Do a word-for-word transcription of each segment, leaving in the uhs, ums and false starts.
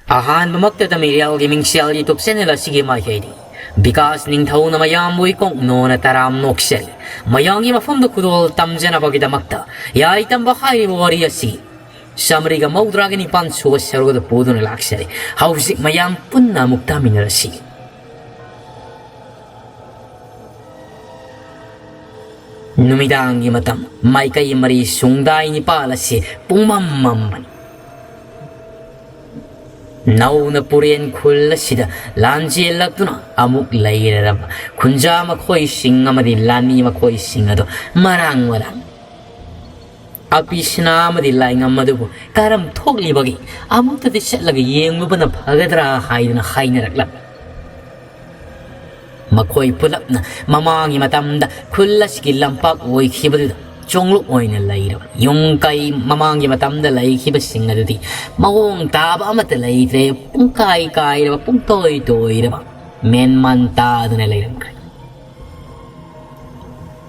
ꯑꯍꯥꯟꯕꯃꯛꯇꯗ ꯃꯤꯔꯦꯜꯒꯤ ꯃꯤꯡꯁꯦꯜ YouTube channel ꯑꯁꯤꯒꯤ ꯃꯥꯏꯀꯩꯗꯒꯤ ꯕꯤꯀꯥꯁ ꯅꯤꯡꯊꯧꯅ ꯃꯌꯥꯝꯕꯨ ꯏꯀꯣꯛ ꯅꯣꯅ ꯇꯔꯥꯝ ꯅꯣꯛꯆꯔꯤ꯫ ꯃꯌꯥꯝꯒꯤ ꯃꯐꯝꯗ ꯈꯨꯗꯣꯜ ꯇꯝꯖꯅꯕꯒꯤꯗꯃꯛꯇ ꯌꯥꯏ ꯇꯝꯕ ꯍꯥꯏꯔꯤꯕ ꯋꯥꯔꯤ ꯑꯁꯤ ꯆꯥꯃꯔꯤꯒ ꯃꯧꯗ꯭ꯔꯥꯒ ꯅꯤꯄꯥꯟ ꯁꯨꯕ ꯁꯔꯨꯛ ꯑꯗꯨ ꯄꯨꯗꯨꯅ ꯂꯥꯛꯆꯔꯤ꯫ ꯍꯧꯖꯤꯛ ꯃꯌꯥꯝ ꯄꯨꯟꯅ ꯑꯃꯨꯛ ꯇꯥꯃꯤꯟꯅꯔꯁꯤ꯫ ꯅꯨꯃꯤꯗꯥꯡꯒꯤ ꯃꯇꯝ, ꯃꯥꯏꯀꯩ ꯃꯔꯤ ꯁꯨꯡꯗꯥꯏ ꯅꯤꯄꯥꯜ ꯑꯁꯤ ꯄꯨꯡꯃꯝ ꯃꯝꯕꯅꯤ꯫ ꯅꯧꯅ ꯄꯨꯔꯦꯟ ꯈꯨꯜ ꯑꯁꯤꯗ ꯂꯥꯟꯖꯦꯜꯂꯛꯇꯨꯅ ꯑꯃꯨꯛ ꯂꯩꯔꯔꯕ ꯈꯨꯟꯖꯥ ꯃꯈꯣꯏꯁꯤꯡ ꯑꯃꯗꯤ ꯂꯥꯟꯃꯤ ꯃꯈꯣꯏꯁꯤꯡ ꯑꯗꯨ ꯃꯔꯥꯡ ꯃꯔꯥꯡ ꯑꯄꯤꯁꯤꯅꯥ ꯑꯃꯗꯤ ꯂꯥꯏꯉꯝ ꯑꯗꯨꯕꯨ ꯀꯔꯝ ꯊꯣꯛꯂꯤꯕꯒꯦ? ꯑꯃꯨꯛꯇꯗꯤ ꯆꯠꯂꯒ ꯌꯦꯡꯂꯨꯕꯅ ꯐꯒꯗ꯭ꯔꯥ ꯍꯥꯏꯗꯨꯅ ꯍꯥꯏꯅꯔꯛꯂꯝꯃꯤ꯫ ꯃꯈꯣꯏ ꯄꯨꯂꯞꯅ ꯃꯃꯥꯡꯒꯤ ꯃꯇꯝꯗ ꯈꯨꯜ ꯑꯁꯤꯒꯤ ꯂꯝꯄꯥꯛ ꯑꯣꯏꯈꯤꯕꯗꯨꯗ ꯆꯣꯡꯂꯨꯞ ꯑꯣꯏꯅ ꯂꯩꯔꯕ ꯌꯨꯝ ꯀꯩ ꯃꯃꯥꯡꯒꯤ ꯃꯇꯝꯗ ꯂꯩꯈꯤꯕꯁꯤꯡ ꯑꯗꯨꯗꯤ ꯃꯑꯣꯡ ꯇꯥꯕ ꯑꯃꯠꯇ ꯂꯩꯇ꯭ꯔꯦ꯫ ꯄꯨꯡꯀꯥꯏ ꯀꯥꯏꯔꯕ, ꯄꯨꯡꯇꯣꯏ ꯇꯣꯏꯔꯕ, ꯃꯦꯟꯃꯥꯟ ꯇꯥꯗꯅ ꯂꯩꯔꯝꯈ꯭ꯔꯦ꯫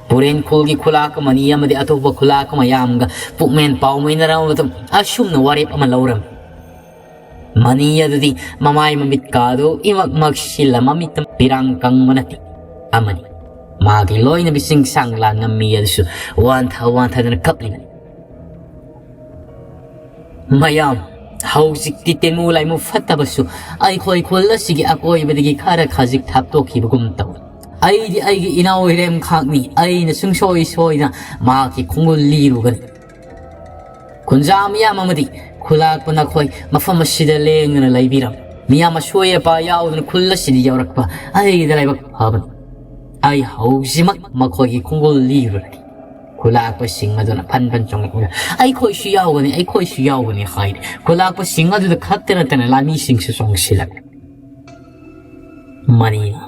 ꯄꯨꯔꯦꯟ ꯈꯨꯜꯒꯤ ꯈꯨꯂꯥꯛ ꯑꯃꯅꯤ ꯑꯃꯗꯤ ꯑꯇꯣꯞꯄ ꯈꯨꯂꯥꯛ ꯑꯃ ꯌꯥꯝꯒ ꯄꯨꯛꯃꯦꯟ ꯄꯥꯎꯃꯤꯟꯅꯔꯕ ꯃꯇꯨꯡ ꯑꯁꯨꯝꯅ ꯋꯥꯔꯦꯞ ꯑꯃ ꯂꯧꯔꯝꯃꯤ꯫ ꯃꯅꯤ ꯑꯗꯨꯗꯤ ꯃꯃꯥꯏ ꯃꯃꯤꯠ ꯀꯥꯗꯨ ꯏꯃꯛ ꯃꯛꯁꯤꯜꯂ ꯃꯃꯤꯠꯇ ꯄꯤꯔꯥꯡ ꯀꯪꯕ ꯅꯠꯇꯦ꯫ ꯑꯃꯗꯤ ꯃꯥꯒꯤ ꯂꯣꯏꯅꯕꯤꯁꯤꯡ ꯁꯥꯡ ꯂꯥꯡꯉꯝꯃꯤ ꯑꯗꯨꯁꯨ ꯋꯥꯟꯊ ꯋꯥꯟꯊꯗꯅ ꯀꯞꯂꯤꯕꯅꯤ꯫ ꯃꯌꯥꯝ, ꯍꯧꯖꯤꯛꯇꯤ ꯇꯦꯡꯉꯨ ꯂꯥꯏꯃꯨ ꯐꯠꯇꯕꯁꯨ ꯑꯩꯈꯣꯏ ꯈꯨꯜ ꯑꯁꯤꯒꯤ ꯑꯀꯣꯏꯕꯗꯒꯤ ꯈꯔ ꯈꯖꯤꯛ ꯊꯥꯞꯇꯣꯛꯈꯤꯕꯒꯨꯝ ꯇꯧꯏ꯫ ꯑꯩꯗꯤ ꯑꯩꯒꯤ ꯏꯅꯥꯎ ꯏꯔꯦꯝ ꯈꯥꯛꯅꯤ꯫ ꯑꯩꯅ ꯁꯨꯡꯁꯣꯏ ꯁꯣꯏꯗꯅ ꯃꯍꯥꯛꯀꯤ ꯈꯣꯡꯒꯨꯜ ꯂꯤꯔꯨꯒꯅꯤ꯫ ꯈꯨꯟꯖꯥ ꯃꯤꯌꯥꯝ ꯑꯃꯗꯤ ꯈꯨꯂꯥꯛꯄ ꯅꯈꯣꯏ ꯃꯐꯝ ꯑꯁꯤꯗ ꯂꯦꯡꯗꯅ ꯂꯩꯕꯤꯔꯝ꯫ ꯃꯤꯌꯥꯝ ꯑꯁꯣꯏ ꯑꯄꯥ ꯌꯥꯎꯗꯅ ꯈꯨꯜ ꯑꯁꯤꯗ ꯌꯧꯔꯛꯄ ꯑꯩꯒꯤꯗ ꯂꯥꯏꯕꯛ ꯐꯕꯅꯤ꯫ ꯑꯩ ꯍꯧꯖꯤꯛꯃꯛ ꯃꯈꯣꯏꯒꯤ ꯈꯣꯡꯒꯨꯜ ꯂꯤꯔꯨꯔꯒꯦ꯫ ꯈꯨꯂꯥꯛꯄꯁꯤꯡ ꯑꯗꯨꯅ ꯐꯟ ꯐꯟ ꯆꯣꯡꯂꯛꯂꯒ, "ꯑꯩꯈꯣꯏꯁꯨ ꯌꯥꯎꯒꯅꯤ, ꯑꯩꯈꯣꯏꯁꯨ ꯌꯥꯎꯒꯅꯤ" ꯍꯥꯏꯔꯦ꯫ ꯈꯨꯂꯥꯛꯄꯁꯤꯡ ꯑꯗꯨꯗ ꯈꯛꯇ ꯅꯠꯇꯅ ꯂꯥꯟꯃꯤꯁꯤꯡꯁꯨ ꯆꯣꯡꯁꯤꯜꯂꯛꯂꯦ꯫ ꯃꯅꯤꯅ,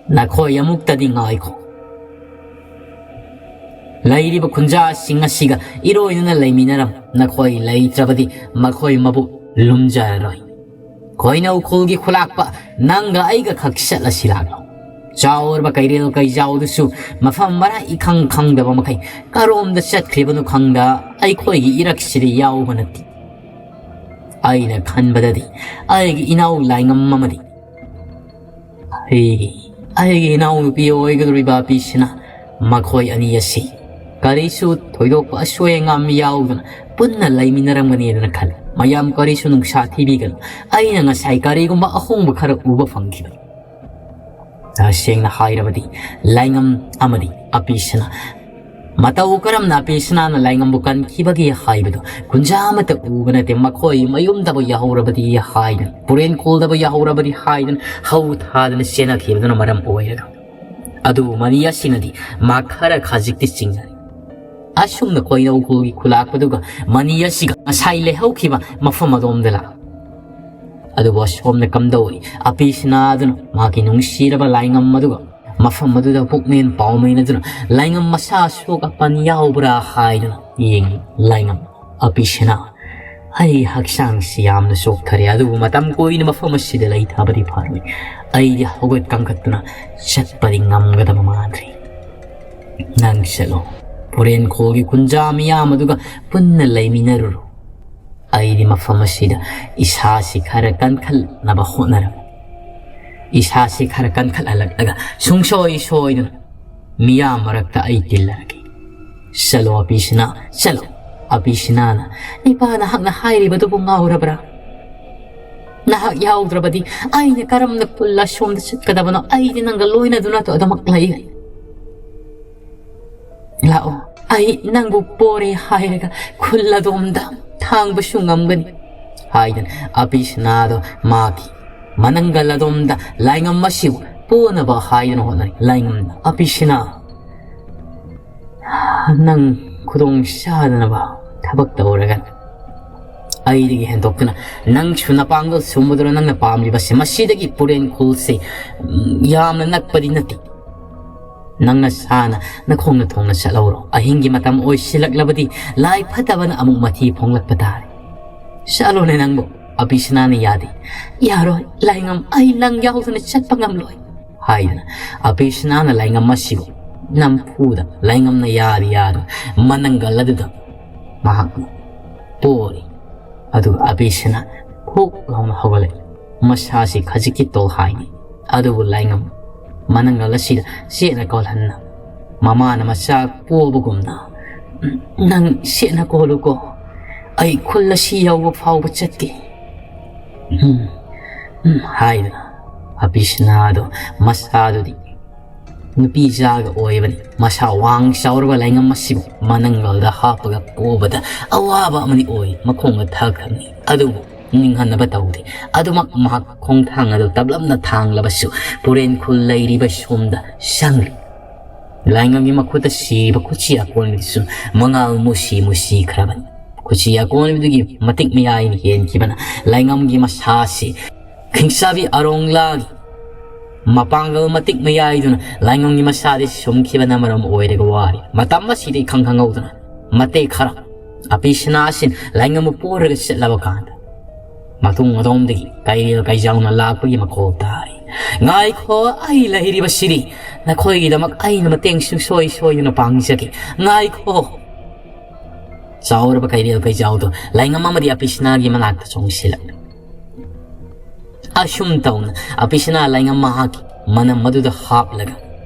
"ꯅꯈꯣꯏ ꯑꯃꯨꯛꯇꯗꯤ ꯉꯥꯏꯈꯣ꯫ ꯂꯩꯔꯤꯕ ꯈꯨꯟꯖꯥꯁꯤꯡ ꯑꯁꯤꯒ ꯏꯔꯣꯏꯅꯅ ꯂꯩꯃꯤꯟꯅꯔꯝ꯫ ꯅꯈꯣꯏ ꯂꯩꯇ꯭ꯔꯕꯗꯤ ꯃꯈꯣꯏ ꯃꯕꯨꯛ ꯂꯨꯝꯖꯔꯔꯣꯏ꯫ ꯈꯣꯏꯅꯧ ꯈꯨꯜꯒꯤ ꯈꯨꯂꯥꯛꯄ, ꯅꯪꯒ ꯑꯩꯒ ꯈꯛ ꯆꯠꯂꯁꯤ ꯂꯥꯛꯂꯣ꯫ ꯆꯥꯎꯔꯕ ꯀꯩꯔꯦꯜ ꯀꯩꯖꯥꯎꯗꯨꯁꯨ ꯃꯐꯝ ꯃꯔꯥ ꯏꯈꯪ ꯈꯪꯗꯕ ꯃꯈꯩ ꯀꯔꯣꯝꯗ ꯆꯠꯈ꯭ꯔꯤꯕꯅꯣ ꯈꯪꯗ ꯑꯩꯈꯣꯏꯒꯤ ꯏꯔꯛꯁꯤꯗ ꯌꯥꯎꯕ ꯅꯠꯇꯦ꯫ ꯑꯩꯅ ꯈꯟꯕꯗꯗꯤ ꯑꯩꯒꯤ ꯏꯅꯥꯎ ꯂꯥꯏꯉꯝ ꯑꯃꯗꯤ ꯑꯩꯒꯤ ꯑꯩꯒꯤ ꯏꯅꯥꯎꯅꯨꯄꯤ ꯑꯣꯏꯒꯗꯧꯔꯤꯕ ꯑꯄꯤꯁꯤꯅ ꯃꯈꯣꯏ ꯑꯅꯤ ꯑꯁꯤ ꯀꯔꯤꯁꯨ ꯊꯣꯏꯗꯣꯛꯄ ꯑꯁꯣꯏ ꯑꯉꯥꯝ ꯌꯥꯎꯗꯅ ꯄꯨꯟꯅ ꯂꯩꯃꯤꯟꯅꯔꯝꯒꯅꯤꯗꯅ ꯈꯜꯂꯤ꯫ ꯃꯌꯥꯝ ꯀꯔꯤꯁꯨ ꯅꯨꯡꯁꯥ ꯊꯤꯕꯤꯒꯅꯨ꯫ ꯑꯩꯅ ꯉꯁꯥꯏ ꯀꯔꯤꯒꯨꯝꯕ ꯑꯍꯣꯡꯕ ꯈꯔ ꯎꯕ ꯐꯪꯈꯤꯕꯅꯤ꯫ ꯇꯁꯦꯡꯅ ꯍꯥꯏꯔꯕꯗꯤ ꯂꯥꯏꯉꯝ ꯑꯃꯗꯤ ꯑꯄꯤꯁꯅꯥ, ꯃꯇꯧ ꯀꯔꯝꯅ ꯑꯄꯤꯁꯅꯥꯅ ꯂꯥꯏꯉꯝꯕꯨ ꯀꯟꯈꯤꯕꯒꯦ ꯍꯥꯏꯕꯗꯨ ꯀꯨꯟꯖꯥ ꯑꯃꯠꯇ ꯎꯕ ꯅꯠꯇꯦ꯫ ꯃꯈꯣꯏ ꯃꯌꯨꯝꯗꯕꯨ ꯌꯥꯍꯧꯔꯕꯗꯤ ꯍꯥꯏꯗꯨꯅ, ꯄꯨꯔꯦꯟ ꯈꯨꯜꯗꯕꯨ ꯌꯥꯍꯧꯔꯕꯗꯤ ꯍꯥꯏꯗꯨꯅ ꯍꯧ ꯊꯥꯗꯅ ꯆꯦꯟꯅꯈꯤꯕꯗꯨꯅ ꯃꯔꯝ ꯑꯣꯏꯔꯒ꯫ ꯑꯗꯨꯕꯨ ꯃꯅꯤ ꯑꯁꯤꯅꯗꯤ ꯃꯥ ꯈꯔ ꯈꯖꯤꯛꯇꯤ ꯆꯤꯡꯅꯔꯤ꯫ ꯑꯁꯨꯝꯅ ꯀꯣꯏꯅꯧ ꯈꯨꯜꯒꯤ ꯈꯨꯂꯥꯛꯄꯗꯨꯒ ꯃꯅꯤ ꯑꯁꯤꯒ ꯉꯁꯥꯏ ꯂꯩꯍꯧꯈꯤꯕ ꯃꯐꯝ ꯑꯗꯣꯝꯗ ꯂꯥꯛ꯫ ꯑꯗꯨꯕꯨ ꯑꯁꯣꯝꯅ ꯀꯝꯗꯧꯏ? ꯑꯄꯤꯁꯅꯥꯗꯨꯅ ꯃꯥꯒꯤ ꯅꯨꯡꯁꯤꯔꯕ ꯂꯥꯏꯉꯝ ꯑꯗꯨꯒ ꯃꯐꯝ ꯑꯗꯨꯗ ꯄꯨꯛꯅꯦꯟ ꯄꯥꯎꯃꯦꯟꯅꯗꯨꯅ ꯂꯥꯏꯉꯝ ꯃꯁꯥ ꯑꯁꯣꯛ ꯑꯄꯟ ꯌꯥꯎꯕ꯭ꯔꯥ ꯍꯥꯏꯗꯨꯅ ꯌꯦꯡꯂꯤ꯫ ꯂꯥꯏꯉꯝ, ꯑꯄꯤꯁꯅꯥ, ꯑꯩ ꯍꯛꯆꯥꯡꯁꯤ ꯌꯥꯝꯅ ꯆꯣꯛꯊꯔꯦ, ꯑꯗꯨꯕꯨ ꯃꯇꯝ ꯀꯨꯏꯅ ꯃꯐꯝ ꯑꯁꯤꯗ ꯂꯩꯊꯕꯗꯤ ꯐꯔꯣꯏ꯫ ꯑꯩꯗꯤ ꯍꯧꯒꯠ ꯀꯥꯡꯈꯠꯇꯨꯅ ꯆꯠꯄꯗꯤ ꯉꯝꯒꯗꯕ ꯃꯥꯟꯗ꯭ꯔꯤ꯫ ꯅꯪ ꯆꯠꯂꯣ, ꯄꯨꯔꯦꯟꯈꯣꯜꯒꯤ ꯀꯨꯟꯖꯥ ꯃꯤꯌꯥꯝ ꯑꯗꯨꯒ ꯄꯨꯟꯅ ꯂꯩꯃꯤꯟꯅꯔꯨꯔꯣ꯫ ꯑꯩꯗꯤ ꯃꯐꯝ ꯑꯁꯤꯗ ꯏꯁꯥꯁꯤ ꯈꯔ ꯀꯟꯈꯠꯅꯕ ꯍꯣꯠꯅꯔꯝꯃꯤ꯫ ꯏꯁꯥꯁꯤ ꯈꯔ ꯀꯟꯈꯠꯍꯜꯂꯛꯂꯒ ꯁꯨꯡꯁꯣꯏ ꯁꯣꯏꯗꯅ ꯃꯤꯌꯥꯝ ꯃꯔꯛꯇ ꯑꯩ ꯇꯤꯜꯂꯔꯒꯦ꯫ ꯆꯠꯂꯣ ꯑꯄꯤꯁꯤꯅꯥ, ꯆꯠꯂꯣ꯫ ꯑꯄꯤꯁꯤꯅꯥꯅ, "ꯏꯄꯥ, ꯅꯍꯥꯛꯅ ꯍꯥꯏꯔꯤꯕꯗꯨꯕꯨ ꯉꯥꯎꯔꯕ꯭ꯔꯥ? ꯅꯍꯥꯛ ꯌꯥꯎꯗ꯭ꯔꯕꯗꯤ ꯑꯩꯅ ꯀꯔꯝꯅ ꯈꯨꯜ ꯑꯁꯣꯝꯗ ꯆꯠꯀꯗꯕꯅꯣ? ꯑꯩꯗꯤ ꯅꯪꯒ ꯂꯣꯏꯅꯗꯨꯅ ꯑꯗꯨꯃꯛ ꯂꯩꯒꯅꯤ꯫ ꯂꯥꯛꯑꯣ, ꯑꯩ ꯅꯪꯕꯨ ꯄꯣꯔꯦ ꯍꯥꯏꯔꯒ ꯈꯨꯜ ꯑꯗꯣꯝꯗ ꯊꯥꯡꯕꯁꯨ ꯉꯝꯒꯅꯤ" ꯍꯥꯏꯗꯅ ꯑꯄꯤꯁꯅꯥꯗꯣ ꯃꯥꯒꯤ ꯃꯅꯪꯒꯜ ꯑꯗꯣꯝꯗ ꯂꯥꯏꯉꯝ ꯑꯁꯤꯕꯨ ꯄꯣꯅꯕ ꯍꯥꯏꯗꯨꯅ ꯍꯣꯠꯅꯔꯤ꯫ ꯂꯥꯏꯉꯝꯅ, "ꯑꯄꯤꯁꯅꯥ, ꯅꯪ ꯈꯨꯗꯣꯡ ꯆꯥꯗꯅꯕ ꯊꯕꯛ ꯇꯧꯔꯒ ꯑꯩꯗꯒꯤ ꯍꯦꯟꯗꯣꯛꯇꯨꯅ ꯅꯪꯁꯨ ꯅꯄꯥꯡꯒꯜ ꯁꯨꯝꯕꯗꯨꯅ ꯅꯪꯅ ꯄꯥꯝꯂꯤꯕꯁꯦ, ꯃꯁꯤꯗꯒꯤ ꯄꯨꯔꯦꯟ ꯈꯨꯜꯁꯦ, ꯎꯝ, ꯌꯥꯝꯅ ꯅꯛꯄꯗꯤ ꯅꯠꯇꯦ꯫ ꯅꯪ ꯅꯁꯥꯅ ꯅꯈꯣꯡꯅ ꯊꯣꯡꯅ ꯆꯠꯍꯧꯔꯣ꯫ ꯑꯍꯤꯡꯒꯤ ꯃꯇꯝ ꯑꯣꯏꯁꯤꯜꯂꯛꯂꯕꯗꯤ ꯂꯥꯏ ꯐꯠꯇꯕꯅ ꯑꯃꯨꯛ ꯃꯊꯤ ꯐꯣꯡꯂꯛꯄ ꯇꯥꯔꯦ꯫ ꯆꯠꯂꯣꯅꯦ ꯅꯪꯕꯨ"꯫ ꯑꯄꯤꯁꯅꯥꯅ ꯌꯥꯗꯦ꯫ "ꯌꯥꯔꯣꯏ, ꯂꯥꯏꯉꯝ, ꯑꯩ ꯅꯪ ꯌꯥꯎꯗꯅ ꯆꯠꯄ ꯉꯝꯂꯣꯏ" ꯍꯥꯏꯗꯅ ꯑꯄꯤꯁꯅꯥꯅ ꯂꯥꯏꯉꯝ ꯑꯁꯤꯕꯨ ꯅꯝꯐꯨꯗ ꯂꯥꯏꯉꯝꯅ ꯌꯥꯔꯤ ꯌꯥꯔꯤ ꯃꯅꯪꯒꯜ ꯑꯗꯨꯗ ꯃꯍꯥꯛꯅ ꯄꯣꯔꯤ꯫ ꯑꯗꯨꯒ ꯑꯕꯤꯁꯅꯥ ꯍꯨꯛ ꯂꯥꯎꯅ ꯍꯧꯒꯠꯂꯛꯏ꯫ ꯃꯁꯥꯁꯤ ꯈꯖꯤꯛꯀꯤ ꯇꯣꯜꯍꯥꯏꯅꯤ꯫ ꯑꯗꯨꯕꯨ ꯂꯥꯏꯉꯝ ꯃꯅꯪꯒꯜ ꯑꯁꯤꯗ ꯆꯦꯠꯅ ꯀꯣꯜꯍꯟꯅ ꯃꯃꯥꯅ ꯃꯆꯥ ꯄꯣꯕꯒꯨꯝꯅ, "ꯅꯪ ꯆꯦꯠꯅ ꯀꯣꯜꯂꯨꯀꯣ, ꯑꯩ ꯈꯨꯜ ꯑꯁꯤ ꯌꯧꯕ ꯐꯥꯎꯕ ꯆꯠꯀꯦ", ꯎꯝ, ꯎꯝ, ꯍꯥꯏꯗꯨꯅ ꯑꯕꯤꯁꯅꯥꯗꯣ ꯃꯁꯥꯗꯨꯗꯤ ꯅꯨꯄꯤ ꯆꯥꯒ ꯑꯣꯏꯕꯅꯤ꯫ ꯃꯁꯥ ꯋꯥꯡ ꯆꯥꯎꯔꯕ ꯂꯥꯏꯉꯝ ꯑꯁꯤꯕꯨ ꯃꯅꯪꯒꯜꯗ ꯍꯥꯞꯄꯒ ꯄꯣꯕꯗ ꯑꯋꯥꯕ ꯑꯃꯗꯤ ꯑꯣꯏ꯫ ꯃꯈꯣꯡꯒ ꯊꯛꯈ꯭ꯔꯕꯅꯤ꯫ ꯑꯗꯨꯕꯨ ꯅꯤꯡꯍꯟꯅꯕ ꯇꯧꯗꯦ꯫ ꯑꯗꯨꯃꯛ ꯃꯍꯥꯛ ꯈꯣꯡꯊꯥꯡ ꯑꯗꯨ ꯇꯞꯂꯞꯅ ꯊꯥꯡꯂꯕꯁꯨ ꯄꯨꯔꯦꯟ ꯈꯨꯜ ꯂꯩꯔꯤꯕ ꯁꯣꯝꯗ ꯆꯪꯂꯤ꯫ ꯂꯥꯏꯉꯝꯒꯤ ꯃꯈꯨꯠꯇ ꯁꯤꯕ ꯈꯨꯠꯁꯤ ꯑꯀꯣꯟꯕꯗꯨꯁꯨ ꯃꯉꯥꯜ ꯃꯨꯁꯤ ꯃꯨꯁꯤꯈ꯭ꯔꯕꯅꯤ꯫ ꯈꯨꯠꯁꯤ ꯑꯀꯣꯟꯕꯗꯨꯒꯤ ꯃꯇꯤꯛ ꯃꯌꯥꯏꯅ ꯍꯦꯟꯈꯤꯕꯅ ꯂꯥꯏꯉꯝꯒꯤ ꯃꯁꯥꯁꯤ ꯈꯤꯡꯆꯥꯕꯤ ꯑꯔꯣꯡꯂꯥꯒꯤ ꯃꯄꯥꯡꯒꯜ ꯃꯇꯤꯛ ꯃꯌꯥꯏꯗꯨꯅ ꯂꯥꯏꯉꯝꯒꯤ ꯃꯁꯥꯗꯤ ꯁꯨꯝꯈꯤꯕꯅ ꯃꯔꯝ ꯑꯣꯏꯔꯒ ꯋꯥꯔꯤ꯫ ꯃꯇꯝ ꯑꯁꯤꯗ ꯏꯈꯪ ꯈꯪꯍꯧꯗꯅ ꯃꯇꯦꯛ ꯈꯔ ꯑꯄꯤꯁꯅꯥꯁꯤꯟ ꯂꯥꯏꯉꯝꯕꯨ ꯄꯣꯔꯒ ꯆꯠꯂꯕ ꯀꯥꯟꯗ ꯃꯇꯨꯡ ꯑꯗꯣꯝꯗꯒꯤ ꯀꯩꯔꯦꯜ ꯀꯩꯖꯥꯎꯅ ꯂꯥꯛꯄꯒꯤ ꯃꯈꯣꯜ ꯇꯥꯔꯤ꯫ "ꯉꯥꯏꯈꯣ, ꯑꯩ ꯂꯩꯔꯤꯕꯁꯤꯗꯤ ꯅꯈꯣꯏꯒꯤꯗꯃꯛ ꯑꯩꯅ ꯃꯇꯦꯡ ꯁꯨꯡꯁꯣꯏ ꯁꯣꯏꯗꯅ ꯄꯥꯡꯖꯒꯦ꯫ ꯉꯥꯏꯈꯣ!" ꯆꯥꯎꯔꯕ ꯀꯩꯔꯦꯜ ꯀꯩꯖꯥꯎꯗꯣ ꯂꯥꯏꯉꯝ ꯑꯃꯗꯤ ꯑꯄꯤꯁꯅꯥꯒꯤ ꯃꯅꯥꯛꯇ ꯆꯣꯡꯁꯤꯜꯂꯛꯂꯦ꯫ ꯑꯁꯨꯝ ꯇꯧꯅ ꯑꯄꯤꯁꯅꯥ ꯂꯥꯏꯉꯝ ꯃꯍꯥꯛꯀꯤ ꯃꯅꯝ ꯑꯗꯨꯗ ꯍꯥꯞꯂꯒ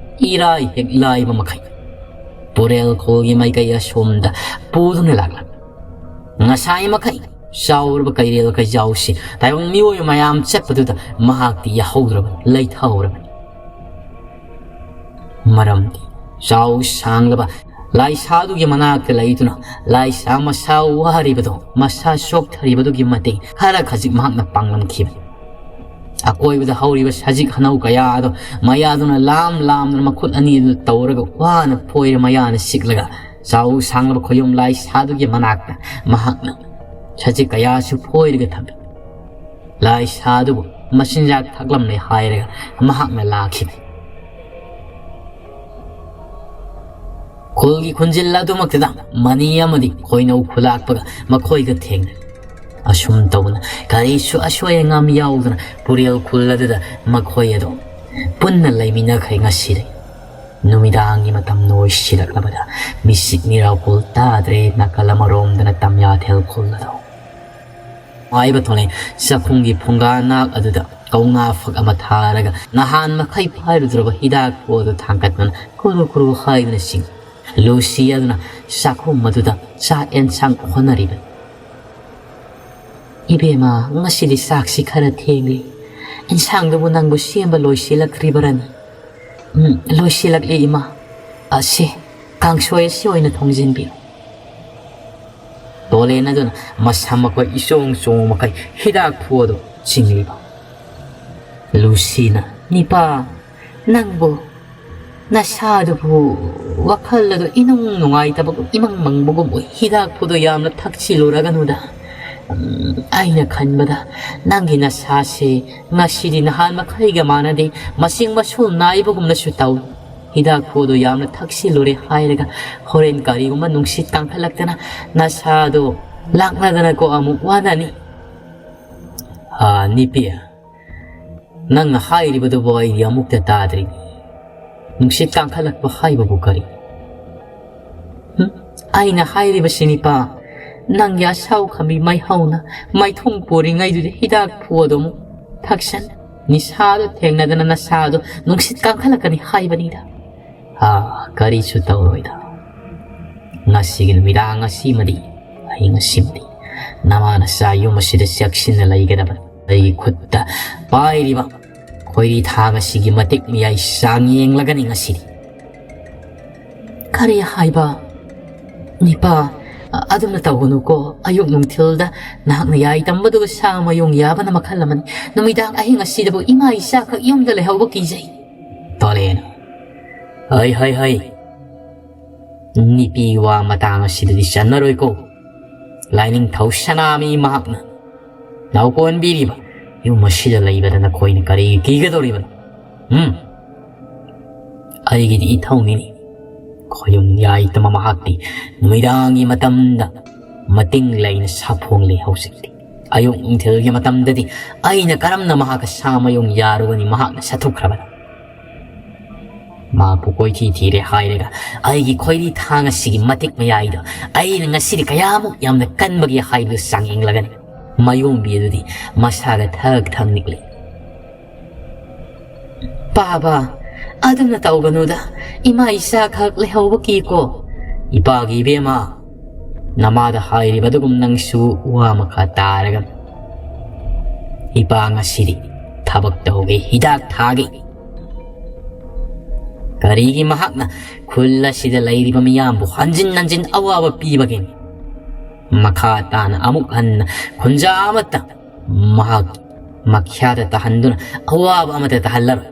ꯏꯔꯥꯏ ꯍꯦꯛ ꯂꯥꯏꯕ ꯃꯈꯩ ꯄꯨꯔꯦꯜ ꯈꯣꯜꯒꯤ ꯃꯥꯏꯀꯩ ꯑꯁꯣꯝꯗ ꯄꯨꯗꯨꯅ ꯂꯥꯛꯂꯝꯃꯤ꯫ ꯉꯁꯥꯏ ꯃꯈꯩ ꯆꯥꯎꯔꯕ ꯀꯩꯔꯦꯜ ꯀꯩꯖꯥꯎꯁꯤ ꯇꯥꯏꯕꯪ ꯃꯤꯑꯣꯏ ꯃꯌꯥꯝ ꯆꯠꯄꯗꯨꯗ ꯃꯍꯥꯛꯇꯤ ꯌꯥꯍꯧꯗ꯭ꯔꯕꯅꯤ, ꯂꯩꯊꯍꯧꯔꯕꯅꯤ꯫ ꯃꯔꯝꯗꯤ ꯆꯥꯎ ꯁꯥꯡꯂꯕ ꯂꯥꯏꯁꯥꯗꯨꯒꯤ ꯃꯅꯥꯛꯇ ꯂꯩꯗꯨꯅ ꯂꯥꯏꯁꯥ ꯃꯁꯥ ꯋꯥꯔꯤꯕꯗꯣ, ꯃꯁꯥ ꯆꯣꯛꯊꯔꯤꯕꯗꯨꯒꯤ ꯃꯇꯦꯡ ꯈꯔ ꯈꯖꯤꯛ ꯃꯍꯥꯛꯅ ꯄꯥꯡꯂꯝꯈꯤꯕꯅꯤ꯫ ꯑꯀꯣꯏꯕꯗ ꯍꯧꯔꯤꯕ ꯁꯖꯤꯛ ꯍꯅꯧ ꯀꯌꯥ ꯑꯗꯣ ꯃꯌꯥꯗꯨꯅ ꯂꯥꯝ ꯂꯥꯝꯗꯨꯅ ꯃꯈꯨꯠ ꯑꯅꯤꯗꯨ ꯇꯧꯔꯒ ꯋꯥꯅ ꯐꯣꯏꯔ ꯃꯌꯥꯅ ꯁꯤꯛꯂꯒ ꯆꯥꯎ ꯁꯥꯡꯂꯕ ꯈꯣꯌꯨꯝ ꯂꯥꯏꯁꯥꯗꯨꯒꯤ ꯃꯅꯥꯛꯇ ꯃꯍꯥꯛꯅ ꯁꯖꯤꯛ ꯀꯌꯥꯁꯨ ꯐꯣꯏꯔꯒ ꯊꯝꯃꯤ꯫ ꯂꯥꯏꯁꯥꯗꯨꯕꯨ ꯃꯆꯤꯟꯖꯥꯛ ꯊꯛꯂꯝꯂꯦ ꯍꯥꯏꯔꯒ ꯃꯍꯥꯛꯅ ꯂꯥꯛꯈꯤꯕꯅꯤ꯫ ꯈꯨꯜꯒꯤ ꯈꯨꯟꯖꯤꯜ ꯑꯗꯨꯃꯛꯇꯗ ꯃꯅꯤ ꯑꯃꯗꯤ ꯈꯣꯏꯅꯧ ꯈꯨꯂꯥꯛꯄꯒ ꯃꯈꯣꯏꯒ ꯊꯦꯡꯅꯩ꯫ ꯑꯁꯨꯝ ꯇꯧꯅ ꯀꯔꯤꯁꯨ ꯑꯁꯣꯏ ꯑꯉꯥꯝ ꯌꯥꯎꯗꯅ ꯄꯨꯔꯦꯜ ꯈꯨꯜ ꯑꯗꯨꯗ ꯃꯈꯣꯏ ꯑꯗꯨ ꯄꯨꯟꯅ ꯂꯩꯃꯤꯟꯅꯈ꯭ꯔꯦ꯫ ꯉꯁꯤꯗꯤ ꯅꯨꯃꯤꯗꯥꯡꯒꯤ ꯃꯇꯝ ꯅꯣꯏꯁꯤꯜꯂꯛꯂꯕꯗ ꯃꯤꯁꯤꯛ ꯃꯤꯔꯥꯎꯈꯣꯜ ꯇꯥꯗ꯭ꯔꯦ꯫ ꯅꯥꯀꯜ ꯑꯃꯔꯣꯝꯗꯅ ꯇꯝꯌꯥꯊꯦꯜ ꯈꯨꯜ ꯑꯗꯨ ꯍꯥꯏꯕ ꯊꯣꯛꯂꯛꯏ꯫ ꯆꯥꯛꯈꯨꯝꯒꯤ ꯐꯨꯡꯒꯥ ꯅꯥꯛ ꯑꯗꯨꯗ ꯀꯧꯅꯥ ꯐꯛ ꯑꯃ ꯊꯥꯔꯒ ꯅꯍꯥꯟ ꯃꯈꯩ ꯄꯥꯏꯔꯨꯗ꯭ꯔꯕ ꯍꯤꯗꯥꯛ ꯄꯨ ꯑꯗꯨ ꯊꯥꯡꯒꯠꯇꯨꯅ ꯀꯨꯔꯨ ꯀꯨꯔꯨ ꯍꯥꯏꯗꯨꯅ ꯆꯤꯡꯏ꯫ ꯂꯨꯁꯤ ꯑꯗꯨꯅ ꯆꯥꯛꯈꯨꯝ ꯑꯗꯨꯗ ꯆꯥꯛ ꯑꯦꯟꯁꯥꯡ ꯍꯣꯠꯅꯔꯤꯕꯅꯤ꯫ "ꯏꯕꯦꯝꯃ, ꯉꯁꯤꯗꯤ ꯆꯥꯛꯁꯤ ꯈꯔ ꯊꯦꯡꯂꯤ꯫ ꯏꯟꯁꯥꯡꯗꯨꯕꯨ ꯅꯪꯕꯨ ꯁꯦꯝꯕ ꯂꯣꯏꯁꯤꯜꯂꯛꯇ꯭ꯔꯤꯕꯔꯅꯤ?" "ꯎꯝ, ꯂꯣꯏꯁꯤꯜꯂꯛꯂꯦ, ꯏꯃꯥ꯫ ꯑꯁꯤ, ꯀꯥꯡꯁꯣꯏ ꯑꯁꯤ ꯑꯣꯏꯅ ꯊꯣꯡꯖꯤꯟꯕꯤꯌꯨ"꯫ ꯇꯣꯂꯦꯟ ꯑꯗꯨꯅ ꯃꯁꯝ ꯃꯈꯣꯏ ꯏꯆꯣꯡ ꯆꯣꯡ ꯃꯈꯩ ꯍꯤꯗꯥꯛ ꯄꯨ ꯑꯗꯨ ꯆꯤꯡꯂꯤꯕ꯫ ꯂꯨꯁꯤꯅ, "ꯅꯤꯄꯥ, ꯅꯪꯕꯨ ꯅꯁꯥꯗꯨꯕꯨ ꯋꯥꯈꯜ ꯑꯗꯨ ꯏꯅꯨꯡ ꯅꯨꯡꯉꯥꯏꯇꯕꯒꯨꯝ, ꯏꯃꯪ ꯃꯪꯕꯒꯨꯝ ꯑꯣꯏ꯫ ꯍꯤꯗꯥꯛ ꯄꯨꯗꯨ ꯌꯥꯝꯅ ꯊꯛꯆꯤꯜꯂꯨꯔꯒꯅꯨꯗ꯫ ꯎꯝ, ꯑꯩꯅ ꯈꯟꯕꯗ ꯅꯪꯒꯤ ꯅꯁꯥꯁꯦ ꯉꯁꯤꯗꯤ ꯅꯍꯥꯟ ꯃꯈꯩꯒ ꯃꯥꯟꯅꯗꯦ꯫ ꯃꯁꯤꯡ ꯃꯁꯨ ꯅꯥꯏꯕꯒꯨꯝꯅꯁꯨ ꯇꯧꯏ꯫ ꯍꯤꯗꯥꯛ ꯄꯨꯗꯨ ꯌꯥꯝꯅ ꯊꯛꯆꯤꯜꯂꯨꯔꯦ ꯍꯥꯏꯔꯒ ꯍꯣꯔꯦꯟ ꯀꯔꯤꯒꯨꯝꯕ ꯅꯨꯡꯁꯤꯠ ꯀꯥꯡꯈꯠꯂꯛꯇꯅ ꯅꯁꯥꯗꯣ ꯂꯥꯛꯅꯗꯅꯀꯣ ꯑꯃꯨꯛ ꯋꯥꯅꯅꯤ"꯫ "ꯑꯥ, ꯅꯤꯄꯤ, ꯅꯪꯅ ꯍꯥꯏꯔꯤꯕꯗꯨꯕꯨ ꯑꯩꯗꯤ ꯑꯃꯨꯛꯇ ꯇꯥꯗ꯭ꯔꯤ꯫ ꯅꯨꯡꯁꯤꯠ ꯀꯥꯡꯈꯠꯂꯛꯄ ꯍꯥꯏꯕꯕꯨ ꯀꯔꯤ?" "ꯍꯨꯝ? ꯑꯩꯅ ꯍꯥꯏꯔꯤꯕꯁꯤ, ꯅꯤꯄꯥ, ꯅꯪꯒꯤ ꯑꯁꯥꯎ ꯈꯝꯕꯤ ꯃꯩꯍꯧꯅ ꯃꯩꯊꯨꯡ ꯄꯨꯔꯤꯉꯩꯗꯨꯗ ꯍꯤꯗꯥꯛ ꯄꯨ ꯑꯗꯨ ꯑꯃꯨꯛ ꯊꯛꯁꯟ꯫ ꯅꯤꯁꯥꯗꯣ ꯊꯦꯡꯅꯗꯅ ꯅꯁꯥꯗꯣ ꯅꯨꯡꯁꯤꯠ ꯀꯥꯡꯈꯠꯂꯛꯀꯅꯤ ꯍꯥꯏꯕꯅꯤꯗ"꯫ "ꯑꯥ, ꯀꯔꯤꯁꯨ ꯇꯧꯔꯣꯏꯗ꯫ ꯉꯁꯤꯒꯤ ꯅꯨꯃꯤꯗꯥꯡ ꯑꯁꯤꯃꯗꯤ, ꯑꯍꯤꯡ ꯑꯁꯤꯃꯗꯤ ꯅꯃꯥ ꯅꯆꯥ ꯌꯨꯝ ꯑꯁꯤꯗ ꯆꯦꯛꯁꯤꯟꯅ ꯂꯩꯒꯗꯕꯅꯤ꯫ ꯑꯩꯒꯤ ꯈꯨꯠꯇ ꯄꯥꯏꯔꯤꯕ ꯈꯣꯏꯔꯤ ꯊꯥꯡ ꯑꯁꯤꯒꯤ ꯃꯇꯤꯛ ꯃꯌꯥꯏ ꯆꯥꯡ ꯌꯦꯡꯂꯒꯅꯤ ꯉꯁꯤꯗꯤ"꯫ "ꯀꯔꯤ ꯍꯥꯏꯕ? ꯅꯤꯄꯥ, ꯑꯗꯨꯝꯅ ꯇꯧꯒꯅꯨꯀꯣ꯫ ꯑꯌꯨꯛ ꯅꯨꯡꯊꯤꯜꯗ ꯅꯍꯥꯛꯅ ꯌꯥꯏ ꯇꯝꯕꯗꯨꯒ ꯁꯥ ꯃꯌꯨꯡ ꯌꯥꯕꯅ ꯃꯈꯜ ꯑꯃꯅꯤ꯫ ꯅꯨꯃꯤꯗꯥꯡ ꯑꯍꯤꯡ ꯑꯁꯤꯗꯕꯨ ꯏꯃꯥ ꯏꯆꯥꯈꯛ ꯌꯨꯝꯗ ꯂꯩꯍꯧꯕ ꯀꯤꯖꯩ"꯫ ꯇꯣꯂꯦꯟ, "ꯍꯩ, ꯍꯩ, ꯍꯩ꯫ ꯅꯤꯄꯤ ꯋꯥ ꯃꯇꯥꯡ ꯑꯁꯤꯗꯗꯤ ꯆꯟꯅꯔꯣꯏꯀꯣ꯫ ꯂꯥꯏꯅꯤꯡꯊꯧ ꯁꯅꯥꯃꯍꯤ ꯃꯍꯥꯛꯅ ꯅꯥꯎꯀꯣꯟꯕꯤꯔꯤꯕ ꯌꯨꯝ ꯑꯁꯤꯗ ꯂꯩꯕꯗ ꯅꯈꯣꯏꯅ ꯀꯔꯤꯒꯤ ꯀꯤꯒꯗꯧꯔꯤꯕꯅꯣ? ꯎꯝ? ꯑꯩꯒꯤꯗꯤ ꯏꯊꯧꯅꯤꯅꯤ"꯫ ꯈꯣꯌꯨꯝ ꯌꯥꯏꯇꯃ ꯃꯍꯥꯛꯇꯤ ꯅꯨꯃꯤꯗꯥꯡꯒꯤ ꯃꯇꯝꯗ ꯃꯇꯤꯡ ꯂꯩꯅ ꯁꯥꯐꯣꯡꯂꯤ꯫ ꯍꯧꯖꯤꯛꯇꯤ ꯑꯌꯨꯛ ꯅꯨꯡꯊꯤꯜꯒꯤ ꯃꯇꯝꯗꯗꯤ ꯑꯩꯅ ꯀꯔꯝꯅ ꯃꯍꯥꯛꯀ ꯁꯥ ꯃꯌꯨꯡ ꯌꯥꯔꯨꯒꯅꯤ? ꯃꯍꯥꯛꯅ ꯁꯥꯊꯨꯈ꯭ꯔꯕꯅꯤ꯫ ꯃꯍꯥꯛꯄꯨ ꯀꯣꯏꯊꯤ ꯊꯤꯔꯦ ꯍꯥꯏꯔꯒ ꯑꯩꯒꯤ ꯈꯣꯏꯔꯤ ꯊꯥꯡ ꯑꯁꯤꯒꯤ ꯃꯇꯤꯛ ꯃꯌꯥꯏꯗꯣ ꯑꯩꯅ ꯉꯁꯤꯗꯤ ꯀꯌꯥꯃꯨꯛ ꯌꯥꯝꯅ ꯀꯟꯕꯒꯦ ꯍꯥꯏꯕꯗꯨ ꯆꯥꯡꯌꯦꯡꯂꯒꯅꯤ꯫ ꯃꯌꯣꯝꯕꯤ ꯑꯗꯨꯗꯤ ꯃꯁꯥꯒ ꯊꯛ ꯊꯛ ꯅꯤꯛꯂꯤ꯫ "ꯄꯥꯕ, ꯑꯗꯨꯝꯅ ꯇꯧꯒꯅꯨꯗ, ꯏꯃꯥ ꯏꯆꯥ ꯈꯛ ꯂꯩꯍꯧꯕ ꯀꯤꯀꯣ꯫ ꯏꯄꯥꯒꯤ ꯏꯕꯦꯝꯃ, ꯅꯃꯥꯗ ꯍꯥꯏꯔꯤꯕ ꯑꯗꯨꯒꯨꯝ ꯅꯪꯁꯨ ꯋꯥ ꯃꯈꯥ ꯇꯥꯔꯒ, ꯏꯄꯥ ꯉꯁꯤꯗꯤ ꯊꯕꯛ ꯇꯧꯒꯦ, ꯍꯤꯗꯥꯛ ꯊꯥꯒꯦ꯫ ꯀꯔꯤꯒꯤ ꯃꯍꯥꯛꯅ ꯈꯨꯜ ꯑꯁꯤꯗ ꯂꯩꯔꯤꯕ ꯃꯤꯌꯥꯝꯕꯨ ꯍꯟꯖꯤꯟ ꯍꯟꯖꯤꯟ ꯑꯋꯥꯕ ꯄꯤꯕꯒꯦ? ꯃꯈꯥ ꯇꯥꯅ ꯑꯃꯨꯛ ꯍꯟꯅ ꯈꯨꯟꯖꯥ ꯑꯃꯠꯇ ꯃꯍꯥꯛ ꯃꯈ꯭ꯌꯥꯗ ꯇꯥꯍꯟꯗꯨꯅ ꯑꯋꯥꯕ ꯑꯃꯠꯇ ꯇꯥꯍꯜꯂꯔꯣꯏ"꯫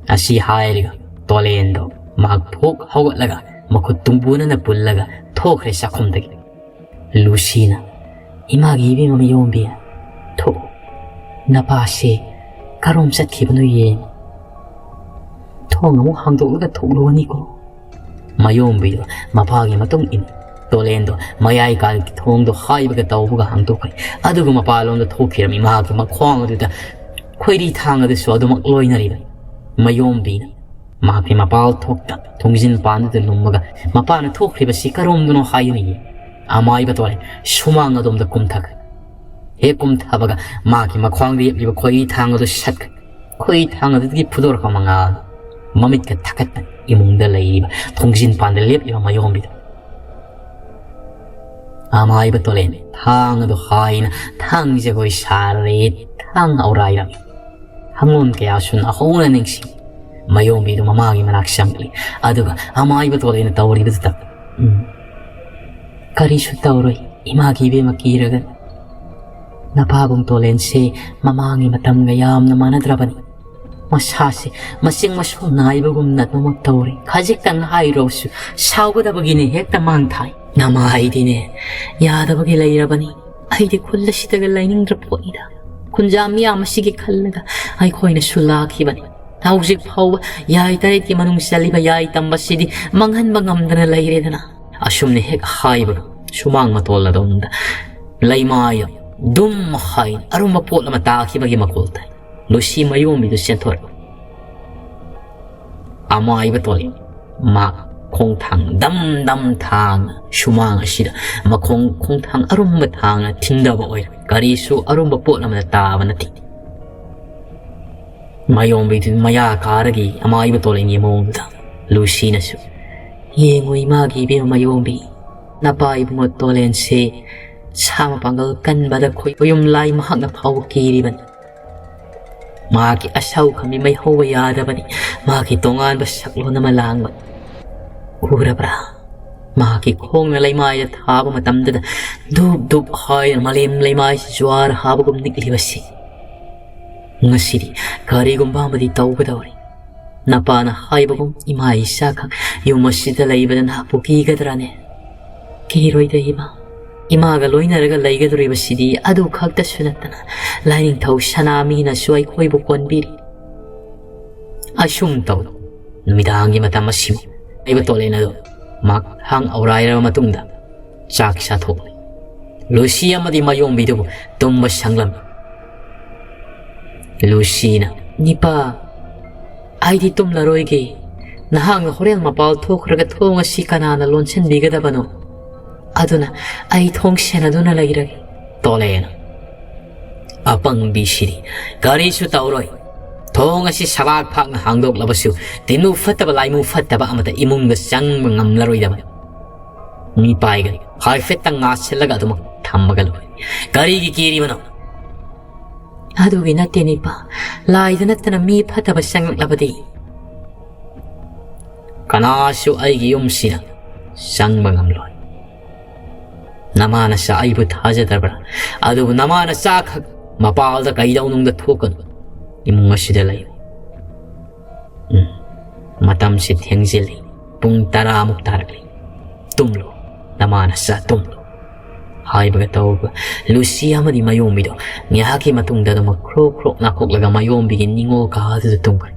ꯑꯁꯤ ꯍꯥꯏꯔꯒ ꯇꯣꯂꯦꯟꯗꯣ ꯃꯍꯥꯛ ꯐꯨꯛ ꯍꯧꯒꯠꯂꯒ ꯃꯈꯨꯠ ꯇꯨꯡꯕꯨꯅꯅ ꯄꯨꯜꯂꯒ ꯊꯣꯛꯈ꯭ꯔꯦ ꯆꯥꯛꯈꯨꯝꯗꯒꯤ꯫ ꯂꯨꯁꯤꯅ, "ꯏꯃꯥꯒꯤ ꯏꯕꯦꯝꯃ ꯃꯌꯣꯝꯕꯤ, ꯊꯣꯛ, ꯅꯄꯥꯁꯦ ꯀꯔꯣꯝ ꯆꯠꯈꯤꯕꯅꯣ ꯌꯦꯡ꯫ ꯊꯣꯡ ꯑꯃꯨꯛ ꯍꯥꯡꯗꯣꯛꯂꯒ ꯊꯣꯛꯂꯨꯒꯅꯤꯀꯣ"꯫ ꯃꯌꯣꯝꯕꯤꯗꯣ ꯃꯄꯥꯒꯤ ꯃꯇꯨꯡ ꯏꯟꯅ ꯇꯣꯂꯦꯟꯗꯣ ꯃꯌꯥꯏ ꯀꯥꯜꯒꯤ ꯊꯣꯡꯗꯣ ꯍꯥꯏꯕꯒ ꯇꯧꯕꯒ ꯍꯥꯡꯗꯣꯛꯈ꯭ꯔꯦ꯫ ꯑꯗꯨꯒ ꯃꯄꯥꯟꯂꯣꯝꯗ ꯊꯣꯛꯈꯤꯔꯝꯃꯤ ꯃꯍꯥꯛꯀꯤ ꯃꯈ꯭ꯋꯥꯡ ꯑꯗꯨꯗ ꯈꯣꯏꯔꯤ ꯊꯥꯡ ꯑꯗꯨꯁꯨ ꯑꯗꯨꯃꯛ ꯂꯣꯏꯅꯔꯤꯕ꯫ ꯃꯌꯣꯝꯕꯤꯅ ꯃꯍꯥꯛꯀꯤ ꯃꯄꯥꯜ ꯊꯣꯛꯇ ꯊꯣꯡꯖꯤꯟ ꯄꯥꯟꯗꯨꯗ ꯂꯨꯝꯃꯒ ꯃꯄꯥꯅ ꯊꯣꯛꯈ꯭ꯔꯤꯕꯁꯤ ꯀꯔꯣꯝꯗꯅꯣ ꯍꯥꯏꯗꯨꯅ ꯌꯦꯡ꯫ ꯑꯃꯥꯏꯕ ꯇꯣꯂꯦꯟ ꯁꯨꯃꯥꯡ ꯑꯗꯣꯝꯗ ꯀꯨꯝꯊꯈ꯭ꯔꯦ꯫ ꯍꯦꯛ ꯀꯨꯝꯊꯕꯒ ꯃꯍꯥꯛꯀꯤ ꯃꯈ꯭ꯋꯥꯡꯗ ꯌꯦꯞꯂꯤꯕ ꯈꯣꯏꯔꯤ ꯊꯥꯡ ꯑꯗꯨ ꯁꯠꯈ꯭ꯔꯦ꯫ ꯈꯣꯏꯔꯤ ꯊꯥꯡ ꯑꯗꯨꯗꯒꯤ ꯐꯨꯗꯣꯔꯛꯄ ꯃꯉꯥꯜ ꯃꯃꯤꯠꯀ ꯊꯛꯀꯠꯇꯅ ꯏꯃꯨꯡꯗ ꯂꯩꯔꯤꯕ ꯊꯣꯡꯖꯤꯟ ꯄꯥꯟꯗ ꯂꯦꯞꯂꯤꯕ ꯃꯌꯣꯝꯕꯤꯗ꯫ ꯑꯃꯥꯏꯕ ꯇꯣꯂꯦꯟ ꯊꯥꯡ ꯑꯗꯨ ꯍꯥꯏꯅ ꯊꯥꯡ ꯖꯒꯣꯏ ꯁꯥꯔꯦ, ꯊꯥꯡ ꯑꯧꯔꯥꯏꯔꯝꯃꯤ꯫ ꯍꯪꯉꯣꯟ ꯀꯌꯥ ꯁꯨꯅ ꯍꯧꯅ ꯅꯤꯡꯁꯤꯡ꯫ ꯃꯌꯣꯝꯕꯤꯗꯨ ꯃꯃꯥꯒꯤ ꯃꯅꯥꯛ ꯆꯪꯂꯤ꯫ ꯑꯗꯨꯒ ꯑꯃꯥꯏꯕ ꯇꯣꯂꯦꯟꯅ ꯇꯧꯔꯤꯕꯗꯨꯗ, "ꯎꯝ, ꯀꯔꯤꯁꯨ ꯇꯧꯔꯣꯏ, ꯏꯃꯥꯒꯤ ꯏꯕꯦꯝꯃ ꯀꯤꯔꯒ꯫ ꯅꯄꯥꯕꯨꯡ ꯇꯣꯂꯦꯟꯁꯦ ꯃꯃꯥꯡꯒꯤ ꯃꯇꯝꯒ ꯌꯥꯝꯅ ꯃꯥꯟꯅꯗ꯭ꯔꯕꯅꯤ꯫ ꯃꯁꯥꯁꯦ ꯃꯆꯤꯡ ꯃꯁꯨ ꯅꯥꯏꯕꯒꯨꯝꯅ ꯑꯗꯨꯃꯛ ꯇꯧꯔꯦ꯫ ꯈꯖꯤꯛꯇꯪ ꯍꯥꯏꯔꯨꯔꯁꯨ ꯁꯥꯎꯒꯗꯕꯒꯤꯅꯦ ꯍꯦꯛꯇ ꯃꯥꯡ ꯊꯥꯏ꯫ ꯅꯃꯥꯏꯗꯤꯅꯦ ꯌꯥꯗꯕꯒꯤ ꯂꯩꯔꯕꯅꯤ꯫ ꯑꯩꯗꯤ ꯈꯨꯜ ꯑꯁꯤꯗꯒ ꯂꯩꯅꯤꯡꯗ꯭ꯔ ꯄꯣꯠꯅꯤꯗ꯫ ꯈꯨꯟꯖꯥ ꯃꯤꯌꯥꯝ ꯑꯁꯤꯒꯤ ꯈꯜꯂꯒ ꯑꯩꯈꯣꯏꯅꯁꯨ ꯂꯥꯛꯈꯤꯕꯅꯤ꯫ ꯍꯧꯖꯤꯛ ꯐꯥꯎꯕ ꯌꯥꯏ ꯇꯔꯦꯠꯀꯤ ꯃꯅꯨꯡ ꯆꯜꯂꯤꯕ ꯌꯥꯏ ꯇꯝꯕꯁꯤꯗꯤ ꯃꯥꯡꯍꯟꯕ ꯉꯝꯗꯅ ꯂꯩꯔꯦꯗꯅ"꯫ ꯑꯁꯨꯝꯅ ꯍꯦꯛ ꯍꯥꯏꯕꯒ ꯁꯨꯃꯥꯡ ꯃꯇꯣꯜ ꯑꯗꯣꯝꯗ ꯂꯩꯃꯥꯏꯗ ꯗꯨꯝ ꯍꯥꯏꯅ ꯑꯔꯨꯝꯕ ꯄꯣꯠ ꯑꯃ ꯇꯥꯈꯤꯕꯒꯤ ꯃꯈꯣꯜ ꯇꯥꯏ꯫ ꯂꯨꯁꯤ ꯃꯌꯣꯝꯕꯤꯗꯨ ꯆꯦꯟꯊꯣꯔꯛꯏ꯫ ꯑꯃꯥꯏꯕ ꯇꯣꯂꯦꯟ ꯃꯥ ꯈꯣꯡꯊꯥꯡ ꯗꯝ ꯗꯝ ꯊꯥꯡꯅ ꯁꯨꯃꯥꯡ ꯑꯁꯤꯗ ꯃꯈꯣꯡ ꯈꯣꯡꯊꯥꯡ ꯑꯔꯨꯝꯕ ꯊꯥꯡꯅ ꯊꯤꯟꯗꯕ ꯑꯣꯏꯔꯦ꯫ ꯀꯔꯤꯁꯨ ꯑꯔꯨꯝꯕ ꯄꯣꯠ ꯑꯃꯗ ꯇꯥꯕ ꯅꯠꯇꯦ꯫ ꯃꯥꯌꯣꯝꯕꯤꯗꯨ ꯃꯌꯥ ꯀꯥꯔꯒ ꯑꯃꯥꯏꯕ ꯇꯣꯂꯦꯟꯒꯤ ꯃꯑꯣꯡꯗꯨꯗ ꯂꯨꯁꯤꯅꯁꯨ, "ꯌꯦꯡꯉꯨ ꯏꯃꯥꯒꯤ ꯏꯕꯦꯝꯃ ꯃꯥꯌꯣꯝꯕꯤ, ꯅꯄꯥ ꯏꯕꯨꯡꯉꯣ ꯇꯣꯂꯦꯟꯁꯦ ꯁꯥ ꯃꯄꯥꯡꯒꯜ ꯀꯟꯕꯗ ꯈꯣꯏ-, ꯈꯣꯌꯨꯝ ꯂꯥꯏ ꯃꯍꯥꯛꯅ ꯐꯥꯎꯕ ꯀꯤꯔꯤꯕꯅꯤ꯫ ꯃꯍꯥꯛꯀꯤ ꯑꯁꯥꯎ ꯈꯝꯕꯤ ꯃꯩ ꯍꯧꯕ ꯌꯥꯗꯕꯅꯤ꯫ ꯃꯍꯥꯛꯀꯤ ꯇꯣꯉꯥꯟꯕ ꯁꯛꯂꯣꯟ ꯑꯃ ꯂꯥꯡꯕꯅꯤ꯫ ꯎꯔꯕ꯭ꯔꯥ? ꯃꯍꯥꯛꯀꯤ ꯈꯣꯡꯅ ꯂꯩꯃꯥꯏꯗ ꯊꯥꯕ ꯃꯇꯝꯗꯨꯗ ꯙꯨꯞ ꯙꯨꯞ ꯍꯥꯏꯗꯨꯅ ꯃꯥꯂꯦꯝ ꯂꯩꯃꯥꯏꯁꯤ ꯖ꯭ꯋꯥꯔ ꯍꯥꯕꯒꯨꯝ ꯅꯤꯛꯂꯤꯕꯁꯤ꯫ ꯉꯁꯤꯗꯤ ꯀꯔꯤꯒꯨꯝꯕ ꯑꯃꯗꯤ ꯇꯧꯒꯗꯧꯔꯤ꯫ ꯅꯄꯥꯅ ꯍꯥꯏꯕꯒꯨꯝ ꯏꯃꯥ ꯏꯆꯥꯈꯛ ꯌꯨꯝ ꯑꯁꯤꯗ ꯂꯩꯕꯗ ꯅꯍꯥꯛꯄꯨ ꯀꯤꯒꯗ꯭ꯔꯥꯅꯦ? ꯀꯤꯔꯣꯏꯗ ꯏꯃꯥ꯫ ꯏꯃꯥꯒ ꯂꯣꯏꯅꯔꯒ ꯂꯩꯒꯗꯧꯔꯤꯕꯁꯤꯗꯤ ꯑꯗꯨ ꯈꯛꯇꯁꯨ ꯅꯠꯇꯅ ꯂꯥꯏꯅꯤꯡꯊꯧ ꯁꯅꯥꯃꯍꯤꯅꯁꯨ ꯑꯩꯈꯣꯏꯕꯨ ꯀꯣꯟꯕꯤꯔꯤ꯫" ꯑꯁꯨꯝ ꯇꯧ ꯅꯨꯃꯤꯗꯥꯡꯒꯤ ꯃꯇꯝ ꯑꯁꯤꯕꯨ ꯍꯥꯏꯕ ꯇꯣꯂꯦꯟ ꯑꯗꯨ ꯃꯍꯥꯛ ꯊꯥꯡ ꯑꯧꯔꯥꯏꯔꯕ ꯃꯇꯨꯡꯗ ꯆꯥꯛ ꯆꯥꯊꯣꯛꯂꯦ꯫ ꯂꯨꯁꯤ ꯑꯃꯗꯤ ꯃꯥꯌꯣꯝꯕꯤꯗꯨꯕꯨ ꯇꯨꯝꯕ ꯁꯪꯂꯝꯃꯤ꯫ ꯂꯨꯁꯤꯅ, "ꯅꯤꯄꯥ, ꯑꯩꯗꯤ ꯇꯨꯝꯂꯔꯣꯏꯒꯦ꯫ ꯅꯍꯥꯛꯅ ꯍꯣꯔꯦꯟ ꯃꯄꯥꯜ ꯊꯣꯛꯈ꯭ꯔꯒ ꯊꯣꯡ ꯑꯁꯤ ꯀꯅꯥꯅ ꯂꯣꯟꯁꯤꯟꯕꯤꯒꯗꯕꯅꯣ? ꯑꯗꯨꯅ ꯑꯩ ꯊꯣꯡ ꯁꯦꯟꯅꯗꯨꯅ ꯂꯩꯔꯒꯦ꯫" ꯇꯣꯂꯦꯅ, "ꯑꯄꯪꯕꯤꯁꯤꯗꯤ ꯀꯔꯤꯁꯨ ꯇꯧꯔꯣꯏ꯫ ꯊꯣꯡ ꯑꯁꯤ ꯁꯕꯥꯛ ꯐꯥꯛꯅ ꯍꯥꯡꯗꯣꯛꯂꯕꯁꯨ ꯇꯤꯟꯃꯨ ꯐꯠꯇꯕ ꯂꯥꯏꯃꯨ ꯐꯠꯇꯕ ꯑꯃꯠꯇ ꯏꯃꯨꯡꯗ ꯆꯪꯕ ꯉꯝꯂꯔꯣꯏꯗꯕꯅꯤ꯫ ꯃꯤ ꯄꯥꯏꯒꯅꯤ꯫ ꯍꯥꯏꯐꯦꯠꯇꯪ ꯉꯥꯁꯤꯜꯂꯒ ꯑꯗꯨꯃꯛ ꯊꯝꯃꯒ ꯂꯣꯏꯔꯦ꯫ ꯀꯔꯤꯒꯤ ꯀꯤꯔꯤꯕꯅꯣ?" "ꯑꯗꯨꯒꯤ ꯅꯠꯇꯦ ꯅꯤꯄꯥ꯫ ꯂꯥꯏꯗ ꯅꯠꯇꯅ ꯃꯤ ꯐꯠꯇꯕ ꯆꯪꯂꯛꯂꯕꯗꯤ?" "ꯀꯅꯥꯁꯨ ꯑꯩꯒꯤ ꯌꯨꯝꯁꯤꯗ ꯆꯪꯕ ꯉꯝꯂꯣꯏ꯫ ꯅꯃꯥ ꯅꯆꯥ ꯑꯩꯕꯨ ꯊꯥꯖꯗꯕ꯭ꯔꯥ? ꯑꯗꯨꯕꯨ ꯅꯃꯥ ꯅꯆꯥꯈꯛ ꯃꯄꯥꯜꯗ ꯀꯩꯗꯧꯅꯨꯡꯗ ꯊꯣꯛꯀꯅꯨ꯫ ꯏꯃꯨꯡ ꯑꯁꯤꯗ ꯂꯩꯌꯨ꯫ ꯎꯝ, ꯃꯇꯝꯁꯤ ꯊꯦꯡꯖꯤꯜꯂꯤ꯫ ꯄꯨꯡ ꯇꯔꯥꯃꯨꯛ ꯇꯥꯔꯛꯂꯤ꯫ ꯇꯨꯝꯂꯨ, ꯅꯃꯥ ꯅꯆꯥ ꯇꯨꯝꯂꯨ꯫" ꯍꯥꯏꯕꯒ ꯇꯧꯕ ꯂꯨꯁꯤ ꯑꯃꯗꯤ ꯃꯥꯌꯣꯝꯕꯤꯗꯣ ꯉꯥꯏꯍꯥꯛꯀꯤ ꯃꯇꯨꯡꯗ ꯑꯗꯨꯃꯛ ꯈ꯭ꯔꯣꯛ ꯈ꯭ꯔꯣꯛ ꯅꯥꯈꯣꯛꯂꯒ ꯃꯥꯌꯣꯝꯕꯤꯒꯤ ꯅꯤꯡꯉꯣꯜ ꯀꯥꯗꯨꯗ ꯇꯨꯝꯈ꯭ꯔꯦ꯫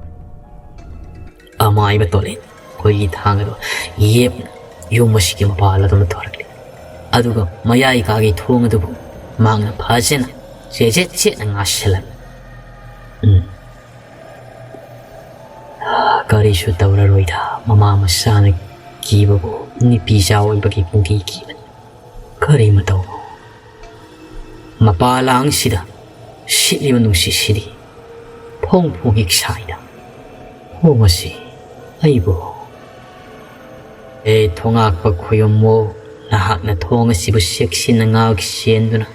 ꯑꯃꯥꯏꯕ ꯇꯣꯂꯦꯟ ꯈꯣꯏꯒꯤ ꯊꯥꯡ ꯑꯗꯨ ꯌꯦꯞꯅ ꯌꯨꯝ ꯑꯁꯤꯒꯤ ꯃꯄꯥꯜ ꯑꯗꯨꯝ ꯊꯣꯔꯛꯂꯤ꯫ ꯑꯗꯨꯒ ꯃꯌꯥꯏ ꯀꯥꯒꯤ ꯊꯣꯡ ꯑꯗꯨꯕꯨ ꯃꯍꯥꯛꯅ ꯐꯖꯅ ꯆꯦꯠ ꯆꯦꯠ ꯆꯦꯠꯅ ꯉꯥꯁꯤꯜꯂꯝꯃꯤ꯫ ꯎꯝ꯫ ꯀꯔꯤꯁꯨ ꯇꯧꯔꯔꯣꯏꯗ, ꯃꯃꯥ ꯃꯆꯥꯅ ꯀꯤꯕꯕꯨ ꯅꯨꯄꯤ ꯆꯥ ꯑꯣꯏꯕꯒꯤ ꯄꯨꯡꯀꯤ ꯀꯤꯕꯅꯤ꯫ ꯀꯔꯤ ꯃꯇꯧ? ꯃꯄꯥ ꯂꯥꯡꯁꯤꯗ ꯁꯤꯠꯂꯤꯕ ꯅꯨꯡꯁꯤꯠꯁꯤꯗꯤ ꯐꯣꯡ ꯐꯣꯡ ꯍꯦꯛ ꯁꯥꯏꯗ꯫ ꯍꯣ, ꯃꯁꯤ ꯑꯩꯕꯨ꯫ ꯑꯦ ꯊꯣꯉꯥꯛꯄ ꯈꯣꯌꯨꯝꯃꯣ, ꯅꯍꯥꯛꯅ ꯊꯣꯡ ꯑꯁꯤꯕꯨ ꯆꯦꯛꯁꯤꯟꯅ ꯉꯥꯛ ꯁꯦꯟꯗꯨꯅ,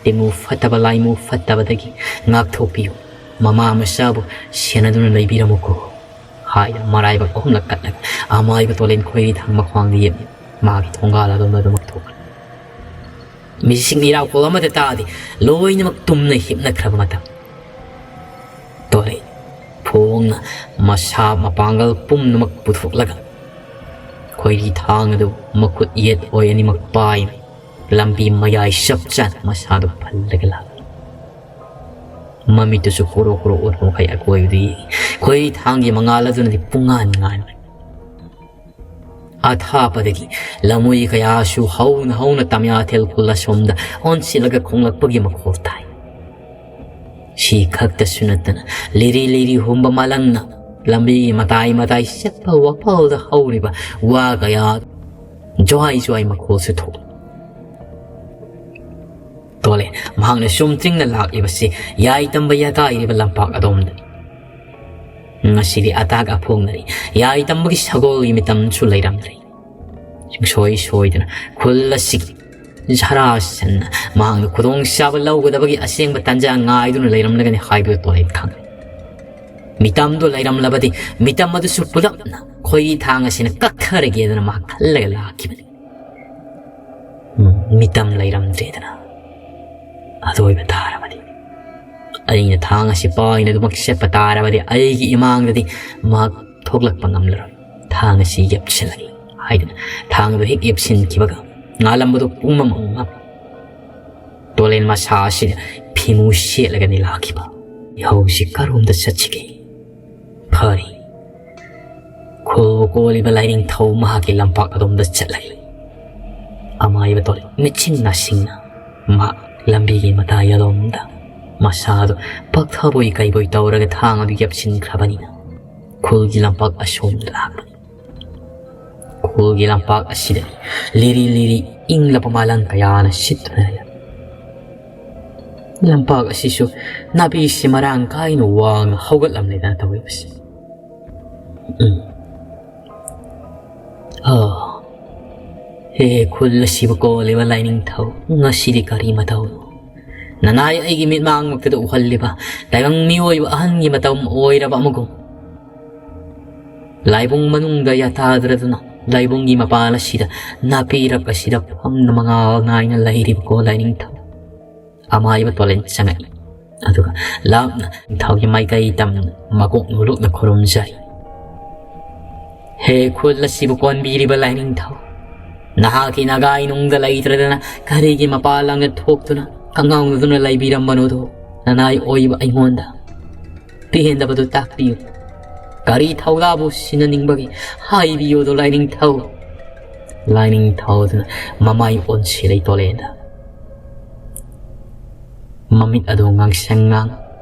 ꯇꯤꯃꯨ ꯐꯠꯇꯕ ꯂꯥꯏꯃꯨ ꯐꯠꯇꯕꯗꯒꯤ ꯉꯥꯛꯊꯣꯛꯄꯤꯌꯨ꯫ ꯃꯃꯥ ꯃꯆꯥꯕꯨ ꯁꯦꯟꯅꯗꯨꯅ ꯂꯩꯕꯤꯔꯝꯃꯨꯀꯣ꯫ ꯍꯥꯏꯅ ꯃꯔꯥꯏꯕꯛ ꯑꯍꯨꯝꯂꯛ ꯀꯠꯂꯒ ꯑꯃꯥꯏꯕ ꯇꯣꯂꯦꯟ ꯈꯣꯏꯔꯤ ꯊꯥꯡ ꯃꯈ꯭ꯋꯥꯡꯗ ꯌꯦꯞꯂꯤ꯫ ꯃꯥꯒꯤ ꯊꯣꯡꯒꯥꯜ ꯑꯗꯣꯝꯗ ꯑꯗꯨꯃꯛ ꯊꯣꯛꯈ꯭ꯔꯦ꯫ ꯃꯤꯁꯤꯡ ꯏꯔꯥꯎ ꯀꯣꯜ ꯑꯃꯗ ꯇꯥꯗꯤ ꯂꯣꯏꯅꯃꯛ ꯇꯨꯝꯅ ꯍꯤꯞꯅꯈ꯭ꯔꯕ ꯃꯇꯝ꯫ ꯇꯣꯔꯦ ꯐꯣꯡꯅ ꯃꯁꯥ ꯃꯄꯥꯡꯒꯜ ꯄꯨꯝꯅꯃꯛ ꯄꯨꯊꯣꯛꯂꯒ ꯈꯣꯏꯔꯤ ꯊꯥꯡ ꯑꯗꯨ ꯃꯈꯨꯠ ꯌꯦꯠ ꯑꯣꯏ ꯑꯅꯤꯃꯛ ꯄꯥꯏꯅ ꯂꯝꯕꯤ ꯃꯌꯥꯏ ꯆꯞ ꯆꯥꯅ ꯃꯁꯥꯗꯨ ꯐꯜꯂꯒ ꯂꯥꯛꯏ꯫ ꯃꯃꯤꯠꯇꯨꯁꯨ ꯀꯣꯔꯣ ꯀꯣꯔꯣ ꯑꯣꯠꯄ ꯃꯈꯩ ꯑꯀꯣꯏꯕꯗꯨ ꯌꯦꯡꯏ꯫ ꯈꯣꯏꯔꯤ ꯊꯥꯡꯒꯤ ꯃꯉꯥꯜ ꯑꯗꯨꯅꯗꯤ ꯄꯨꯡꯉꯥꯟ ꯉꯥꯟꯕꯅꯤ꯫ ꯑꯊꯥꯞꯄꯗꯒꯤ ꯂꯝꯃꯣꯏ ꯀꯌꯥꯁꯨ ꯍꯧꯅ ꯍꯧꯅ ꯇꯝꯌꯥꯊꯦꯜ ꯈꯨꯜ ꯑꯁꯣꯝꯗ ꯑꯣꯟꯁꯤꯜꯂꯒ ꯈꯣꯡꯂꯛꯄꯒꯤ ꯃꯈꯣꯜ ꯇꯥꯏ꯫ ꯁꯤ ꯈꯛꯇꯁꯨ ꯅꯠꯇꯅ ꯂꯤꯔꯤ ꯂꯤꯔꯤ ꯍꯨꯝꯕ ꯃꯥꯂꯪꯅ ꯂꯝꯕꯤꯒꯤ ꯃꯇꯥꯏ ꯃꯇꯥꯏ ꯆꯠꯄ ꯋꯥꯄꯜꯗ ꯍꯧꯔꯤꯕ ꯋꯥ ꯀꯌꯥ ꯖ꯭ꯋꯥꯏ ꯖ꯭ꯋꯥꯏ ꯃꯈꯣꯜꯁꯨ ꯊꯣꯛꯏ꯫ ꯇꯣꯜꯂꯦ꯫ ꯃꯍꯥꯛꯅ ꯆꯨꯝꯇ꯭ꯔꯤꯡꯅ ꯂꯥꯛꯂꯤꯕꯁꯤ ꯌꯥꯏ ꯇꯝꯕ ꯌꯥꯇꯥꯏꯔꯤꯕ ꯂꯝꯄꯥꯛ ꯑꯗꯣꯝꯗꯅꯤ꯫ ꯉꯁꯤꯗꯤ ꯑꯇꯥꯛ ꯑꯐꯣꯡꯅꯔꯤ꯫ ꯌꯥꯏ ꯇꯝꯕꯒꯤ ꯁꯒꯣꯜꯒꯤ ꯃꯤꯇꯝꯁꯨ ꯂꯩꯔꯝꯗ꯭ꯔꯦ꯫ ꯁꯨꯡꯁꯣꯏ ꯁꯣꯏꯗꯅ ꯈꯨꯜ ꯑꯁꯤꯒꯤ ꯁꯔꯥꯁꯟꯅ ꯃꯍꯥꯛꯅ ꯈꯨꯗꯣꯡꯆꯥꯕ ꯂꯧꯒꯗꯕꯒꯤ ꯑꯁꯦꯡꯕ ꯇꯥꯟꯖꯥ ꯉꯥꯏꯗꯨꯅ ꯂꯩꯔꯝꯂꯒꯅꯤ ꯍꯥꯏꯕꯗꯨ ꯇꯣꯂꯦꯠ ꯈꯪꯂꯦ꯫ ꯃꯤꯇꯝꯗꯨ ꯂꯩꯔꯝꯂꯕꯗꯤ ꯃꯤꯇꯝ ꯑꯗꯨꯁꯨ ꯄꯨꯂꯞꯅ ꯈꯣꯏꯔꯤ ꯊꯥꯡ ꯑꯁꯤꯅ ꯀꯛꯊꯔꯒꯦꯗꯅ ꯃꯍꯥꯛ ꯈꯜꯂꯒ ꯂꯥꯛꯈꯤꯕꯅꯤ꯫ ꯎꯝ, ꯃꯤꯇꯝ ꯂꯩꯔꯝꯗ꯭ꯔꯦꯗꯅ꯫ ꯑꯗꯨ ꯑꯣꯏꯕ ꯇꯥꯔꯕꯗꯤ, ꯑꯩꯅ ꯊꯥꯡ ꯑꯁꯤ ꯄꯥꯏꯅ ꯑꯗꯨꯃꯛ ꯆꯠꯄ ꯇꯥꯔꯕꯗꯤ ꯑꯩꯒꯤ ꯏꯃꯥꯡꯗꯗꯤ ꯃꯍꯥꯛ ꯊꯣꯛꯂꯛꯄ ꯉꯝꯂꯔꯣꯏ꯫ ꯊꯥꯡ ꯑꯁꯤ ꯌꯦꯞꯁꯤꯜꯂꯒꯦ ꯍꯥꯏꯗꯨꯅ ꯊꯥꯡ ꯑꯗꯨ ꯍꯦꯛ ꯌꯦꯞꯁꯤꯟꯈꯤꯕꯒ ꯉꯥꯜꯂꯝꯕꯗꯨ ꯄꯨꯝꯃꯝ ꯑꯃꯨꯛ ꯃꯝꯃꯤ꯫ ꯇꯣꯂꯦꯟ ꯃꯁꯥ ꯑꯁꯤꯗ ꯐꯤꯃꯨ ꯁꯦꯠꯂꯒꯅꯤ ꯂꯥꯛꯈꯤꯕ꯫ ꯏꯍꯧꯁꯤ ꯀꯔꯣꯝꯗ ꯆꯠꯁꯤꯒꯦ? ꯐꯔꯦ, ꯈꯨꯜꯕꯨ ꯀꯣꯜꯂꯤꯕ ꯂꯥꯏꯅꯤꯡꯊꯧ ꯃꯍꯥꯛꯀꯤ ꯂꯝꯄꯥꯛ ꯑꯗꯣꯝꯗ ꯆꯠꯂꯒꯦ꯫ ꯑꯃꯥꯏꯕ ꯇꯣꯂꯦꯟ ꯃꯤꯠꯁꯤꯡ ꯅꯥꯁꯤꯡꯅ ꯃꯍꯥꯛ ꯂꯝꯕꯤꯒꯤ ꯃꯇꯥꯏ ꯑꯗꯣꯝꯗ ꯃꯁꯥꯗꯨ ꯄꯛꯊꯕꯣꯏ ꯀꯩꯕꯣꯏ ꯇꯧꯔꯒ ꯊꯥꯡ ꯑꯗꯨ ꯌꯦꯞꯁꯤꯟꯈ꯭ꯔꯕꯅꯤꯅ ꯈꯨꯜꯒꯤ ꯂꯝꯄꯥꯛ ꯑꯁꯣꯝꯗ ꯂꯥꯛꯄꯅꯤ꯫ ꯎꯈ꯭ꯔꯨꯜꯒꯤ ꯂꯝꯄꯥꯛ ꯑꯁꯤꯗ ꯂꯤꯔꯤ ꯂꯤꯔꯤ ꯏꯪꯂꯕ ꯃꯥꯂꯪ ꯀꯌꯥꯅ ꯁꯤꯠꯇꯨꯅ ꯂꯩꯔꯝꯃꯤ꯫ ꯂꯝꯄꯥꯛ ꯑꯁꯤꯁꯨ ꯅꯥꯄꯤꯁꯤ ꯃꯔꯥꯡ ꯀꯥꯏꯅ ꯋꯥꯡꯅ ꯍꯧꯒꯠꯂꯝꯂꯦꯗꯅ ꯇꯧꯔꯤꯕꯁꯤ꯫ ꯎꯝ꯫ ꯑꯥ꯫ ꯍꯦ, ꯈꯨꯜ ꯑꯁꯤꯕꯨ ꯀꯣꯜꯂꯤꯕ ꯂꯥꯏꯅꯤꯡꯊꯧ, ꯉꯁꯤꯗꯤ ꯀꯔꯤ ꯃꯇꯧꯅꯣ? ꯅꯅꯥꯏ ꯑꯩꯒꯤ ꯃꯤꯠꯃꯥꯡꯃꯛꯇꯗ ꯎꯍꯜꯂꯤꯕ ꯇꯥꯏꯕꯪ ꯃꯤꯑꯣꯏꯕ ꯑꯍꯟꯒꯤ ꯃꯇꯧ ꯑꯣꯏꯔꯕ ꯑꯃꯒꯨꯝ꯫ ꯂꯥꯏꯕꯨꯡ ꯃꯅꯨꯡꯗ ꯌꯥꯇꯥꯗ꯭ꯔꯗꯨꯅ ꯂꯥꯏꯕꯨꯡꯒꯤ ꯃꯄꯥꯟ ꯑꯁꯤꯗ ꯅꯥꯄꯤꯔꯛ ꯑꯁꯤꯗ ꯐꯝꯅ ꯃꯉꯥꯜ ꯅꯥꯏꯅ ꯂꯩꯔꯤꯕꯀꯣ ꯂꯥꯏꯅꯤꯡꯊꯧ꯫ ꯑꯃꯥꯏꯕ ꯇꯣꯂꯦꯟ ꯆꯪꯉꯛꯏ꯫ ꯑꯗꯨꯒ ꯂꯥꯞꯅ ꯅꯤꯡꯊꯧꯒꯤ ꯃꯥꯏꯀꯩ ꯇꯝꯅ ꯃꯀꯣꯛ ꯅꯣꯂꯨꯛꯅ ꯈꯨꯔꯨꯝꯖꯔꯤ꯫ ꯍꯦ ꯈꯨꯜ ꯑꯁꯤꯕꯨ ꯀꯣꯟꯕꯤꯔꯤꯕ ꯂꯥꯏꯅꯤꯡꯊꯧ, ꯅꯍꯥꯛꯀꯤ ꯅꯥꯒꯥꯏ ꯅꯨꯡꯗ ꯂꯩꯇ꯭ꯔꯗꯅ ꯀꯔꯤꯒꯤ ꯃꯄꯥꯟ ꯂꯝꯗ ꯊꯣꯛꯇꯨꯅ ꯀꯉꯥꯎꯅꯗꯨꯅ ꯂꯩꯕꯤꯔꯝꯕꯅꯣꯗꯣ ꯅꯅꯥꯏ ꯑꯣꯏꯕ ꯑꯩꯉꯣꯟꯗ ꯄꯦꯟꯗꯕꯗꯨ ꯇꯥꯛꯄꯤꯌꯨ꯫ ꯀꯔꯤ ꯊꯧꯗꯥꯕꯨ ꯁꯤꯟꯅꯅꯤꯡꯕꯒꯦ ꯍꯥꯏꯕꯤꯌꯨꯗꯣ ꯂꯥꯏꯅꯤꯡꯊꯧ꯫ ꯂꯥꯏꯅꯤꯡꯊꯧꯗꯨꯅ ꯃꯃꯥꯏ ꯑꯣꯟꯁꯤꯜꯂꯤ ꯇꯣꯂꯦꯟꯗ꯫ ꯃꯃꯤꯠ ꯑꯗꯨ ꯉꯥꯡꯁꯪ ꯉꯥꯡ,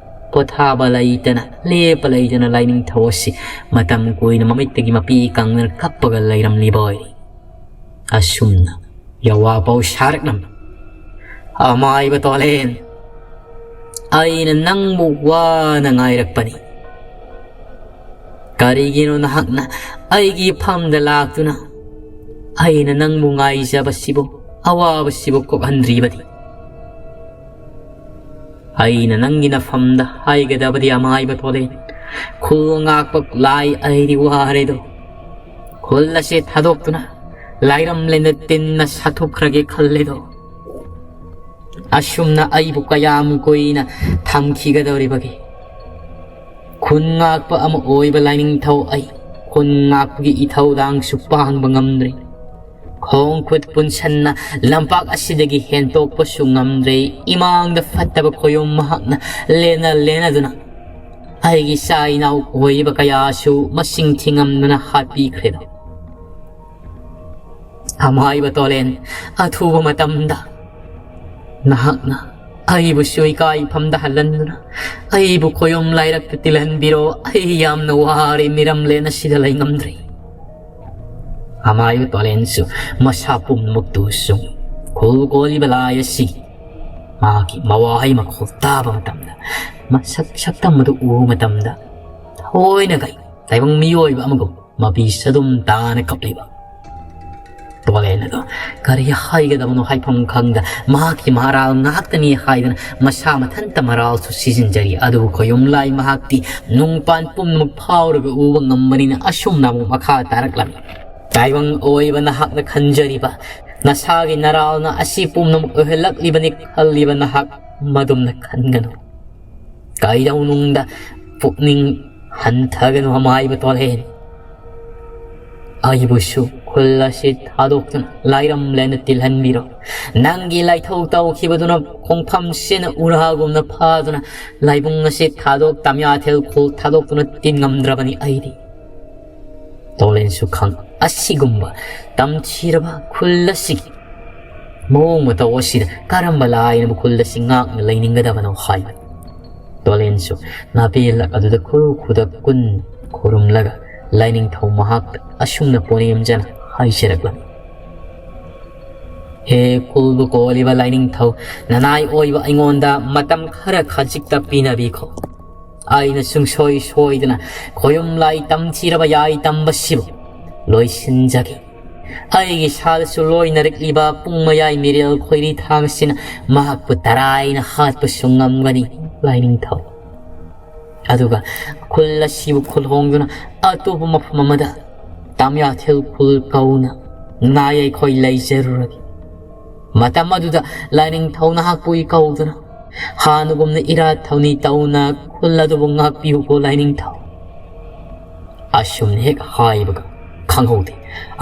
ꯄꯣꯊꯥꯕ ꯂꯩꯇꯅ, ꯂꯦꯞꯄ ꯂꯩꯇꯅ ꯂꯥꯏꯅꯤꯡꯊꯧ ꯑꯁꯤ ꯃꯇꯝ ꯀꯨꯏꯅ ꯃꯃꯤꯠꯇꯒꯤ ꯃꯄꯤ ꯀꯪꯗꯅ ꯀꯞꯄꯒ ꯂꯩꯔꯝꯂꯤꯕ ꯑꯣꯏꯔꯦ꯫ ꯑꯁꯨꯝꯅ ꯌꯋꯥ ꯄꯥꯎ ꯁꯥꯔꯛꯂꯝꯃꯤ꯫ ꯑꯃꯥꯏꯕ ꯇꯣꯂꯦꯟ, ꯑꯩꯅ ꯅꯪꯕꯨ ꯋꯥꯅ ꯉꯥꯏꯔꯛꯄꯅꯤ꯫ ꯀꯔꯤꯒꯤꯅꯣ ꯅꯍꯥꯛꯅ ꯑꯩꯒꯤ ꯐꯝꯗ ꯂꯥꯛꯇꯨꯅ ꯑꯩꯅ ꯅꯪꯕꯨ ꯉꯥꯏꯖꯕꯁꯤꯕꯨ, ꯑꯋꯥꯕꯁꯤꯕꯨ ꯀꯣꯛꯍꯟꯗ꯭ꯔꯤꯕꯗꯤ? ꯑꯩꯅ ꯅꯪꯒꯤ ꯅꯐꯝꯗ ꯍꯥꯏꯒꯗꯕꯗꯤ ꯑꯃꯥꯏꯕ ꯇꯣꯂꯦꯟ, ꯈꯨꯜ ꯉꯥꯛꯄ ꯂꯥꯏ ꯑꯩꯗꯤ ꯋꯥꯔꯦꯗꯣ꯫ ꯈꯨꯜ ꯑꯁꯤ ꯊꯥꯗꯣꯛꯇꯨꯅ ꯂꯥꯏꯔꯝꯂꯦꯟꯗ ꯇꯤꯟꯅ ꯁꯥꯊꯣꯛꯈ꯭ꯔꯒꯦ ꯈꯜꯂꯦꯗꯣ꯫ ꯑꯁꯨꯝꯅ ꯑꯩꯕꯨ ꯀꯌꯥꯝ ꯀꯨꯏꯅ ꯊꯝꯈꯤꯒꯗꯧꯔꯤꯕꯒꯦ? ꯈꯨꯟ ꯉꯥꯛꯄ ꯑꯃ ꯑꯣꯏꯕ ꯂꯥꯏꯅꯤꯡꯊꯧ ꯑꯩ ꯈꯨꯟ ꯉꯥꯛꯄꯒꯤ ꯏꯊꯧꯗꯥꯡꯁꯨ ꯄꯥꯡꯕ ꯉꯝꯗ꯭ꯔꯦ꯫ ꯈꯣꯡ ꯈꯨꯠ ꯄꯨꯟꯁꯟꯅ ꯂꯝꯄꯥꯛ ꯑꯁꯤꯗꯒꯤ ꯍꯦꯟꯇꯣꯛꯄꯁꯨ ꯉꯝꯗ꯭ꯔꯦ꯫ ꯏꯃꯥꯡꯗ ꯐꯠꯇꯕ ꯈꯣꯌꯨꯝ ꯃꯍꯥꯛꯅ ꯂꯦꯟꯅ ꯂꯦꯟꯅꯗꯨꯅ ꯑꯩꯒꯤ ꯏꯆꯥ ꯏꯅꯥꯎ ꯑꯣꯏꯔꯤꯕ ꯀꯌꯥꯁꯨ ꯃꯁꯤꯡ ꯊꯤꯉꯝꯗꯅ ꯍꯥꯠꯄꯤꯈ꯭ꯔꯦꯗꯣ꯫ ꯑꯃꯥꯏꯕ ꯇꯣꯂꯦꯟ, ꯑꯊꯨꯕ ꯃꯇꯝꯗ ꯅꯍꯥꯛꯅ ꯑꯩꯕꯨꯁꯨ ꯏꯀꯥꯏꯐꯝꯗ ꯍꯜꯍꯟꯗꯨꯅ ꯑꯩꯕꯨ ꯈꯣꯌꯨꯝ ꯂꯥꯏꯔꯛꯇ ꯇꯤꯜꯍꯟꯕꯤꯔꯣ꯫ ꯑꯩ ꯌꯥꯝꯅ ꯋꯥꯔꯦ, ꯃꯤꯔꯝꯂꯦꯟ ꯑꯁꯤꯗ ꯂꯩ ꯉꯝꯗ꯭ꯔꯦ꯫ ꯑꯃꯥꯏꯕ ꯇꯣꯂꯦꯟꯁꯨ ꯃꯁꯥ ꯄꯨꯝꯅꯃꯛꯇꯨ ꯁꯨꯝ ꯈꯨꯜ ꯀꯣꯜꯂꯤꯕ ꯂꯥꯏ ꯑꯁꯤ ꯃꯍꯥꯛꯀꯤ ꯃꯋꯥꯍꯩ ꯃꯈꯣꯜ ꯇꯥꯕ ꯃꯇꯝꯗ, ꯃꯁꯛ ꯁꯛꯇꯝ ꯑꯗꯨ ꯎꯕ ꯃꯇꯝꯗ ꯊꯑꯣꯏꯅ ꯀꯩ ꯇꯥꯏꯕꯪ ꯃꯤꯑꯣꯏꯕ ꯑꯃꯒꯨꯝ ꯃꯄꯤ ꯁꯗꯨꯝ ꯇꯥꯅ ꯀꯞꯂꯤꯕ ꯇꯣꯂꯦꯟ ꯑꯗꯣ ꯀꯔꯤ ꯍꯥꯏꯒꯗꯕꯅꯣ ꯍꯥꯏꯐꯝ ꯈꯪꯗ ꯃꯍꯥꯛꯀꯤ ꯃꯔꯥꯜ ꯉꯥꯛꯇꯅꯤ ꯍꯥꯏꯗꯅ ꯃꯁꯥ ꯃꯊꯟꯇ ꯃꯔꯥꯜꯁꯨ ꯁꯤꯖꯤꯟꯖꯔꯤ꯫ ꯑꯗꯨꯕꯨ ꯈꯣꯌꯨꯝ ꯂꯥꯏ ꯃꯍꯥꯛꯇꯤ ꯅꯨꯡꯄꯥꯟ ꯄꯨꯝꯅꯃꯛ ꯐꯥꯎꯔꯒ ꯎꯕ ꯉꯝꯕꯅꯤꯅ ꯑꯁꯨꯝꯅ ꯑꯃꯨꯛ ꯃꯈꯥ ꯇꯥꯔꯛꯂꯝꯃꯤ꯫ ꯇꯥꯏꯕꯪ ꯑꯣꯏꯕ ꯅꯍꯥꯛꯅ ꯈꯟꯖꯔꯤꯕ ꯅꯁꯥꯒꯤ ꯅꯔꯥꯜꯅ ꯑꯁꯤ ꯄꯨꯝꯅꯃꯛ ꯑꯣꯏꯍꯜꯂꯛꯂꯤꯕꯅꯤ ꯈꯜꯂꯤꯕ ꯅꯍꯥꯛ ꯃꯗꯨꯝꯅ ꯈꯟꯒꯅꯨ꯫ ꯀꯩꯗꯧꯅꯨꯡꯗ ꯄꯨꯛꯅꯤꯡ ꯍꯟꯊꯒꯅꯨ ꯑꯃꯥꯏꯕ ꯇꯣꯂꯦꯟ꯫ ꯑꯩꯕꯨꯁꯨ ꯈꯨꯜ ꯑꯁꯤ ꯊꯥꯗꯣꯛꯇꯨꯅ ꯂꯥꯏꯔꯝꯂꯦꯟꯗ ꯇꯤꯜꯍꯟꯕꯤꯔꯣ꯫ ꯅꯪꯒꯤ ꯂꯥꯏꯊꯧ ꯇꯧꯈꯤꯕꯗꯨꯅ ꯈꯣꯡꯐꯝ ꯁꯤꯅ ꯎꯔꯥꯒꯨꯝꯅ ꯐꯥꯗꯨꯅ ꯂꯥꯏꯕꯨꯡ ꯑꯁꯤ ꯊꯥꯗꯣꯛ ꯇꯝꯌꯥꯊꯦꯜ ꯈꯨꯜ ꯊꯥꯗꯣꯛꯇꯨꯅ ꯇꯤꯟ ꯉꯝꯗ꯭ꯔꯕꯅꯤ ꯑꯩꯗꯤ꯫ ꯇꯣꯂꯦꯟꯁꯨ ꯈꯪ ꯑꯁꯤꯒꯨꯝꯕ ꯇꯝꯊꯤꯔꯕ ꯈꯨꯜ ꯑꯁꯤꯒꯤ ꯃꯑꯣꯡ ꯃꯇꯧ ꯑꯁꯤꯗ ꯀꯔꯝꯕ ꯂꯥꯏꯅꯕꯨ ꯈꯨꯜ ꯑꯁꯤ ꯉꯥꯛꯅ ꯂꯩꯅꯤꯡꯒꯗꯕꯅꯣ ꯍꯥꯏꯕꯅꯤ꯫ ꯇꯣꯂꯦꯟꯁꯨ ꯅꯥꯄꯤꯂꯛ ꯑꯗꯨꯗ ꯈꯨꯔꯨ ꯈꯨꯗꯛ ꯀꯨꯟ ꯈꯨꯔꯨꯝꯂꯒ ꯂꯥꯏꯅꯤꯡꯊꯧ ꯃꯍꯥꯛꯇ ꯑꯁꯨꯝꯅ ꯄꯨꯅꯦꯝꯖꯅ ꯍꯥꯏꯖꯔꯛꯂꯝꯃꯤ꯫ ꯍꯦ ꯈꯨꯜꯕꯨ ꯀꯣꯜꯂꯤꯕ ꯂꯥꯏꯅꯤꯡꯊꯧ, ꯅꯅꯥꯏ ꯑꯣꯏꯕ ꯑꯩꯉꯣꯟꯗ ꯃꯇꯝ ꯈꯔ ꯈꯖꯤꯛꯇ ꯄꯤꯅꯕꯤꯈꯣ꯫ ꯑꯩꯅ ꯁꯨꯡꯁꯣꯏ ꯁꯣꯏꯗꯅ ꯈꯣꯌꯨꯝ ꯂꯥꯏ ꯇꯝꯊꯤꯔꯕ ꯌꯥꯏ ꯇꯝꯕꯁꯤꯕꯨ ꯂꯣꯏꯁꯤꯟꯖꯒꯦ꯫ ꯑꯩꯒꯤ ꯏꯁꯥꯗꯁꯨ ꯂꯣꯏꯅꯔꯛꯂꯤꯕ ꯄꯨꯡ ꯃꯌꯥꯏ ꯃꯤꯔꯦꯜ ꯈꯣꯏꯔꯤ ꯊꯥꯡꯁꯤꯅ ꯃꯍꯥꯛꯄꯨ ꯇꯔꯥꯏꯅ ꯍꯥꯠꯄꯁꯨ ꯉꯝꯒꯅꯤ ꯂꯥꯏꯅꯤꯡꯊꯧ꯫ ꯑꯗꯨꯒ ꯈꯨꯜ ꯑꯁꯤꯕꯨ ꯈꯨꯜꯍꯣꯡꯗꯨꯅ ꯑꯇꯣꯞꯄ ꯃꯐꯝ ꯑꯃꯗ ꯇꯥꯃꯤꯌꯥꯊꯦꯜ ꯈꯨꯜ ꯀꯧꯅ ꯉꯥ ꯌꯩꯈꯣꯏ ꯂꯩꯖꯔꯨꯔꯒꯦ꯫ ꯃꯇꯝ ꯑꯗꯨꯗ ꯂꯥꯏꯅꯤꯡꯊꯧ ꯅꯍꯥꯛꯄꯨ ꯏꯀꯧꯗꯨꯅ ꯍꯥꯟꯅꯒꯨꯝꯅ ꯏꯔꯥꯠ ꯊꯧꯅꯤ ꯇꯧꯅ ꯈꯨꯜ ꯑꯗꯨꯕꯨ ꯉꯥꯛꯄꯤꯌꯨꯀꯣ ꯂꯥꯏꯅꯤꯡꯊꯧ꯫ ꯑꯁꯨꯝꯅ ꯍꯦꯛ ꯍꯥꯏꯕꯒ ꯈꯪꯍꯧꯗꯦ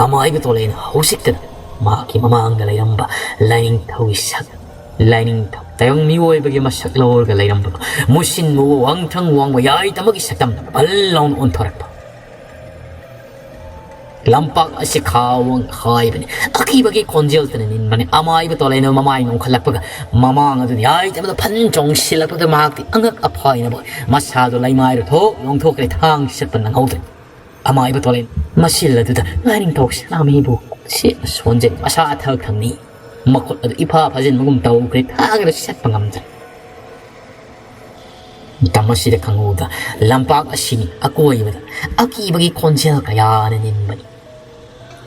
ꯑꯃꯥꯏꯕ ꯇꯣꯂꯦꯟ ꯍꯧꯖꯤꯛꯇꯅ ꯃꯍꯥꯛꯀꯤ ꯃꯃꯥꯡꯗ ꯂꯩꯔꯝꯕ ꯂꯥꯏꯅꯤꯡꯊꯧꯒꯤ ꯁꯛ, ꯂꯥꯏꯅꯤꯡꯊꯧ ꯇꯥꯏꯕꯪ ꯃꯤꯑꯣꯏꯕꯒꯤ ꯃꯁꯛ ꯂꯧꯔꯒ ꯂꯩꯔꯝꯕꯗꯣ ꯃꯨꯁꯤꯟ ꯃꯨꯕ ꯋꯥꯡꯊ꯭ꯔꯪ ꯋꯥꯡꯕ ꯌꯥꯏꯇꯃꯛꯀꯤ ꯁꯛꯇꯝꯗ ꯕꯜ ꯂꯥꯎꯅ ꯑꯣꯟꯊꯣꯔꯛꯄ꯫ ꯂꯝꯄꯥꯛ ꯑꯁꯤ ꯈꯥꯋꯪ ꯍꯥꯏꯕꯅꯤ꯫ ꯑꯀꯤꯕꯒꯤ ꯈꯣꯟꯖꯦꯜꯇꯅ ꯅꯤꯟꯕꯅꯤ꯫ ꯑꯃꯥꯏꯕ ꯇꯣꯂꯦꯟꯅ ꯃꯃꯥꯏ ꯅꯣꯡꯈꯠꯂꯛꯄꯒ ꯃꯃꯥꯡ ꯑꯗꯨ ꯌꯥꯏꯇꯕꯗ ꯐꯟ ꯆꯣꯡꯁꯤꯜꯂꯛꯄꯗ ꯃꯍꯥꯛꯇꯤ ꯑꯉꯛ ꯑꯐꯥꯏꯅꯕ ꯃꯁꯥꯗꯣ ꯂꯩꯃꯥꯏꯔ ꯊꯣꯛ ꯂꯣꯡꯊꯣꯛꯈ꯭ꯔꯦ꯫ ꯊꯥꯡ ꯁꯠꯄ ꯅꯪꯍꯧꯗ꯭ꯔꯦ꯫ ꯑꯃꯥꯏꯕ ꯇꯣꯂꯦꯟ ꯃꯁꯤꯜ ꯑꯗꯨꯗ ꯂꯥꯏꯅꯤꯡꯊꯧ ꯁꯅꯥꯃꯍꯤꯕꯨ ꯁꯦꯠꯅ ꯁꯣꯟꯖꯩ꯫ ꯃꯁꯥ ꯑꯊꯛ ꯊꯪꯅꯤ꯫ ꯃꯈꯨꯠ ꯑꯗꯨ ꯏꯐꯥ ꯐꯥꯖꯤꯟꯕꯒꯨꯝ ꯇꯧꯈ꯭ꯔꯦ꯫ ꯊꯥꯡ ꯑꯗꯨ ꯁꯠꯄ ꯉꯝꯗ꯭ꯔꯦ꯫ ꯃꯇꯝ ꯑꯁꯤꯗ ꯈꯪꯍꯧꯗ ꯂꯝꯄꯥꯛ ꯑꯁꯤꯒꯤ ꯑꯀꯣꯏꯕꯗ ꯑꯀꯤꯕꯒꯤ ꯈꯣꯟꯖꯦꯜ ꯀꯌꯥꯅ ꯅꯤꯟꯕꯅꯤ꯫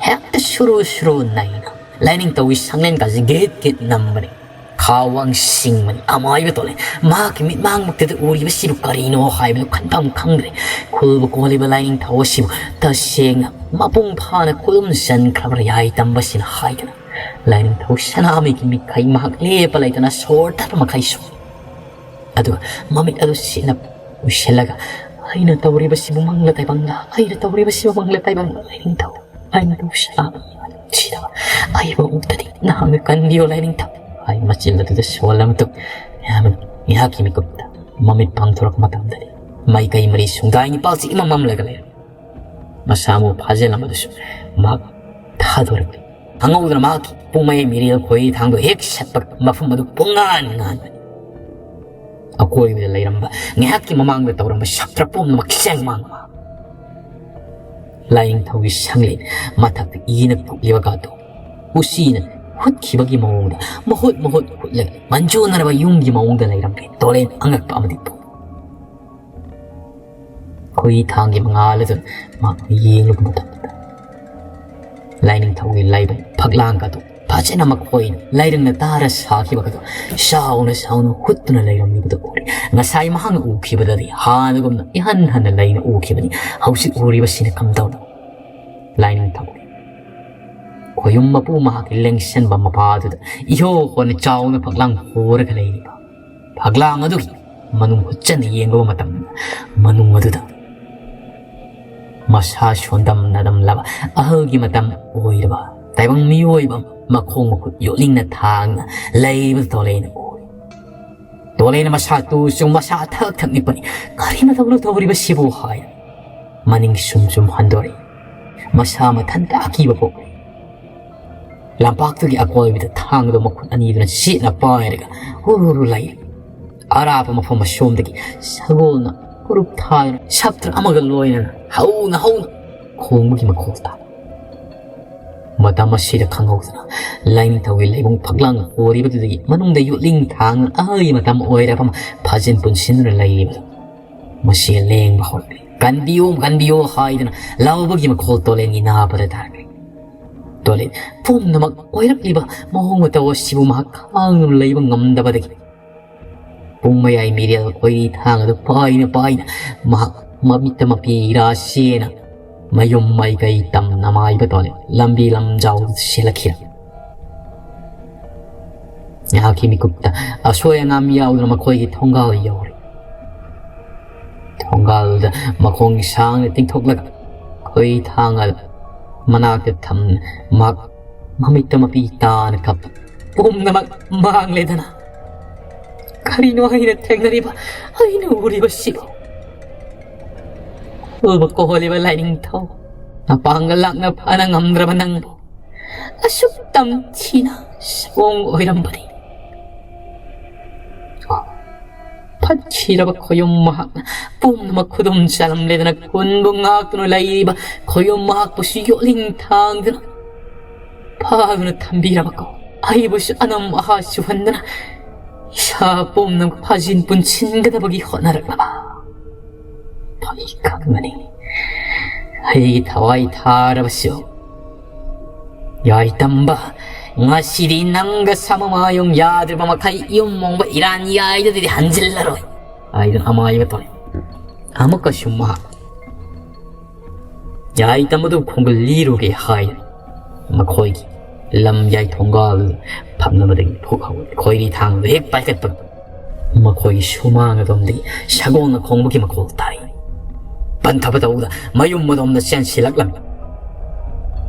ꯍꯦꯛꯇ ꯁꯨꯔꯨ ꯁꯨꯔꯨ ꯅꯩꯅ ꯂꯥꯏꯅꯤꯡꯊꯧꯒꯤ ꯁꯪꯂꯦꯟ ꯀꯥꯁꯤ ꯒꯤꯠ ꯒꯤꯠ ꯅꯝꯕꯅꯤ꯫ ꯈꯥꯋꯥꯡ ꯁꯤꯡꯕꯅꯤ꯫ ꯑꯃꯥꯏꯕ ꯇꯣꯂꯦ꯫ ꯃꯍꯥꯛꯀꯤ ꯃꯤꯠꯃꯥꯡꯃꯛꯇꯗ ꯎꯔꯤꯕꯁꯤꯕꯨ ꯀꯔꯤꯅꯣ ꯍꯥꯏꯕꯗꯨ ꯈꯟꯐꯝ ꯈꯪꯗ꯭ꯔꯦ꯫ ꯈꯨꯜꯕꯨ ꯀꯣꯜꯂꯤꯕ ꯂꯥꯏꯅꯤꯡꯊꯧ ꯑꯁꯤꯕꯨ ꯇꯁꯦꯡꯅ ꯃꯄꯨꯡ ꯐꯥꯅ ꯈꯨꯗꯨꯝ ꯆꯟꯈ꯭ꯔꯕ꯭ꯔꯥ ꯌꯥꯏ ꯇꯝꯕꯁꯤꯅ ꯍꯥꯏꯗꯅ ꯂꯥꯏꯅꯤꯡꯊꯧ ꯁꯅꯥꯃꯤꯒꯤ ꯃꯤꯠꯈꯩ ꯃꯍꯥꯛ ꯂꯦꯞꯄ ꯂꯩꯇꯅ ꯁꯣꯔ ꯇꯠꯄ ꯃꯈꯩ ꯁꯣꯛꯏ꯫ ꯑꯗꯨꯒ ꯃꯃꯤꯠ ꯑꯗꯨ ꯁꯤꯠꯅ ꯎꯏꯁꯤꯜꯂꯒ, "ꯑꯩꯅ ꯇꯧꯔꯤꯕꯁꯤꯕꯨ ꯃꯪꯂ ꯇꯥꯏꯕꯪꯂ? ꯑꯩꯅ ꯇꯧꯔꯤꯕꯁꯤꯕꯨ ꯃꯪꯂ ꯇꯥꯏꯕꯪꯂ? ꯂꯥꯏꯅꯤꯡꯊꯧ, ꯂꯥꯏꯅꯤꯡꯊꯧ ꯁꯅꯥꯃꯍꯤ ꯅꯨꯡꯁꯤꯔꯕ, ꯑꯩꯕꯨ ꯑꯃꯨꯛꯇꯗꯤ ꯅꯍꯥꯛꯅ ꯀꯟꯕꯤꯌꯣ ꯂꯥꯏꯅꯤꯡꯊꯧ" ꯍꯥꯏ ꯃꯆꯤꯟ ꯑꯗꯨꯗ ꯁꯣꯜꯂ ꯃꯇꯨꯡ ꯉꯥꯏꯍꯥꯛ-, ꯉꯥꯏꯍꯥꯛꯀꯤ ꯃꯤꯀꯨꯞꯇ ꯃꯃꯤꯠ ꯄꯥꯡꯊꯣꯔꯛꯄ ꯃꯇꯝꯗꯗꯤ ꯃꯥꯏꯀꯩ ꯃꯔꯤ ꯁꯨꯡꯗꯥꯏ ꯅꯤꯄꯥꯜꯁꯤ ꯏꯃꯝ ꯃꯝꯂꯒ ꯂꯩꯔꯝꯃꯤ꯫ ꯃꯁꯥ ꯃꯎ ꯐꯥꯖꯤꯜꯂꯝꯕꯗꯨꯁꯨ ꯃꯍꯥꯛ ꯊꯥꯗꯣꯔꯛꯂꯤ꯫ ꯈꯪꯍꯧꯗꯅ ꯃꯍꯥꯛꯀꯤ ꯄꯨꯡꯃꯩ ꯃꯤꯔꯦꯜ ꯈꯣꯏꯔꯤ ꯊꯥꯡꯗꯣ ꯍꯦꯛ ꯁꯠꯄꯒ ꯃꯐꯝ ꯑꯗꯨ ꯄꯨꯡꯉꯥꯟ ꯉꯥꯟꯕꯅꯤ꯫ ꯑꯀꯣꯏꯕꯗ ꯂꯩꯔꯝꯕ, ꯉꯥꯏꯍꯥꯛꯀꯤ ꯃꯃꯥꯡꯗ ꯇꯧꯔꯝꯕ ꯁꯥꯇ꯭ꯔ ꯄꯨꯝꯅꯃꯛ ꯆꯦꯡ ꯃꯥꯡꯕ꯫ ꯂꯥꯏꯅꯤꯡꯊꯧꯒꯤ ꯁꯪꯂꯦꯟ ꯃꯊꯛꯇ ꯏꯅ ꯀꯨꯞꯂꯤꯕ ꯀꯥꯗꯣ ꯎꯆꯤꯅ ꯍꯨꯠꯈꯤꯕꯒꯤ ꯃꯑꯣꯡꯗ ꯃꯍꯨꯠ ꯃꯍꯨꯠ ꯍꯨꯠꯂꯒ ꯃꯟꯖꯨꯅꯔꯕ ꯌꯨꯝꯒꯤ ꯃꯑꯣꯡꯗ ꯂꯩꯔꯝꯂꯦ꯫ ꯇꯣꯂꯦꯟ ꯑꯉꯛꯄ ꯑꯃꯗꯤ ꯄꯣꯛꯏ꯫ ꯈꯣꯏꯔꯤ ꯊꯥꯡꯒꯤ ꯃꯉꯥꯜ ꯑꯗꯨꯅ ꯃꯍꯥꯛꯅ ꯌꯦꯡꯂꯨꯕ ꯃꯇꯝꯗ ꯂꯥꯏꯅꯤꯡꯊꯧꯒꯤ ꯂꯥꯏꯕꯨꯡ ꯐꯛꯂꯥꯡꯒꯗꯨ ꯐꯖꯅ ꯃꯈꯣꯏꯅ ꯂꯥꯏꯔꯪꯅ ꯇꯥꯔ ꯁꯥꯈꯤꯕꯒꯗꯨ ꯆꯥꯎꯅ ꯆꯥꯎꯅ ꯍꯨꯠꯇꯨꯅ ꯂꯩꯔꯝꯂꯤꯕꯗꯨ ꯎꯔꯦ꯫ ꯉꯁꯥꯏ ꯃꯍꯥꯛꯅ ꯎꯈꯤꯕꯗꯗꯤ ꯍꯥꯟꯅꯒꯨꯝꯅ ꯏꯍꯟ ꯍꯟꯅ ꯂꯩꯅ ꯎꯈꯤꯕꯅꯤ꯫ ꯍꯧꯖꯤꯛ ꯎꯔꯤꯕꯁꯤꯅ ꯀꯝꯗꯧꯅ? ꯂꯥꯏꯅꯤꯡꯊꯧ ꯈꯣꯌꯨꯝ ꯃꯄꯨ ꯃꯍꯥꯛꯀꯤ ꯂꯦꯡꯁꯟꯕ ꯃꯄꯥꯗꯨꯗ ꯏꯍꯣ ꯍꯣꯅ ꯆꯥꯎꯅ ꯐꯛꯂꯥꯡ ꯍꯣꯔꯒ ꯂꯩꯔꯤꯕ ꯐꯛꯂꯥꯡ ꯑꯗꯨꯒꯤ ꯃꯅꯨꯡ ꯍꯨꯠꯆꯟꯅ ꯌꯦꯡꯂꯨꯕ ꯃꯇꯝꯗ ꯃꯅꯨꯡ ꯑꯗꯨꯗ ꯃꯁꯥ ꯁꯣꯟꯗꯝ ꯅꯗꯝꯂꯕ ꯑꯍꯜꯒꯤ ꯃꯇꯝ ꯑꯣꯏꯔꯕ ꯇꯥꯏꯕꯪ ꯃꯤꯑꯣꯏꯕ ꯃꯈꯣꯡ ꯃꯈꯨꯠ ꯌꯣꯠꯂꯤꯡꯅ ꯊꯥꯡꯅ ꯂꯩꯕꯗꯨ ꯇꯣꯂꯦꯅ ꯎꯏ꯫ ꯇꯣꯂꯦꯅ ꯃꯁꯥ ꯇꯨ ꯆꯨꯡ ꯃꯁꯥ ꯊꯛ ꯊꯛ ꯅꯤꯛꯄꯅꯤ꯫ "ꯀꯔꯤ ꯃꯇꯧꯅꯣ ꯇꯧꯔꯤꯕꯁꯤꯕꯨ?" ꯍꯥꯏ ꯃꯅꯤꯡ ꯁꯨꯝ ꯁꯨꯝ ꯍꯟꯗꯣꯔꯛꯏ꯫ ꯃꯁꯥ ꯃꯊꯟꯇ ꯑꯀꯤꯕ ꯄꯣꯛꯏ꯫ ꯂꯝꯄꯥꯛꯇꯨꯒꯤ ꯑꯀꯣꯏꯕꯗ ꯊꯥꯡꯗꯣ ꯃꯈꯨꯠ ꯑꯅꯤꯗꯨꯅ ꯆꯦꯠꯅ ꯄꯥꯏꯔꯒ ꯍꯨꯔꯨ ꯍꯨꯔꯨ ꯂꯩꯔꯤ꯫ ꯑꯔꯥꯞꯄ ꯃꯐꯝ ꯑꯁꯣꯝꯗꯒꯤ ꯁꯒꯣꯜꯅ ꯐꯨꯔꯨꯞ ꯊꯥꯗꯨꯅ ꯁꯞꯇ꯭ꯔ ꯑꯃꯒ ꯂꯣꯏꯅꯅ ꯍꯧꯅ ꯍꯧꯅ ꯈꯣꯡꯕꯒꯤ ꯃꯈꯣꯜ ꯇꯥꯏ꯫ ꯃꯇꯝ ꯑꯁꯤꯗ ꯈꯪꯍꯧꯗꯅ ꯂꯥꯏꯅꯤꯡꯊꯧꯒꯤ ꯂꯩꯕꯨꯡ ꯐꯛꯂꯥꯡ ꯍꯣꯔꯤꯕꯗꯨꯗꯒꯤ ꯃꯅꯨꯡꯗ ꯌꯣꯠꯂꯤꯡ ꯊꯥꯡꯅ ꯑꯍꯜꯒꯤ ꯃꯇꯝ ꯑꯣꯏꯔꯕ ꯑꯃ ꯐꯥꯖꯤꯟ ꯄꯨꯟꯁꯤꯟꯗꯨꯅ ꯂꯩꯔꯤꯕꯗꯨ ꯃꯁꯤ ꯂꯦꯡꯕ ꯍꯧꯔꯛꯂꯦ꯫ "ꯀꯟꯕꯤꯌꯨ, ꯀꯟꯕꯤꯌꯨ" ꯍꯥꯏꯗꯨꯅ ꯂꯥꯎꯕꯒꯤ ꯃꯈꯣꯜ ꯇꯣꯂꯦꯟꯒꯤ ꯅꯥꯕꯗ ꯇꯥꯔꯛꯂꯦ꯫ ꯇꯣꯂꯦꯟ ꯄꯨꯝꯅꯃꯛ ꯑꯣꯏꯔꯛꯂꯤꯕ ꯃꯑꯣꯡ ꯃꯇꯧ ꯑꯁꯤꯕꯨ ꯃꯍꯥꯛ ꯈꯥꯡꯗꯨꯅ ꯂꯩꯕ ꯉꯝꯗꯕꯗꯒꯤ ꯄꯨꯡ ꯃꯌꯥꯏ ꯃꯤꯔꯦꯜ ꯈꯣꯏꯔꯤ ꯊꯥꯡ ꯑꯗꯨ ꯄꯥꯏꯅ ꯄꯥꯏꯅ ꯃꯍꯥꯛ ꯃꯃꯤꯠꯇ ꯃꯄꯤ ꯏꯔꯥ ꯁꯦꯅ ꯃꯌꯨꯝ ꯃꯥꯏꯀꯩ ꯇꯝꯅ ꯃꯥꯏꯕ ꯇꯣꯂꯦꯟ ꯂꯝꯕꯤ ꯂꯝꯖꯥꯎꯗ ꯆꯦꯜꯂꯛꯈꯤ꯫ ꯉꯥꯏꯍꯥꯛꯀꯤ ꯃꯤꯀꯨꯞꯇ ꯑꯁꯣꯏ ꯑꯉꯥꯝ ꯌꯥꯎꯗꯅ ꯃꯈꯣꯏꯒꯤ ꯊꯣꯡꯒꯥꯜ ꯌꯧꯔꯦ꯫ ꯊꯣꯡꯒꯥꯜꯗ ꯃꯈꯣꯡ ꯁꯥꯡꯅ ꯇꯤꯡꯊꯣꯛꯂꯒ ꯈꯣꯏ ꯊꯥꯡ ꯑꯗꯨ ꯃꯅꯥꯛꯇ ꯊꯝꯅ ꯃꯍꯥꯛ ꯃꯃꯤꯠꯇ ꯃꯄꯤ ꯇꯥꯅ ꯀꯞꯄ꯫ "ꯄꯨꯝꯅꯃꯛ ꯃꯥꯡꯂꯦꯗꯅ꯫ ꯀꯔꯤꯅꯣ ꯑꯩꯅ ꯊꯦꯡꯅꯔꯤꯕ, ꯑꯩꯅ ꯎꯔꯤꯕꯁꯤꯕꯨ? ꯎꯕ ꯀꯣꯍꯣꯜꯂꯤꯕ ꯂꯥꯏꯅꯤꯡꯊꯧ, ꯃꯄꯥꯡꯒꯜ ꯂꯥꯛꯅ ꯐꯅ ꯉꯝꯗ꯭ꯔꯕ ꯅꯪꯕꯨ ꯑꯁꯨꯛ ꯇꯝꯊꯤꯅ ꯁꯑꯣꯡ ꯑꯣꯏꯔꯝꯕꯅꯤ꯫ ꯐꯠꯈꯤꯔꯕ ꯈꯣꯌꯨꯝ ꯃꯍꯥꯛꯅ ꯄꯨꯝꯅꯃꯛ ꯈꯨꯗꯨꯝ ꯆꯥꯂꯝꯂꯦꯗꯅ ꯈꯨꯟꯕꯨ ꯉꯥꯛꯇꯨꯅ ꯂꯩꯔꯤꯕ ꯈꯣꯌꯨꯝ ꯃꯍꯥꯛꯄꯨꯁꯨ ꯌꯣꯠꯂꯤꯡ ꯊꯥꯡꯗꯨꯅ ꯐꯥꯗꯨꯅ ꯊꯝꯕꯤꯔꯕꯀꯣ꯫ ꯑꯩꯕꯨꯁꯨ ꯑꯅꯝ ꯑꯍꯥ ꯁꯨꯍꯟꯗꯅ ꯏꯁꯥ ꯄꯨꯝꯅꯃꯛ ꯐꯥꯖꯤꯟ ꯄꯨꯟꯁꯤꯟꯒꯗꯕꯒꯤ ꯍꯣꯠꯅꯔꯛꯂꯕ ꯐꯩ ꯈꯪꯕꯅꯤ꯫ ꯑꯩꯒꯤ ꯊꯋꯥꯏ ꯊꯥꯔꯕꯁꯨ ꯌꯥꯏꯇꯝꯕ, ꯉꯁꯤꯗꯤ ꯅꯪꯒ ꯁꯃꯃꯥꯌꯨꯝ ꯌꯥꯗ꯭ꯔꯤꯕ ꯃꯈꯩ ꯌꯨꯝ ꯃꯣꯡꯕ ꯏꯔꯥꯟ ꯌꯥꯏꯗꯗꯤ ꯍꯟꯖꯤꯜꯂꯔꯣꯏ ꯍꯥꯏꯗꯨꯅ ꯑꯃꯥꯏꯕ ꯇꯧꯔꯦ꯫ ꯑꯃꯨꯛꯀꯁꯨ ꯃꯍꯥꯛ ꯌꯥꯏꯇꯝꯕꯗꯨ ꯈꯣꯡꯒꯜꯂꯤꯔꯨꯒꯦ ꯍꯥꯏ ꯃꯈꯣꯏꯒꯤ ꯂꯝ ꯌꯥꯏ ꯊꯣꯡꯒꯥꯜ ꯐꯝꯅꯕꯗꯒꯤ ꯊꯣꯛꯍꯧꯔꯦ꯫ ꯈꯣꯏꯔꯤ ꯊꯥꯡꯗꯨ ꯍꯦꯛ ꯄꯥꯏꯈꯠꯄ ꯃꯈꯣꯏꯒꯤ ꯁꯨꯃꯥꯡ ꯑꯗꯣꯝꯗꯒꯤ ꯁꯒꯣꯜꯅ ꯈꯣꯡꯕꯒꯤ ꯃꯈꯣꯜ ꯇꯥꯔꯤ꯫ ꯄꯟꯊꯕ ꯇꯧꯗ ꯃꯌꯨꯝ ꯑꯗꯣꯝꯗ ꯆꯦꯟꯁꯤꯜꯂꯛꯂꯝꯃꯤ꯫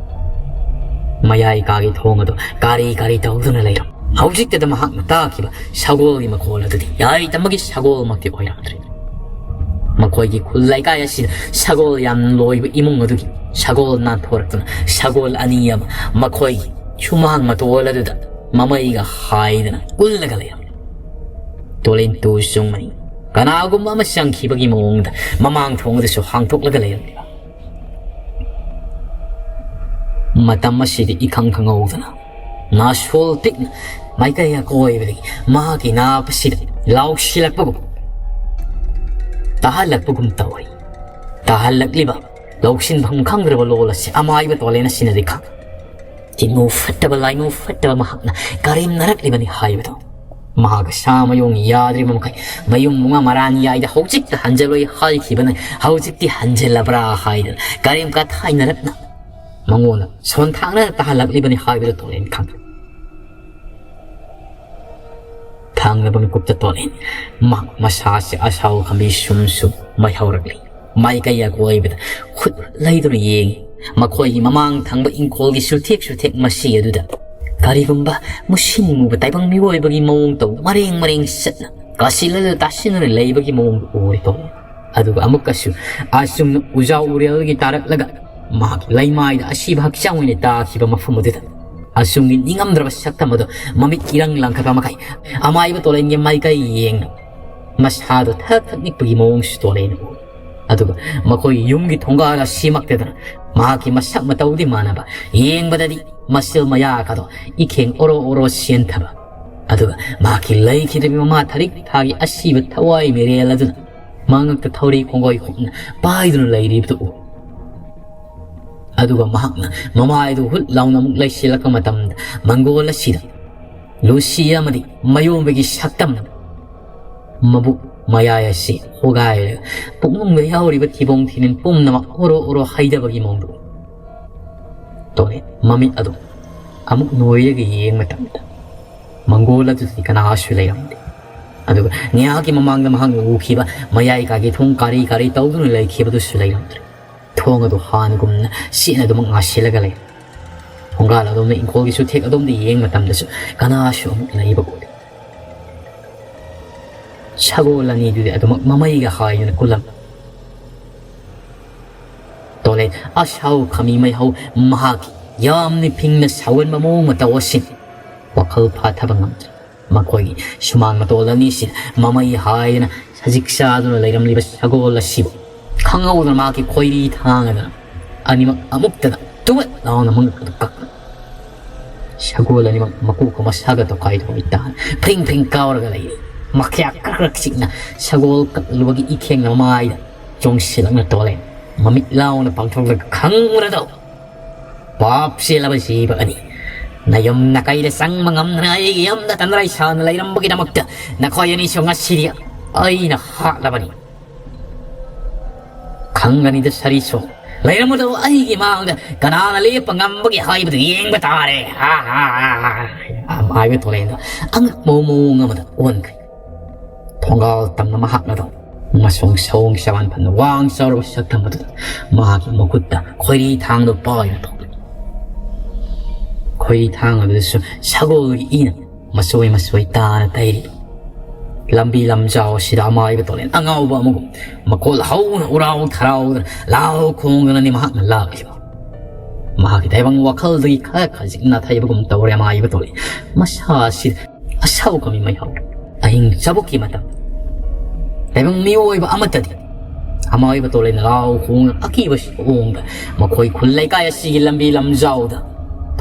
ꯃꯌꯥꯏ ꯀꯥꯒꯤ ꯊꯣꯡ ꯑꯗꯨ ꯀꯥꯔꯤ ꯀꯥꯔꯤ ꯇꯧꯗꯨꯅ ꯂꯩꯔꯝ꯫ ꯍꯧꯖꯤꯛꯇꯗ ꯃꯍꯥꯛꯅ ꯇꯥꯈꯤꯕ ꯁꯒꯣꯜꯒꯤ ꯃꯈꯣꯜ ꯑꯗꯨꯗꯤ ꯌꯥꯏꯇꯝꯕꯒꯤ ꯁꯒꯣꯜꯃꯛꯇꯤ ꯑꯣꯏꯔꯝꯗ꯭ꯔꯦ꯫ ꯃꯈꯣꯏꯒꯤ ꯈꯨꯜ ꯂꯩꯀꯥꯏ ꯑꯁꯤꯗ ꯁꯒꯣꯜ ꯌꯥꯝ ꯂꯣꯏꯕ ꯏꯃꯨꯡ ꯑꯗꯨꯒꯤ ꯁꯒꯣꯜ ꯅꯥꯟꯊꯣꯔꯛꯇꯨꯅ ꯁꯒꯣꯜ ꯑꯅꯤ ꯑꯃ ꯃꯈꯣꯏꯒꯤ ꯁꯨꯃꯥꯡ ꯃꯇꯣꯜ ꯑꯗꯨꯗ ꯃꯃꯩꯒ ꯍꯥꯏꯗꯅ ꯀꯨꯜꯂꯒ ꯂꯩꯔꯝꯃꯤ꯫ ꯇꯣꯂꯦꯟ ꯇꯨ ꯆꯨꯡꯃꯅꯤ꯫ ꯀꯅꯥꯒꯨꯝꯕ ꯑꯃ ꯆꯪꯈꯤꯕꯒꯤ ꯃꯑꯣꯡꯗ ꯃꯃꯥꯡ ꯊꯣꯡ ꯑꯗꯨꯁꯨ ꯍꯥꯡꯗꯣꯛꯂꯒ ꯂꯩꯔꯝꯂꯤꯕ꯫ ꯃꯇꯝ ꯑꯁꯤꯗꯤ ꯏꯈꯪ ꯈꯪꯍꯧꯗꯅ ꯅꯥꯁꯣꯜ ꯄꯤꯛꯅ ꯃꯥꯏꯀꯩ ꯑꯀꯣꯏꯕꯗꯒꯤ ꯃꯍꯥꯛꯀꯤ ꯅꯥꯞ ꯑꯁꯤꯗ ꯂꯥꯎꯁꯤꯜꯂꯛꯄꯒꯨꯝ, ꯇꯥꯍꯜꯂꯛꯄꯒꯨꯝ ꯇꯧꯔꯤ꯫ ꯇꯥꯍꯜꯂꯛꯂꯤꯕ ꯂꯧꯁꯤꯟꯐꯝ ꯈꯪꯗ꯭ꯔꯕ ꯂꯣꯜ ꯑꯁꯤ ꯑꯃꯥꯏꯕ ꯇꯣꯂꯦꯟ ꯑꯁꯤꯅꯗꯤ ꯈꯪ꯫ ꯇꯤꯟꯃꯨ ꯐꯠꯇꯕ, ꯂꯥꯏꯃꯨ ꯐꯠꯇꯕ ꯃꯍꯥꯛꯅ ꯀꯔꯦꯝꯅꯔꯛꯂꯤꯕꯅꯤ ꯍꯥꯏꯕꯗꯣ꯫ ꯃꯍꯥꯛ ꯁꯥ ꯃꯌꯣꯡ ꯌꯥꯗ꯭ꯔꯤꯕ ꯃꯈꯩ ꯃꯌꯨꯝ ꯃꯨꯉꯥ ꯃꯔꯥꯟ ꯌꯥꯏꯗ ꯍꯧꯖꯤꯛꯇ ꯍꯟꯖꯜꯂꯣꯏ ꯍꯥꯏꯈꯤꯕꯅ ꯍꯧꯖꯤꯛꯇꯤ ꯍꯟꯖꯜꯂꯕ꯭ꯔꯥ ꯍꯥꯏꯗꯅ ꯀꯔꯦꯝ ꯀꯊꯥꯏꯅꯔꯛꯅ ꯃꯉꯣꯟꯗ ꯁꯣꯟꯊꯥꯡꯅ ꯇꯥꯍꯜꯂꯛꯂꯤꯕꯅꯤ ꯍꯥꯏꯕꯗꯨ ꯇꯣꯂꯦꯟ ꯈꯪ꯫ ꯊꯥꯡꯂꯕ ꯃꯤꯀꯨꯞꯇ ꯇꯣꯂꯦꯟ ꯃꯍꯥꯛ ꯃꯁꯥꯁꯦ ꯑꯁꯥꯎ ꯈꯝꯕꯤ ꯁꯨꯝ ꯁꯨꯝ ꯃꯥꯏꯍꯧꯔꯛꯂꯤ꯫ ꯃꯥꯏꯀꯩ ꯑꯀꯣꯏꯕꯗ ꯈꯨꯠ ꯂꯩꯗꯨꯅ ꯌꯦꯡꯉꯤ꯫ ꯃꯈꯣꯏꯒꯤ ꯃꯃꯥꯡ ꯊꯪꯕ ꯏꯪꯈꯣꯜꯒꯤ ꯆꯨꯊꯦꯛ ꯆꯨꯊꯦꯛ ꯃꯁꯤ ꯑꯗꯨꯗ ꯀꯔꯤꯒꯨꯝꯕ ꯃꯨꯁꯤꯟ ꯃꯨꯕ ꯇꯥꯏꯕꯪ ꯃꯤꯑꯣꯏꯕꯒꯤ ꯃꯑꯣꯡ ꯇꯧ ꯃꯔꯦꯡ ꯃꯔꯦꯡ ꯆꯠꯅ ꯀꯥꯁꯤꯜꯂꯒ ꯇꯥꯁꯤꯟꯗꯨꯅ ꯂꯩꯕꯒꯤ ꯃꯑꯣꯡꯗꯨ ꯎꯔꯤ ꯇꯣꯂꯦꯟ꯫ ꯑꯗꯨꯒ ꯑꯃꯨꯛꯀꯁꯨ ꯑꯁꯨꯝꯅ ꯎꯖꯥꯎ ꯎꯔꯦꯜꯒꯤ ꯇꯥꯔꯛꯂꯒ ꯃꯍꯥꯛꯀꯤ ꯂꯩꯃꯥꯏꯗ ꯑꯁꯤꯕ ꯍꯛꯆꯥꯡ ꯑꯣꯏꯅ ꯇꯥꯈꯤꯕ ꯃꯐꯝ ꯑꯗꯨꯗ ꯑꯁꯨꯝꯒꯤ ꯅꯤꯡꯉꯝꯗ꯭ꯔꯕ ꯁꯛꯇꯝ ꯑꯗꯨ ꯃꯃꯤꯠ ꯏꯔꯪ ꯂꯪꯈꯠꯄ ꯃꯈꯩ ꯑꯃꯥꯏꯕ ꯇꯣꯂꯦꯟꯒꯤ ꯃꯥꯏꯀꯩ ꯌꯦꯡꯅ ꯃꯁꯥꯗꯣ ꯊꯛ ꯊꯛ ꯅꯤꯛꯄꯒꯤ ꯃꯑꯣꯡꯁꯨ ꯇꯣꯂꯦꯟ ꯎꯏ꯫ ꯑꯗꯨꯒ ꯃꯈꯣꯏꯒꯤ ꯌꯨꯝꯒꯤ ꯊꯣꯡꯒꯥꯜ ꯑꯁꯤꯃꯛꯇꯗꯅ ꯃꯍꯥꯛꯀꯤ ꯃꯁꯛ ꯃꯇꯧꯗꯤ ꯃꯥꯟꯅꯕ, ꯌꯦꯡꯕꯗꯗꯤ ꯃꯁꯤꯜ ꯃꯌꯥꯒꯗꯣ ꯏꯈꯦꯡ ꯑꯣꯔꯣ ꯑꯣꯔꯣ ꯆꯦꯟꯊꯕ, ꯑꯗꯨꯒ ꯃꯍꯥꯛꯀꯤ ꯂꯩꯈꯤꯗ꯭ꯔꯤꯕ ꯃꯃꯥ ꯊꯔꯤꯛ ꯊꯥꯒꯤ ꯑꯁꯤꯕ ꯊꯋꯥꯏ ꯃꯤꯔꯦꯜ ꯑꯗꯨꯅ ꯃꯉꯛꯇ ꯊꯧꯔꯤ ꯈꯣꯡꯒꯣꯏ ꯈꯣꯡꯅ ꯄꯥꯏꯗꯨꯅ ꯂꯩꯔꯤꯕꯗꯨ ꯎ꯫ ꯑꯗꯨꯒ ꯃꯍꯥꯛꯅ ꯃꯃꯥꯏꯗꯨ ꯍꯨꯠ ꯂꯥꯎꯅ ꯑꯃꯨꯛ ꯂꯩꯁꯤꯜꯂꯛꯄ ꯃꯇꯝꯗ ꯃꯪꯒꯣꯜ ꯑꯁꯤꯗ ꯂꯨꯁꯤ ꯑꯃꯗꯤ ꯃꯌꯣꯝꯕꯒꯤ ꯁꯛꯇꯝ, ꯃꯕꯨꯛ ꯃꯌꯥꯏ ꯑꯁꯤ ꯍꯣꯒꯥꯏꯔꯒ ꯄꯨꯛꯅꯨꯡꯗ ꯌꯥꯎꯔꯤꯕ ꯊꯤꯕꯣꯡ ꯊꯤꯔꯤꯟ ꯄꯨꯝꯅꯃꯛ ꯑꯣꯔꯣ ꯑꯣꯔꯣ ꯍꯩꯗꯕꯒꯤ ꯃꯑꯣꯡꯗ ꯎꯏ꯫ ꯇꯣꯂꯦꯟ ꯃꯃꯤꯠ ꯑꯗꯨ ꯑꯃꯨꯛ ꯅꯣꯏꯔꯒ ꯌꯦꯡꯕ ꯃꯇꯝꯗ ꯃꯪꯒꯣꯜ ꯑꯗꯨꯗꯤ ꯀꯅꯥꯁꯨ ꯂꯩꯔꯝꯗꯦ꯫ ꯑꯗꯨꯒ ꯉꯥꯏꯍꯥꯛꯀꯤ ꯃꯃꯥꯡꯗ ꯃꯍꯥꯛꯅ ꯎꯈꯤꯕ ꯃꯌꯥꯏ ꯀꯥꯒꯤ ꯊꯣꯡ ꯀꯥꯔꯤ ꯀꯥꯔꯤ ꯇꯧꯗꯨꯅ ꯂꯩꯈꯤꯕꯗꯨꯁꯨ ꯂꯩꯔꯝꯗ꯭ꯔꯦ꯫ ꯊꯣꯡ ꯑꯗꯨ ꯍꯥꯟꯅꯒꯨꯝꯅ ꯆꯦꯠꯅ ꯑꯗꯨꯃꯛ ꯉꯥꯁꯤꯜꯂꯒ ꯂꯩ꯫ ꯊꯣꯡꯒꯥꯜ ꯑꯗꯣꯝꯗ ꯏꯪꯈꯣꯜꯒꯤ ꯆꯨꯊꯦꯛ ꯑꯗꯣꯝꯗ ꯌꯦꯡꯕ ꯃꯇꯝꯗꯁꯨ ꯀꯅꯥꯁꯨ ꯑꯃꯨꯛ ꯂꯩꯕ ꯎꯗꯦ꯫ ꯁꯒꯣꯜ ꯑꯅꯤꯗꯨꯗꯤ ꯑꯗꯨꯃꯛ ꯃꯃꯩꯒ ꯍꯥꯏꯗꯨꯅ ꯀꯨꯜꯂꯝ꯫ ꯇꯣꯂꯦꯟ ꯑꯁꯥꯎ ꯈꯥꯃꯤ ꯃꯩꯍꯧ ꯃꯍꯥꯛꯀꯤ ꯌꯥꯝꯅ ꯐꯤꯡꯅ ꯁꯥꯎꯒꯟꯕ ꯃꯑꯣꯡ ꯃꯇꯧ ꯑꯁꯤ ꯋꯥꯈꯜ ꯐꯥꯊꯕ ꯉꯝꯗ꯭ꯔꯦ꯫ ꯃꯈꯣꯏꯒꯤ ꯁꯨꯃꯥꯡ ꯃꯇꯣꯜ ꯑꯅꯤꯁꯤꯗ ꯃꯃꯩ ꯍꯥꯏꯗꯅ ꯈꯖꯤꯛ ꯆꯥꯗꯨꯅ ꯂꯩꯔꯝꯂꯤꯕ ꯁꯒꯣꯜ ꯑꯁꯤꯕꯨ ꯈꯪꯍꯧꯗꯅ ꯃꯍꯥꯛꯀꯤ ꯈꯣꯏꯔꯤ ꯊꯥꯡ ꯑꯗꯨꯅ ꯑꯅꯤꯃꯛ ꯑꯃꯨꯛꯇꯗ ꯇꯨꯋꯠ ꯂꯥꯎꯅ ꯃꯉꯛ ꯑꯗꯨ ꯀꯛ ꯁꯒꯣꯜ ꯑꯅꯤꯃꯛ ꯃꯀꯣꯛꯀ ꯃꯁꯥꯒ ꯇꯣꯈꯥꯏ ꯇꯣꯈꯥꯏ ꯇꯥꯅ ꯐ꯭ꯔꯤꯡ ꯐ꯭ꯔꯤꯡ ꯀꯥꯎꯔꯒ ꯂꯩꯔꯤ꯫ ꯃꯈꯌꯥ ꯀ꯭ꯔꯛ ꯀ꯭ꯔꯛ ꯆꯤꯛꯅ ꯁꯒꯣꯜ ꯀꯛꯂꯨꯕꯒꯤ ꯏꯈꯦꯡꯅ ꯃꯃꯥꯏꯗ ꯆꯣꯡꯁꯤꯜꯂꯛꯅ ꯇꯣꯂꯦ꯫ ꯃꯃꯤꯠ ꯂꯥꯎꯅ ꯄꯥꯡꯊꯣꯛꯂꯒ ꯈꯪꯕ꯭ꯔꯗꯣ? ꯄꯥꯞ ꯆꯦꯜꯂꯕ ꯖꯤꯕ ꯑꯅꯤ, ꯅꯌꯨꯝ ꯅꯀꯩꯗ ꯆꯪꯕ ꯉꯝꯗꯅ ꯑꯩꯒꯤ ꯌꯨꯝꯗ ꯇꯟꯗ꯭ꯔꯩ ꯁꯥꯅ ꯂꯩꯔꯝꯕꯒꯤꯗꯃꯛꯇ ꯅꯈꯣꯏ ꯑꯅꯤꯁꯨ ꯉꯁꯤꯗꯤ ꯑꯩꯅ ꯍꯥꯠꯂꯕꯅꯤ꯫ ꯈꯪꯒꯅꯤꯗ ꯁꯔꯤꯁꯨ, ꯂꯩꯔꯝꯒꯗꯕ ꯑꯩꯒꯤ ꯃꯥꯡꯗ ꯀꯅꯥꯅ ꯂꯦꯞꯄ ꯉꯝꯕꯒꯦ ꯍꯥꯏꯕꯗꯨ ꯌꯦꯡꯕ ꯇꯥꯔꯦ꯫ ꯍꯥ, ꯍꯥ, ꯍꯥ, ꯍꯥ꯫ ꯍꯥꯏꯕ ꯊꯣꯂꯦꯟꯗꯣ ꯑꯉꯛꯄ ꯃꯑꯣꯡ ꯑꯃꯗ ꯑꯣꯟꯈ꯭ꯔꯦ꯫ ꯊꯣꯡꯒꯥꯜ ꯇꯝꯅ ꯃꯍꯥꯛꯅꯗꯣ ꯃꯁꯣꯡ ꯁꯑꯣꯡ ꯆꯃꯥꯟ ꯐꯅ ꯋꯥꯡ ꯆꯥꯎꯔꯕ ꯁꯛꯇꯝ ꯑꯗꯨꯗ ꯃꯍꯥꯛꯀꯤ ꯃꯈꯨꯠꯇ ꯈꯣꯏꯔꯤ ꯊꯥꯡꯗꯣ ꯄꯥꯏꯅ ꯊꯣꯛꯂꯛꯏ꯫ ꯈꯣꯏꯔꯤ ꯊꯥꯡ ꯑꯗꯨꯗꯁꯨ ꯁꯒꯣꯜꯒꯤ ꯏꯅ ꯃꯆꯣꯏ ꯃꯆꯣꯏ ꯇꯥꯅ ꯇꯩꯔꯤ꯫ ꯂꯝꯕꯤ ꯂꯝꯖꯥꯎ ꯑꯁꯤꯗ ꯑꯃꯥꯏꯕ ꯇꯣꯂꯦꯟ ꯑꯉꯥꯎꯕ ꯑꯃꯒꯨꯝ ꯃꯈꯣꯜ ꯍꯧꯅ ꯎꯔꯥꯎ ꯊꯔꯥꯎꯗꯅ ꯂꯥꯎ ꯈꯣꯡꯗꯨꯅꯅꯤ ꯃꯍꯥꯛꯅ ꯂꯥꯛꯂꯤꯕ꯫ ꯃꯍꯥꯛꯀꯤ ꯇꯥꯏꯕꯪ ꯋꯥꯈꯜꯗꯒꯤ ꯈꯔ ꯈꯖꯤꯛ ꯅꯥꯊꯩꯕꯒꯨꯝ ꯇꯧꯔꯦ ꯑꯃꯥꯏꯕ ꯇꯣꯂꯦꯟ꯫ ꯃꯁꯥ ꯑꯁꯤ ꯑꯁꯥꯎ ꯀꯃꯤ ꯃꯩꯍꯧ꯫ ꯑꯍꯤꯡ ꯆꯕꯨꯛꯀꯤ ꯃꯇꯝ꯫ ꯇꯥꯏꯕꯪ ꯃꯤꯑꯣꯏꯕ ꯑꯃꯠꯇꯗꯤ ꯑꯃꯥꯏꯕ ꯇꯣꯂꯦꯟ ꯂꯥꯎ ꯈꯣꯡꯗꯨꯅ ꯑꯀꯤꯕ ꯃꯑꯣꯡꯗ ꯃꯈꯣꯏ ꯈꯨꯜ ꯂꯩꯀꯥꯏ ꯑꯁꯤꯒꯤ ꯂꯝꯕꯤ ꯂꯝꯖꯥꯎꯗ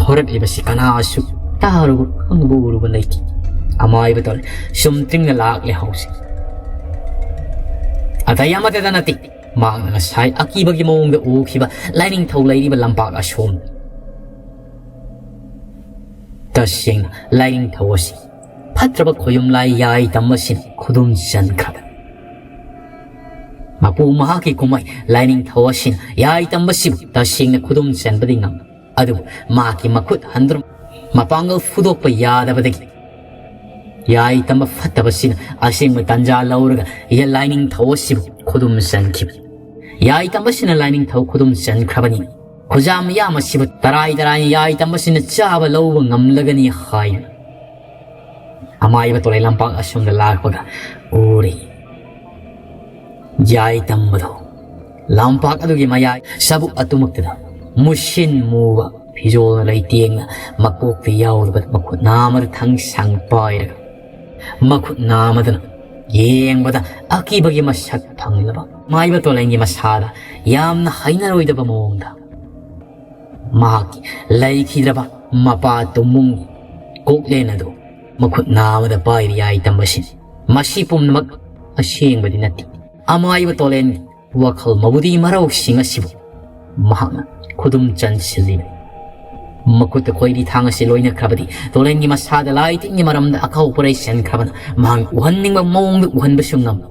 ꯊꯣꯔꯛꯂꯤꯕꯁꯤ ꯀꯅꯥꯁꯨ ꯇꯥꯔꯨꯕ ꯈꯪꯕ ꯎꯔꯨꯕ ꯂꯩꯇꯦ꯫ ꯑꯃꯥꯏꯕ ꯇꯣꯂꯦꯟ ꯁꯨꯝ ꯇꯤꯡꯅ ꯂꯥꯛꯂꯦ ꯍꯧꯖꯤꯛ꯫ ꯑꯇꯩ ꯑꯃꯠꯇꯗ ꯅꯠꯇꯦ꯫ ꯃꯍꯥꯛꯅ ꯉꯁꯥꯏ ꯑꯀꯤꯕꯒꯤ ꯃꯑꯣꯡꯗ ꯎꯈꯤꯕ ꯂꯥꯏꯅꯤꯡꯊꯧ ꯂꯩꯔꯤꯕ ꯂꯝꯄꯥꯛ ꯑꯁꯣꯝ꯫ ꯇꯁꯦꯡꯅ ꯂꯥꯏꯅꯤꯡꯊꯧ ꯑꯁꯤ ꯐꯠꯇ꯭ꯔꯕ ꯈꯣꯌꯨꯝꯂꯥꯏ ꯌꯥꯏ ꯇꯝꯕꯁꯤꯅ ꯈꯨꯗꯨꯝ ꯆꯟꯈ꯭ꯔꯕꯅꯤ꯫ ꯃꯄꯨ ꯃꯍꯥꯛꯀꯤ ꯀꯨꯝꯍꯩ ꯂꯥꯏꯅꯤꯡꯊꯧ ꯑꯁꯤꯅ ꯌꯥꯏ ꯇꯝꯕꯁꯤꯕꯨ ꯇꯁꯦꯡꯅ ꯈꯨꯗꯨꯝ ꯆꯟꯕꯗꯤ ꯉꯝ, ꯑꯗꯨꯕꯨ ꯃꯍꯥꯛꯀꯤ ꯃꯈꯨꯠ ꯍꯟꯗꯨꯅ ꯃꯄꯥꯡꯒꯜ ꯐꯨꯗꯣꯛꯄ ꯌꯥꯗꯕꯗꯒꯤ ꯌꯥꯏ ꯇꯝꯕ ꯐꯠꯇꯕꯁꯤꯅ ꯑꯁꯦꯡꯕ ꯇꯟꯖꯥ ꯂꯧꯔꯒ ꯂꯥꯏꯅꯤꯡꯊꯧ ꯑꯁꯤꯕꯨ ꯈꯨꯗꯨꯝ ꯆꯟꯈꯤꯕꯅꯤ꯫ ꯌꯥꯏ ꯇꯝꯕꯁꯤꯅ ꯂꯥꯏꯅꯤꯡꯊꯧ ꯈꯨꯗꯨꯝ ꯆꯟꯈ꯭ꯔꯕꯅꯤ꯫ ꯈꯨꯖꯥ ꯃꯤꯌꯥꯝ ꯑꯁꯤꯕꯨ ꯇꯔꯥꯏ ꯇꯔꯥꯏꯅ ꯌꯥꯏ ꯇꯝꯕꯁꯤꯅ ꯆꯥꯕ ꯂꯧꯕ ꯉꯝꯂꯒꯅꯤ ꯍꯥꯏꯅ ꯑꯃꯥꯏꯕ ꯇꯣꯂꯦꯟ ꯂꯝꯄꯥꯛ ꯑꯁꯣꯝꯗ ꯂꯥꯛꯄꯒ ꯎꯔꯤ꯫ ꯌꯥꯏ ꯇꯝꯕꯗꯣ ꯂꯝꯄꯥꯛ ꯑꯗꯨꯒꯤ ꯃꯌꯥꯏ ꯆꯕꯨꯛ ꯑꯗꯨꯃꯛꯇꯗ ꯃꯨꯁꯤꯟ ꯃꯨꯕ ꯐꯤꯖꯣꯜꯅ ꯂꯩꯇꯦꯡꯅ ꯃꯀꯣꯛꯇ ꯌꯥꯎꯔꯕ ꯃꯈꯨꯠ ꯅꯥꯝꯃꯗ ꯊꯥꯡꯁꯥꯡ ꯄꯥꯏꯔꯒ ꯃꯈꯨꯠ ꯅꯥꯝꯃꯗꯅ ꯌꯦꯡꯕꯗ ꯑꯀꯤꯕꯒꯤ ꯃꯁꯛ ꯐꯪꯂꯕ ꯃꯥꯏꯕ ꯇꯣꯂꯦꯟꯒꯤ ꯃꯁꯥꯗ ꯌꯥꯝꯅ ꯍꯩꯅꯔꯣꯏꯗꯕ ꯃꯑꯣꯡꯗ ꯃꯍꯥꯛꯀꯤ ꯂꯩꯈꯤꯗ꯭ꯔꯕ ꯃꯄꯥ ꯇꯨꯝꯃꯨꯡꯒꯤ ꯀꯣꯛꯂꯦꯟ ꯑꯗꯨ ꯃꯈꯨꯠ ꯅꯥ ꯑꯃꯗ ꯄꯥꯏꯔꯤ ꯌꯥꯏ ꯇꯝꯕꯁꯤꯅꯤ꯫ ꯃꯁꯤ ꯄꯨꯝꯅꯃꯛ ꯑꯁꯦꯡꯕꯗꯤ ꯅꯠꯇꯦ꯫ ꯑꯃꯥꯏꯕ ꯇꯣꯂꯦꯟꯒꯤ ꯋꯥꯈꯜ ꯃꯕꯨꯗꯤ ꯃꯔꯧꯁꯤꯡ ꯑꯁꯤꯕꯨ ꯃꯍꯥꯛꯅ ꯈꯨꯗꯨꯝ ꯆꯟꯁꯤꯜꯂꯤꯕꯅꯤ꯫ ꯃꯈꯨꯠꯇ ꯈꯣꯏꯔꯤ ꯊꯥꯡ ꯑꯁꯤ ꯂꯣꯏꯅꯈ꯭ꯔꯕꯗꯤ ꯇꯣꯂꯦꯟꯒꯤ ꯃꯁꯥꯗ ꯂꯥꯏ ꯇꯤꯟꯒꯤ ꯃꯔꯝꯗ ꯑꯀꯧ ꯄꯔꯩ ꯆꯦꯟꯈ꯭ꯔꯕꯅ ꯃꯍꯥꯛꯅ ꯎꯍꯟꯅꯤꯡꯕ ꯃꯑꯣꯡꯗ ꯎꯍꯟꯕꯁꯨ ꯉꯝꯃꯤ꯫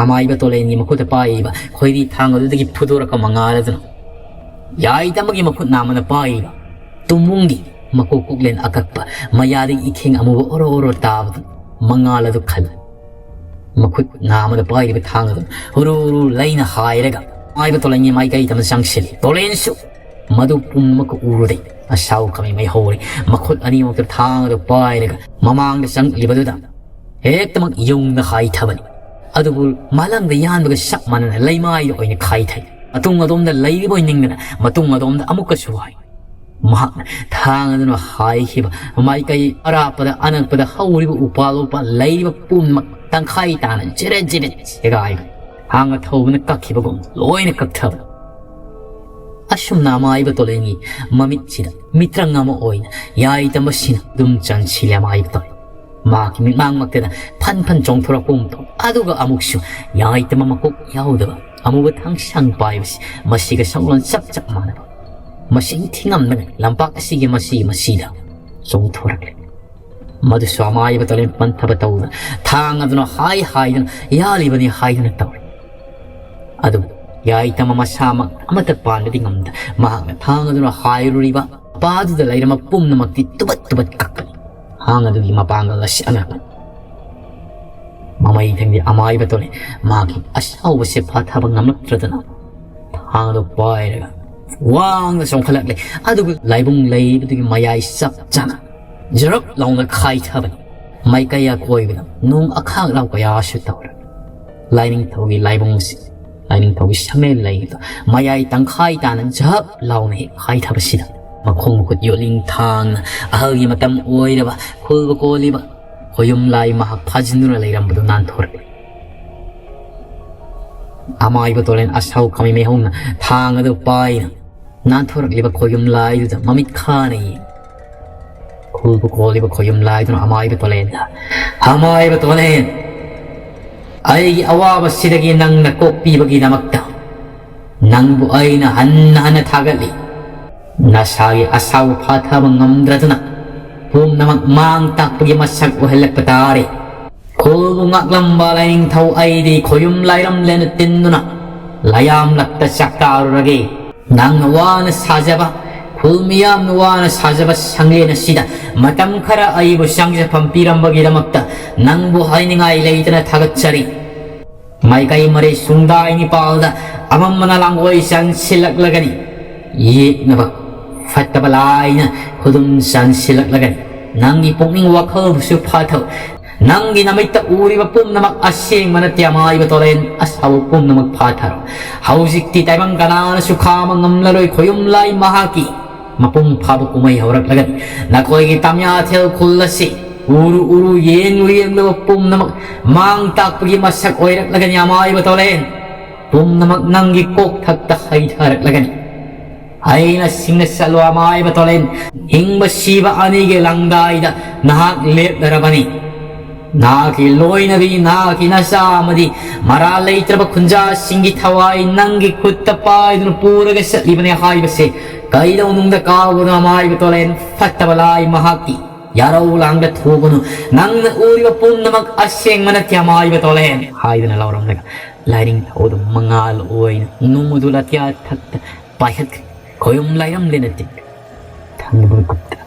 ꯑꯃꯥꯏꯕ ꯇꯣꯂꯦꯟꯒꯤ ꯃꯈꯨꯠꯇ ꯄꯥꯏꯔꯤꯕ ꯈꯣꯏꯔꯤ ꯊꯥꯡ ꯑꯗꯨꯗꯒꯤ ꯐꯨꯗꯣꯔꯛꯄ ꯃꯉꯥꯜ ꯑꯗꯨꯅ ꯌꯥꯏꯗꯃꯒꯤ ꯃꯈꯨꯠ ꯅꯥꯝꯃꯅ ꯄꯥꯏꯔꯤꯕ ꯇꯨꯝꯕꯨꯡꯒꯤ ꯃꯀꯣꯛ ꯀꯣꯛꯂꯦꯟ ꯑꯀꯛꯄ ꯃꯌꯥꯗꯒꯤ ꯏꯈꯦꯡ ꯑꯃꯨꯕ ꯑꯣꯔꯣ ꯑꯣꯔꯣ ꯇꯥꯕꯗꯨ ꯃꯉꯥꯜ ꯑꯗꯨ ꯈꯜꯂꯤ꯫ ꯃꯈꯨꯠ ꯅꯥꯝꯃꯗ ꯄꯥꯏꯔꯤꯕ ꯊꯥꯡ ꯑꯗꯨꯅ ꯍꯨꯔꯨ ꯍꯨꯔꯨ ꯂꯩꯅ ꯍꯥꯏꯔꯒ ꯃꯥꯏꯕ ꯇꯣꯂꯦꯟꯒꯤ ꯃꯥꯏꯀꯩ ꯇꯝꯅ ꯆꯪꯁꯤꯜꯂꯤ꯫ ꯇꯣꯂꯦꯟꯁꯨ ꯃꯗꯨ ꯄꯨꯝꯅꯃꯛꯀ ꯎꯔꯨꯗꯩ ꯑꯁꯥꯎ ꯀꯃꯤ ꯃꯩ ꯍꯧꯔꯦ꯫ ꯃꯈꯨꯠ ꯑꯅꯤꯃꯛꯇ ꯊꯥꯡ ꯑꯗꯨ ꯄꯥꯏꯔꯒ ꯃꯃꯥꯡꯗ ꯆꯪꯂꯤꯕꯗꯨꯗ ꯍꯦꯛꯇꯃꯛ ꯌꯨꯡꯅ ꯍꯥꯏꯊꯕꯅꯤ꯫ ꯑꯗꯨꯕꯨ ꯃꯥꯂꯪꯗ ꯌꯥꯟꯕꯒ ꯆꯞ ꯃꯥꯟꯅꯅ ꯂꯩꯃꯥꯏꯗ ꯑꯣꯏꯅ ꯈꯥꯏꯊꯩ꯫ ꯃꯇꯨꯡ ꯑꯗꯣꯝꯗ ꯂꯩꯔꯤꯕꯣꯏ ꯅꯤꯡꯗꯅ ꯃꯇꯨꯡ ꯑꯗꯣꯝꯗ ꯑꯃꯨꯛꯀꯁꯨ ꯍꯥꯏ꯫ ꯃꯍꯥꯛꯅ ꯊꯥꯡ ꯑꯗꯨꯅ ꯍꯥꯏꯈꯤꯕ ꯃꯥꯏꯀꯩ ꯑꯔꯥꯞꯄꯗ ꯑꯅꯛꯄꯗ ꯍꯧꯔꯤꯕ ꯎꯄꯥꯜ ꯎꯄꯥꯜ ꯂꯩꯔꯤꯕ ꯄꯨꯝꯅꯃꯛ ꯇꯪꯈꯥꯏ ꯇꯥꯅ ꯖꯤꯔꯤꯠ ꯖꯤꯔꯤꯠ ꯁꯦꯒꯥꯏꯕ꯫ ꯊꯥꯡ ꯑꯊꯧꯕꯅ ꯀꯛꯈꯤꯕꯒꯨꯝ ꯂꯣꯏꯅ ꯀꯛꯊꯕ꯫ ꯑꯁꯨꯝꯅ ꯑꯃꯥꯏꯕ ꯇꯣꯂꯦꯟꯒꯤ ꯃꯃꯤꯠꯁꯤꯗ ꯃꯤꯇ꯭ꯔꯪ ꯑꯃ ꯑꯣꯏꯅ ꯌꯥꯏꯇꯝꯕꯁꯤꯅ ꯑꯗꯨꯝ ꯆꯟꯁꯤꯜꯂꯦ ꯑꯃꯥꯏꯕ ꯇꯣꯂꯦꯟ꯫ ꯃꯍꯥꯛꯀꯤ ꯃꯤꯠꯃꯥꯡꯃꯛꯇꯗ ꯐꯟ ꯐꯟ ꯆꯣꯡꯊꯣꯔꯛꯄꯒꯨꯝ ꯇꯧ꯫ ꯑꯗꯨꯒ ꯑꯃꯨꯛꯁꯨ ꯌꯥꯏꯇꯝꯕ ꯃꯀꯣꯛ ꯌꯥꯎꯗꯕ ꯑꯃꯨꯕ ꯊꯥꯡꯁꯥꯡ ꯄꯥꯏꯕꯁꯤ ꯃꯁꯤꯒ ꯁꯛꯂꯣꯟ ꯆꯞ ꯆꯞ ꯃꯥꯟꯅꯕ ꯃꯁꯤꯡ ꯊꯤꯉꯝꯗꯅ ꯂꯝꯄꯥꯛ ꯑꯁꯤꯒꯤ ꯃꯁꯤ ꯃꯁꯤꯗ ꯆꯣꯡꯊꯣꯔꯛꯂꯦ꯫ ꯃꯗꯨꯁꯨ ꯑꯃꯥꯏꯕ ꯇꯣꯂꯦꯟ ꯄꯟꯊꯕ ꯇꯧꯗꯅ ꯊꯥꯡ ꯑꯗꯨꯅ ꯍꯥꯏ ꯍꯥꯏꯗꯨꯅ ꯌꯥꯜꯂꯤꯕꯅꯤ ꯍꯥꯏꯗꯨꯅ ꯇꯧꯔꯤ꯫ ꯑꯗꯨꯕꯨ ꯌꯥꯏꯇꯝꯕ ꯃꯁꯥꯃꯛ ꯑꯃꯠꯇ ꯄꯥꯟꯕꯗꯤ ꯉꯝꯗ ꯃꯍꯥꯛꯅ ꯊꯥꯡ ꯑꯗꯨꯅ ꯍꯥꯏꯔꯨꯔꯤꯕ ꯃꯄꯥꯗꯨꯗ ꯂꯩꯔꯝꯕ ꯄꯨꯝꯅꯃꯛꯇꯤ ꯇꯨꯕꯠ ꯇꯨꯕꯠ ꯀꯛꯄꯅꯤ꯫ ꯊꯥꯡ ꯑꯗꯨꯒꯤ ꯃꯄꯥꯡꯒꯜ ꯑꯁꯤ ꯑꯉꯛꯄꯅꯤ꯫ ꯃꯃꯩ ꯊꯪꯗꯤ ꯑꯃꯥꯏꯕ ꯇꯣꯂꯦꯟ ꯃꯍꯥꯛꯀꯤ ꯑꯁꯥꯎꯕꯁꯦ ꯐꯥꯊꯕ ꯉꯝꯂꯛꯇ꯭ꯔꯗꯅ ꯊꯥꯡ ꯑꯗꯨ ꯄꯥꯏꯔꯒ ꯋꯥꯡꯅ ꯆꯣꯡꯈꯠꯂꯛꯂꯦ꯫ ꯑꯗꯨꯒ ꯂꯥꯏꯕꯨꯡ ꯂꯩꯔꯤꯕꯗꯨꯒꯤ ꯃꯌꯥꯏ ꯆꯞ ꯆꯥꯅ ꯖꯔꯞ ꯂꯥꯎꯅ ꯈꯥꯏꯊꯕꯅꯤ꯫ ꯃꯥꯏꯀꯩ ꯑꯀꯣꯏꯕꯗ ꯅꯣꯡ ꯑꯈꯥꯛ ꯂꯥꯎ ꯀꯌꯥꯁꯨ ꯇꯧꯔꯦ꯫ ꯂꯥꯏꯅꯤꯡꯊꯧꯒꯤ ꯂꯥꯏꯕꯨꯡꯁꯤ, ꯂꯥꯏꯅꯤꯡꯊꯧꯒꯤ ꯁꯪꯂꯦꯟ ꯂꯩꯗꯣ ꯃꯌꯥꯏ ꯇꯪꯈꯥꯏ ꯇꯥꯅ ꯖꯍꯞ ꯂꯥꯎꯅ ꯍꯦꯛ ꯍꯥꯏꯊꯕꯁꯤꯗ ꯃꯈꯣꯡ ꯃꯈꯨꯠ ꯌꯣꯠꯂꯤꯡ ꯊꯥꯡꯅ ꯑꯍꯜꯒꯤ ꯃꯇꯝ ꯑꯣꯏꯔꯕ ꯈꯨꯜꯕ ꯀꯣꯜꯂꯤꯕ ꯈꯣꯌꯨꯝ ꯂꯥꯏ ꯃꯍꯥꯛ ꯐꯥꯖꯤꯟꯗꯨꯅ ꯂꯩꯔꯝꯕꯗꯨ ꯅꯥꯟꯊꯣꯔꯛꯂꯦ꯫ ꯑꯃꯥꯏꯕ ꯇꯣꯂꯦꯟ ꯑꯁꯥꯎ ꯈꯥꯃꯩ ꯃꯩꯍꯧꯅ ꯊꯥꯡ ꯑꯗꯨ ꯄꯥꯏꯅ ꯅꯥꯟꯊꯣꯔꯛꯂꯤꯕ ꯈꯣꯌꯨꯝ ꯂꯥꯏꯗꯨꯗ ꯃꯃꯤꯠ ꯈꯥꯅ ꯌꯦꯡ꯫ ꯈꯨꯜꯕꯨ ꯀꯣꯜꯂꯤꯕ ꯈꯣꯌꯨꯝ ꯂꯥꯏꯗꯨꯅ ꯑꯃꯥꯏꯕ ꯇꯣꯂꯦꯟꯗ, "ꯑꯃꯥꯏꯕ ꯇꯣꯂꯦꯟ, ꯑꯩꯒꯤ ꯑꯋꯥꯕꯁꯤꯗꯒꯤ ꯅꯪꯅ ꯀꯣꯛꯄꯤꯕꯒꯤꯗꯃꯛꯇ ꯅꯪꯕꯨ ꯑꯩꯅ ꯍꯟꯅ ꯍꯟꯅ ꯊꯥꯒꯠꯂꯤ꯫ ꯅꯁꯥꯒꯤ ꯑꯁꯥꯎꯕ ꯐꯥꯊꯕ ꯉꯝꯗ꯭ꯔꯗꯨꯅ ꯄꯨꯝꯅꯃꯛ ꯃꯥꯡ ꯇꯥꯛꯄꯒꯤ ꯃꯁꯛ ꯑꯣꯏꯍꯜꯂꯛꯄ ꯇꯥꯔꯦ꯫ ꯈꯨꯜꯕꯨ ꯉꯥꯛꯂꯝꯕ ꯂꯥꯏꯅꯤꯡꯊꯧ ꯑꯩꯗꯤ ꯈꯣꯌꯨꯝ ꯂꯥꯏꯔꯝꯂꯦꯅ ꯇꯤꯟꯗꯨꯅ ꯂꯥꯏꯌꯥꯝꯂꯛꯇ ꯆꯥꯛꯇꯥꯔꯨꯔꯒꯦ꯫ ꯅꯪꯅ ꯋꯥꯅ ꯁꯥꯖꯕ ꯈꯨꯜ ꯃꯤꯌꯥꯝꯅ ꯋꯥꯅ ꯁꯥꯖꯕ ꯁꯪꯂꯦꯟ ꯑꯁꯤꯗ ꯃꯇꯝ ꯈꯔ ꯑꯩꯕꯨ ꯆꯪꯖꯐꯝ ꯄꯤꯔꯝꯕꯒꯤꯗꯃꯛꯇ ꯅꯪꯕꯨ ꯍꯥꯏꯅꯤꯡꯉꯥꯏ ꯂꯩꯇꯅ ꯊꯥꯒꯠꯆꯔꯤ꯫ ꯃꯥꯏꯀꯩ ꯃꯔꯤ ꯁꯨꯡꯗꯥꯏ ꯅꯤꯄꯥꯜꯗ ꯑꯃꯝꯕꯅ ꯂꯥꯡꯒꯣꯏ ꯆꯪꯁꯤꯜꯂꯛꯂꯒꯅꯤ꯫ ꯌꯦꯛꯅꯕ ꯐꯠꯇꯕ ꯂꯥꯏꯅ ꯈꯨꯗꯨꯝ ꯆꯪꯁꯤꯜꯂꯛꯂꯒꯅꯤ꯫ ꯅꯪꯒꯤ ꯄꯨꯛꯅꯤꯡ ꯋꯥꯈꯜꯕꯨꯁꯨ ꯐꯥꯊꯧ꯫ ꯅꯪꯒꯤ ꯅꯃꯤꯠꯇ ꯎꯔꯤꯕ ꯄꯨꯝꯅꯃꯛ ꯑꯁꯦꯡꯕ ꯅꯠꯇꯦ꯫ ꯑꯃꯥꯏꯕ ꯇꯣꯂꯦꯟ ꯑꯁꯥꯎꯕ ꯄꯨꯝꯅꯃꯛ ꯐꯥꯊꯔꯣ꯫ ꯍꯧꯖꯤꯛꯇꯤ ꯇꯥꯏꯕꯪ ꯀꯅꯥꯅꯁꯨ ꯈꯥꯝꯕ ꯉꯝꯂꯔꯣꯏ ꯈꯣꯌꯨꯝ ꯂꯥꯏ ꯃꯍꯥꯛꯀꯤ ꯃꯄꯨꯡ ꯐꯥꯕ ꯀꯨꯝꯍꯩ ꯍꯧꯔꯛꯂꯒꯅꯤ꯫ ꯅꯈꯣꯏꯒꯤ ꯇꯥꯃꯤꯌꯥꯊꯦꯜ ꯈꯨꯜ ꯑꯁꯤ ꯎꯔꯨ ꯎꯔꯨ ꯌꯦꯡꯂꯨ ꯌꯦꯡꯂꯨꯕ ꯄꯨꯝꯅꯃꯛ ꯃꯥꯡ ꯇꯥꯛꯄꯒꯤ ꯃꯁꯛ ꯑꯣꯏꯔꯛꯂꯒꯅꯤ꯫ ꯑꯃꯥꯏꯕ ꯇꯣꯂꯦꯟ ꯄꯨꯝꯅꯃꯛ ꯅꯪꯒꯤ ꯀꯣꯛꯊꯛꯇ ꯍꯩꯊꯔꯛꯂꯒꯅꯤ꯫ ꯑꯩꯅ ꯁꯤꯡꯅ ꯆꯠꯂꯨ ꯑꯃꯥꯏꯕ ꯇꯣꯂꯦꯟ, ꯍꯤꯡꯕ ꯁꯤꯕ ꯑꯅꯤꯒꯤ ꯂꯪꯗꯥꯏꯗ ꯅꯍꯥꯛ ꯂꯦꯞꯂꯔꯕꯅꯤ꯫ ꯅꯍꯥꯛꯀꯤ ꯂꯣꯏꯅꯕꯤ, ꯅꯍꯥꯛꯀꯤ ꯅꯆꯥ ꯑꯃꯗꯤ ꯃꯔꯥꯜ ꯂꯩꯇ꯭ꯔꯕ ꯈꯨꯟꯖꯥꯁꯤꯡꯒꯤ ꯊꯋꯥꯏ ꯅꯪꯒꯤ ꯈꯨꯠꯇ ꯄꯥꯏꯗꯨꯅ ꯄꯨꯔꯒ ꯆꯠꯂꯤꯕꯅꯤ ꯍꯥꯏꯕꯁꯦ ꯀꯩꯗꯧꯅꯨꯡꯗ ꯀꯥꯎꯒꯅꯨ꯫ ꯑꯃꯥꯏꯕ ꯇꯣꯂꯦꯟ ꯐꯠꯇꯕ ꯂꯥꯏ ꯃꯍꯥꯛꯀꯤ ꯌꯥꯔꯧ ꯂꯥꯡꯗ ꯊꯨꯒꯅꯨ꯫ ꯅꯪꯅ ꯎꯔꯤꯕ ꯄꯨꯝꯅꯃꯛ ꯑꯁꯦꯡꯕ ꯅꯠꯇꯦ ꯑꯃꯥꯏꯕ ꯇꯣꯂꯦꯟ ꯍꯥꯏꯗꯨꯅ ꯂꯥꯎꯔꯝꯂꯒ ꯂꯥꯏꯅꯤꯡꯊꯧꯗꯨ ꯃꯉꯥꯜ ꯑꯣꯏꯅ ꯅꯣꯡꯃꯗꯨ ꯂꯥꯇꯤꯌꯥ ꯊꯛꯇ ꯄꯥꯏꯈꯠꯈ꯭ꯔꯦ꯫ ꯈꯣꯌꯨꯝ ꯂꯥꯏꯔꯝꯂꯦꯅ ꯇꯤꯟꯈ꯭ꯔꯦ꯫ ꯊꯪꯅꯕ ꯃꯤꯀꯨꯞꯇ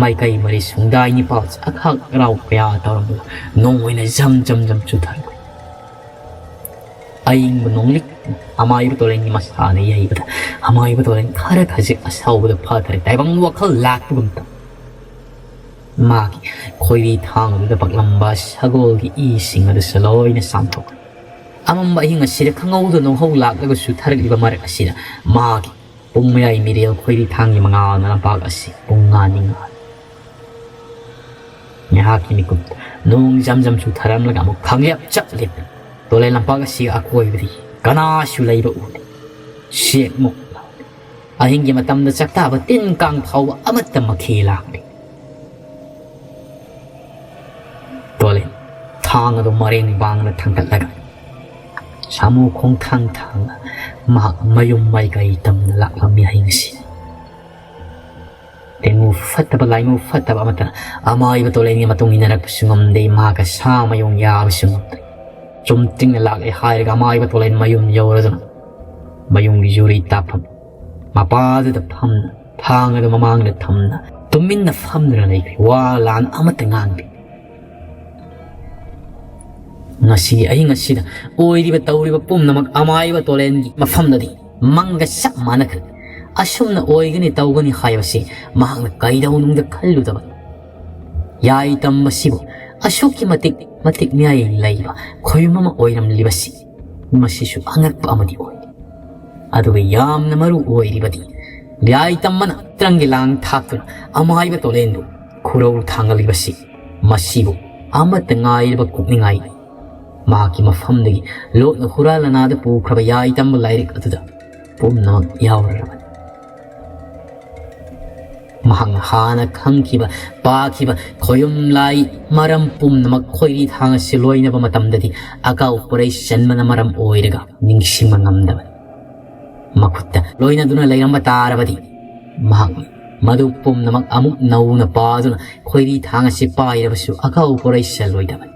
ꯃꯥꯏꯀꯩ ꯃꯔꯤ ꯁꯨꯡꯗꯥꯏ ꯅꯤꯄꯥꯜ ꯑꯈꯥꯛ ꯑꯔꯥꯎ ꯀꯌꯥ ꯇꯧꯔꯝꯂꯒ ꯅꯣꯡ ꯑꯣꯏꯅ ꯖꯝ ꯖꯝ ꯖꯝ ꯆꯨꯊꯔꯛꯂꯦ꯫ ꯑꯏꯪꯕ ꯅꯣꯡꯂꯤꯛ ꯑꯃꯥꯏꯕ ꯇꯣꯂꯦꯟꯒꯤ ꯃꯁꯥꯅ ꯌꯩꯕꯗ ꯑꯃꯥꯏꯕ ꯇꯣꯂꯦꯟ ꯈꯔ ꯈꯖꯤꯛ ꯑꯁꯥꯎꯕꯗ ꯐꯥꯊꯔꯦ꯫ ꯇꯥꯏꯕꯪ ꯋꯥꯈꯜ ꯂꯥꯛꯄꯒꯨꯝ ꯇꯧ꯫ ꯃꯥꯒꯤ ꯈꯣꯏꯔꯤ ꯊꯥꯡ ꯑꯗꯨꯗ ꯄꯛꯂꯝꯕ ꯁꯒꯣꯜꯒꯤ ꯏꯁꯤꯡ ꯑꯗꯨꯁꯨ ꯂꯣꯏꯅ ꯆꯥꯝꯊꯣꯛꯈ꯭ꯔꯦ꯫ ꯑꯃꯝꯕ ꯑꯍꯤꯡ ꯑꯁꯤꯗ ꯈꯪꯍꯧꯗ ꯅꯣꯡꯍꯧ ꯂꯥꯛꯂꯒ ꯆꯨꯊꯔꯛꯂꯤꯕ ꯃꯔꯛ ꯑꯁꯤꯗ ꯃꯥꯒꯤ ꯄꯨꯡ ꯃꯌꯥꯏ ꯃꯤꯔꯦꯜ ꯈꯣꯏꯔꯤ ꯊꯥꯡꯒꯤ ꯃꯉꯥꯜꯅ ꯂꯝꯄꯥꯛ ꯑꯁꯤ ꯄꯨꯡ ꯉꯥꯅꯤ ꯉꯥꯜꯂꯤ꯫ ꯉꯥꯏꯍꯥꯛꯀꯤ ꯃꯤꯀꯨꯞꯇ ꯅꯣꯡ ꯖꯝ ꯖꯝ ꯆꯨꯊꯔꯝꯂꯒ ꯑꯃꯨꯛ ꯈꯪꯂꯦꯞ ꯆꯞ ꯂꯦꯞꯄꯦ꯫ ꯇꯣꯂꯦꯟ ꯂꯝꯄꯥꯛ ꯑꯁꯤꯒꯤ ꯑꯀꯣꯏꯕꯗꯤ ꯀꯅꯥꯁꯨ ꯂꯩꯕ ꯎꯗꯦ꯫ ꯁꯦꯛꯃꯨꯛ ꯂꯥꯎꯏ꯫ ꯑꯍꯤꯡꯒꯤ ꯃꯇꯝꯗ ꯆꯥꯛꯇꯥꯕ ꯇꯤꯟ ꯀꯥꯡ ꯐꯥꯎꯕ ꯑꯃꯠꯇ ꯃꯈꯦ ꯂꯥꯡꯗꯦ꯫ ꯇꯣꯂꯦꯟ ꯊꯥꯡ ꯑꯗꯨ ꯃꯔꯦꯡ ꯄꯥꯡꯅ ꯊꯥꯡꯒꯠꯂꯒ ꯁꯥꯃꯨ ꯈꯣꯡꯊꯥꯡ ꯊꯥꯡꯅ ꯃꯍꯥꯛ ꯃꯌꯨꯝ ꯃꯥꯏꯀꯩ ꯇꯝꯅ ꯂꯥꯛꯂꯝꯃꯤ꯫ ꯑꯍꯤꯡ ꯑꯁꯤ ꯇꯦꯡꯉꯨ ꯐꯠꯇꯕ ꯂꯥꯏꯃꯨ ꯐꯠꯇꯕ ꯑꯃꯠꯇꯅ ꯑꯃꯥꯏꯕ ꯇꯣꯂꯦꯟꯒꯤ ꯃꯇꯨꯡ ꯏꯟꯅꯔꯛꯄꯁꯨ ꯉꯝꯗꯦ, ꯃꯍꯥꯛꯀ ꯁꯥ ꯃꯌꯨꯡ ꯌꯥꯕꯁꯨ ꯉꯝꯗꯦ꯫ ꯆꯨꯝꯇ꯭ꯔꯤꯡꯅ ꯂꯥꯛꯂꯦ ꯍꯥꯏꯔꯒ ꯑꯃꯥꯏꯕ ꯇꯣꯂꯦꯟ ꯃꯌꯨꯝ ꯌꯧꯔꯗꯨꯅ ꯃꯌꯨꯝꯒꯤ ꯌꯨꯔꯤ ꯇꯥꯐꯝ ꯃꯄꯥꯗꯨꯗ ꯐꯝꯅ ꯊꯥꯡ ꯑꯗꯨ ꯃꯃꯥꯡꯗ ꯊꯝꯅ ꯇꯨꯃꯤꯟꯅ ꯐꯝꯗꯨꯅ ꯂꯩꯈ꯭ꯔꯦ꯫ ꯋꯥ ꯂꯥꯟ ꯑꯃꯠꯇ ꯉꯥꯡꯗꯦ꯫ ꯉꯁꯤꯒꯤ ꯑꯍꯤꯡ ꯑꯁꯤꯗ ꯑꯣꯏꯔꯤꯕ ꯇꯧꯔꯤꯕ ꯄꯨꯝꯅꯃꯛ ꯑꯃꯥꯏꯕ ꯇꯣꯂꯦꯟꯒꯤ ꯃꯐꯝꯗꯗꯤ ꯃꯪꯒ ꯆꯞ ꯃꯥꯟꯅꯈ꯭ꯔꯦ꯫ ꯑꯁꯨꯝꯅ ꯑꯣꯏꯒꯅꯤ ꯇꯧꯒꯅꯤ ꯍꯥꯏꯕꯁꯤ ꯃꯍꯥꯛꯅ ꯀꯩꯗꯧꯅꯨꯡꯗ ꯈꯜꯂꯨꯗꯕ꯫ ꯌꯥꯏ ꯇꯝꯕꯁꯤꯕꯨ ꯑꯁꯨꯛꯀꯤ ꯃꯇꯤꯛ ꯃꯇꯤꯛ ꯃꯌꯥꯏ ꯂꯩꯕ ꯈꯣꯌꯨꯝ ꯑꯃ ꯑꯣꯏꯔꯝꯂꯤꯕꯁꯤ ꯃꯁꯤꯁꯨ ꯑꯉꯛꯄ ꯑꯃꯗꯤ ꯑꯣꯏ꯫ ꯑꯗꯨꯒ ꯌꯥꯝꯅ ꯃꯔꯨ ꯑꯣꯏꯔꯤꯕꯗꯤ ꯌꯥꯏ ꯇꯝꯕꯅ ꯇ꯭ꯔꯪꯒꯤ ꯂꯥꯡ ꯊꯥꯛꯇꯨꯅ ꯑꯃꯥꯏꯕ ꯇꯣꯂꯦꯟꯕꯨ ꯈꯨꯔꯧ ꯊꯥꯡꯒꯠꯂꯤꯕꯁꯤ ꯃꯁꯤꯕꯨ ꯑꯃꯠꯇ ꯉꯥꯏꯔꯕ ꯀꯣꯛꯅꯤꯡꯉꯥꯏꯅꯤ꯫ ꯃꯍꯥꯛꯀꯤ ꯃꯐꯝꯗꯒꯤ ꯂꯣꯠꯅ ꯍꯨꯔꯥꯟꯂꯅꯥꯗ ꯄꯨꯈ꯭ꯔꯕ ꯌꯥꯏ ꯇꯝꯕ ꯂꯥꯏꯔꯤꯛ ꯑꯗꯨꯗ ꯄꯨꯝꯅꯃꯛ ꯌꯥꯎꯔꯔꯕꯅꯤ꯫ ꯃꯍꯥꯛꯅ ꯍꯥꯟꯅ ꯈꯪꯈꯤꯕ, ꯄꯥꯈꯤꯕ ꯈꯣꯌꯨꯝ ꯂꯥꯏ ꯃꯔꯝ ꯄꯨꯝꯅꯃꯛ ꯈꯣꯏꯔꯤ ꯊꯥꯡ ꯑꯁꯤ ꯂꯣꯏꯅꯕ ꯃꯇꯝꯗꯗꯤ ꯑꯀꯥꯎ ꯄꯣꯔꯩ ꯆꯟꯕꯅ ꯃꯔꯝ ꯑꯣꯏꯔꯒ ꯅꯤꯡꯁꯤꯡꯕ ꯉꯝꯗꯕꯅꯤ꯫ ꯃꯈꯨꯠꯇ ꯂꯣꯏꯅꯗꯨꯅ ꯂꯩꯔꯝꯕ ꯇꯥꯔꯕꯗꯤ ꯃꯍꯥꯛꯅ ꯃꯗꯨ ꯄꯨꯝꯅꯃꯛ ꯑꯃꯨꯛ ꯅꯧꯅ ꯄꯥꯗꯨꯅ ꯈꯣꯏꯔꯤ ꯊꯥꯡ ꯑꯁꯤ ꯄꯥꯏꯔꯕꯁꯨ ꯑꯀꯥꯎ ꯄꯣꯔꯩ ꯆꯜꯂꯣꯏꯗꯕꯅꯤ꯫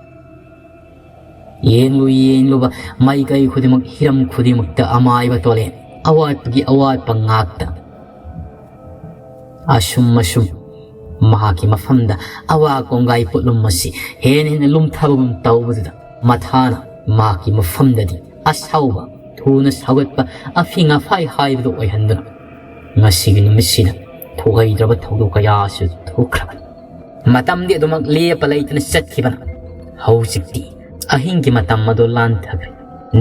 ꯌꯦꯡꯂꯨ ꯌꯦꯡꯂꯨꯕ ꯃꯥꯏꯀꯩ ꯈꯨꯗꯤꯡꯃꯛ, ꯍꯤꯔꯝ ꯈꯨꯗꯤꯡꯃꯛꯇ ꯑꯃꯥꯏꯕ ꯇꯣꯂꯦꯟ, ꯑꯋꯥꯠꯄꯒꯤ ꯑꯋꯥꯠꯄ ꯉꯥꯛꯇ꯫ ꯑꯁꯨꯝ ꯑꯁꯨꯝ ꯃꯍꯥꯛꯀꯤ ꯃꯐꯝꯗ ꯑꯋꯥ ꯀꯣꯡꯒꯥꯏ ꯄꯣꯠꯂꯨꯝ ꯑꯁꯤ ꯍꯦꯟꯅ ꯍꯦꯟꯅ ꯂꯨꯝꯊꯕꯒꯨꯝ ꯇꯧꯕꯗꯨꯗ ꯃꯊꯥꯅ ꯃꯍꯥꯛꯀꯤ ꯃꯐꯝꯗꯗꯤ ꯑꯁꯥꯎꯕ, ꯊꯨꯅ ꯁꯧꯒꯠꯄ, ꯑꯐꯤꯡ ꯑꯐꯥꯏ ꯍꯥꯏꯕꯗꯨ ꯑꯣꯏꯍꯟꯗꯨꯅ ꯉꯁꯤꯒꯤ ꯅꯨꯃꯤꯠꯁꯤꯗ ꯊꯣꯛꯍꯩꯗ꯭ꯔꯕ ꯊꯧꯗꯣꯛ ꯀꯌꯥꯁꯨ ꯊꯣꯛꯈ꯭ꯔꯕꯅꯤ꯫ ꯃꯇꯝꯗꯤ ꯑꯗꯨꯃꯛ ꯂꯦꯞꯄ ꯂꯩꯇꯅ ꯆꯠꯈꯤꯕꯅ ꯍꯧꯖꯤꯛꯇꯤ ꯑꯍꯤꯡꯒꯤ ꯃꯇꯝ ꯑꯗꯨ ꯂꯥꯟꯊꯈ꯭ꯔꯦ꯫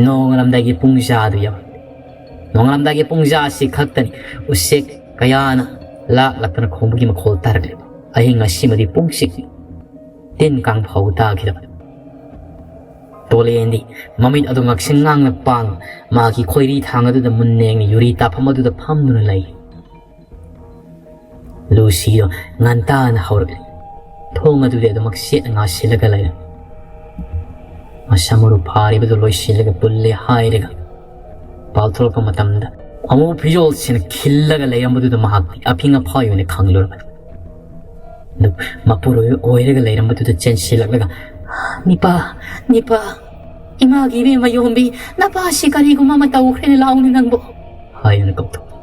ꯅꯣꯡꯉꯥꯜꯂꯝꯗꯥꯏꯒꯤ ꯄꯨꯡꯖꯥ ꯑꯗꯨ ꯌꯧꯔꯦ꯫ ꯅꯣꯡꯉꯥꯜꯂꯝꯗꯥꯏꯒꯤ ꯄꯨꯡꯖꯥ ꯑꯁꯤ ꯈꯛꯇꯅꯤ ꯎꯆꯦꯛ ꯀꯌꯥꯅ ꯂꯥꯛꯂꯛꯇꯅ ꯈꯣꯡꯕꯒꯤ ꯃꯈꯣꯜ ꯇꯥꯔꯛꯂꯤꯕ꯫ ꯑꯍꯤꯡ ꯑꯁꯤꯃꯗꯤ ꯄꯨꯡꯆꯤꯛ ꯇꯤꯟ ꯀꯥꯡ ꯐꯧ ꯇꯥꯈꯤꯗꯕ꯫ ꯇꯣꯂꯦꯟꯗꯤ ꯃꯃꯤꯠ ꯑꯗꯨ ꯉꯛꯁꯪ ꯉꯥꯡꯅ ꯄꯥꯡ, ꯃꯍꯥꯛꯀꯤ ꯈꯣꯏꯔꯤ ꯊꯥꯡ ꯑꯗꯨꯗ ꯃꯨꯟꯅ ꯌꯦꯡꯅ ꯌꯨꯔꯤ ꯇꯥꯐꯝ ꯑꯗꯨꯗ ꯐꯝꯗꯨꯅ ꯂꯩ꯫ ꯂꯨꯁꯤꯗꯣ ꯉꯟꯇꯥꯅ ꯍꯧꯔꯛꯂꯤ꯫ ꯊꯣꯡ ꯑꯗꯨꯗꯤ ꯑꯗꯨꯃꯛ ꯆꯦꯠꯅ ꯉꯥꯁꯤꯜꯂꯒ ꯂꯩꯔꯝꯃꯤ꯫ ꯃꯁꯝ ꯃꯔꯨ ꯐꯥꯔꯤꯕꯗꯨ ꯂꯣꯏꯁꯤꯜꯂꯒ ꯄꯨꯜꯂꯦ ꯍꯥꯏꯔꯒ ꯄꯥꯜꯊꯣꯔꯛꯄ ꯃꯇꯝꯗ ꯑꯃꯨꯛ ꯐꯤꯖꯣꯜꯁꯤꯅ ꯈꯤꯜꯂꯒ ꯂꯩꯔꯝꯕꯗꯨꯗ ꯃꯍꯥꯛꯇꯤ ꯑꯐꯤꯡ ꯑꯐꯥꯏ ꯑꯣꯏꯅ ꯈꯪꯂꯨꯔꯕꯅꯤ꯫ ꯑꯗꯨ ꯃꯄꯨꯔꯣꯏꯕ ꯑꯣꯏꯔꯒ ꯂꯩꯔꯝꯕꯗꯨꯗ ꯆꯦꯟꯁꯤꯜꯂꯛꯂꯒ, "ꯅꯤꯄꯥ, ꯅꯤꯄꯥ, ꯏꯃꯥꯒꯤ ꯏꯕꯦꯝꯃ ꯌꯣꯝꯕꯤ, ꯅꯄꯥꯁꯤ ꯀꯔꯤꯒꯨꯝꯕ ꯑꯃ ꯇꯧꯈ꯭ꯔꯦꯅ ꯂꯥꯎꯅꯤ ꯅꯪꯕꯨ" ꯍꯥꯏꯗꯨꯅ ꯀꯧꯊꯣꯛꯏ꯫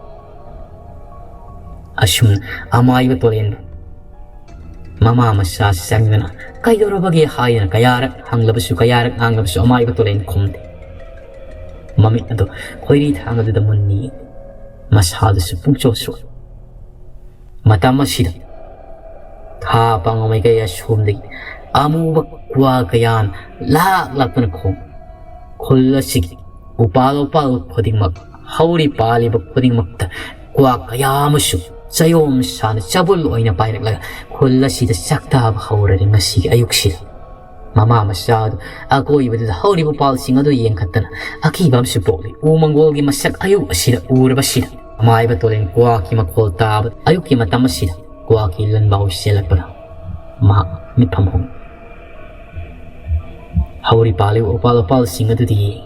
ꯑꯁꯨꯝꯅ ꯑꯃꯥꯏꯕ ꯇꯣꯂꯦꯟꯕꯨ ꯃꯃꯥ ꯃꯆꯥꯁꯤ ꯆꯪꯗꯨꯅ "ꯀꯩꯗꯧꯔꯕꯒꯦ?" ꯍꯥꯏꯗꯨꯅ ꯀꯌꯥꯔꯛ ꯍꯪꯂꯕꯁꯨ, ꯀꯌꯥꯔꯛ ꯉꯥꯡꯂꯕꯁꯨ ꯑꯃꯥꯏꯕ ꯇꯣꯂꯦꯟ ꯈꯨꯝꯗꯦ꯫ ꯃꯃꯤꯠ ꯑꯗꯨ ꯈꯣꯏꯔꯤ ꯊꯥꯡ ꯑꯗꯨꯗ ꯃꯨꯟꯅ ꯌꯦꯡꯂꯤ꯫ ꯃꯁꯥꯗꯨꯁꯨ ꯄꯨꯡꯆꯣꯠ ꯆꯣꯠꯂꯤ꯫ ꯃꯇꯝ ꯑꯁꯤꯗ ꯈꯥ ꯄꯥꯡꯕ ꯃꯥꯏꯀꯩ ꯑꯁꯣꯝꯗꯒꯤ ꯑꯃꯨꯕ ꯀ꯭ꯋꯥ ꯀꯌꯥꯅ ꯂꯥꯛ ꯂꯥꯛꯇꯨꯅ ꯈꯣꯡ꯫ ꯈꯨꯜ ꯑꯁꯤꯒꯤ ꯎꯄꯥꯜ ꯋꯥꯄꯥꯜ ꯈꯨꯗꯤꯡꯃꯛ, ꯍꯧꯔꯤ ꯄꯥꯜꯂꯤꯕ ꯈꯨꯗꯤꯡꯃꯛꯇ ꯀ꯭ꯋꯥ ꯀꯌꯥ ꯑꯃꯁꯨ ꯆꯌꯣꯝ ꯁꯥꯅ ꯆꯕꯨꯜ ꯑꯣꯏꯅ ꯄꯥꯏꯔꯛꯂꯒ ꯈꯨꯜ ꯑꯁꯤꯗ ꯆꯥꯛꯇꯥꯕ ꯍꯧꯔꯔꯦ ꯉꯁꯤꯒꯤ ꯑꯌꯨꯛꯁꯤꯗ꯫ ꯃꯃꯥ ꯃꯆꯥ ꯑꯗꯨ ꯑꯀꯣꯏꯕꯗꯨꯗ ꯍꯧꯔꯤꯕ ꯎꯄꯥꯜꯁꯤꯡ ꯑꯗꯨ ꯌꯦꯡꯈꯠꯇꯅ ꯑꯀꯤꯕ ꯑꯃꯁꯨ ꯄꯣꯛꯂꯤ꯫ ꯎ ꯃꯪꯒꯣꯜꯒꯤ ꯃꯁꯛ ꯑꯌꯨꯛ ꯑꯁꯤꯗ ꯎꯔꯕꯁꯤꯗ, ꯑꯃꯥꯏꯕ ꯇꯣꯂꯦꯟ ꯀ꯭ꯋꯥꯛꯀꯤ ꯃꯈꯣꯜ ꯇꯥꯕ ꯑꯌꯨꯛꯀꯤ ꯃꯇꯝ ꯑꯁꯤꯗ ꯀ꯭ꯋꯥꯛꯀꯤ ꯂꯟꯕꯥꯎ ꯆꯦꯜꯂꯛꯄꯗ ꯃꯍꯥꯛ ꯃꯤꯠꯐꯝ ꯍꯣꯡꯏ꯫ ꯍꯧꯔꯤ ꯄꯥꯜꯂꯤꯕ ꯎꯄꯥꯜ ꯋꯥꯄꯥꯜꯁꯤꯡ ꯑꯗꯨꯗꯤ ꯌꯦꯡꯏ,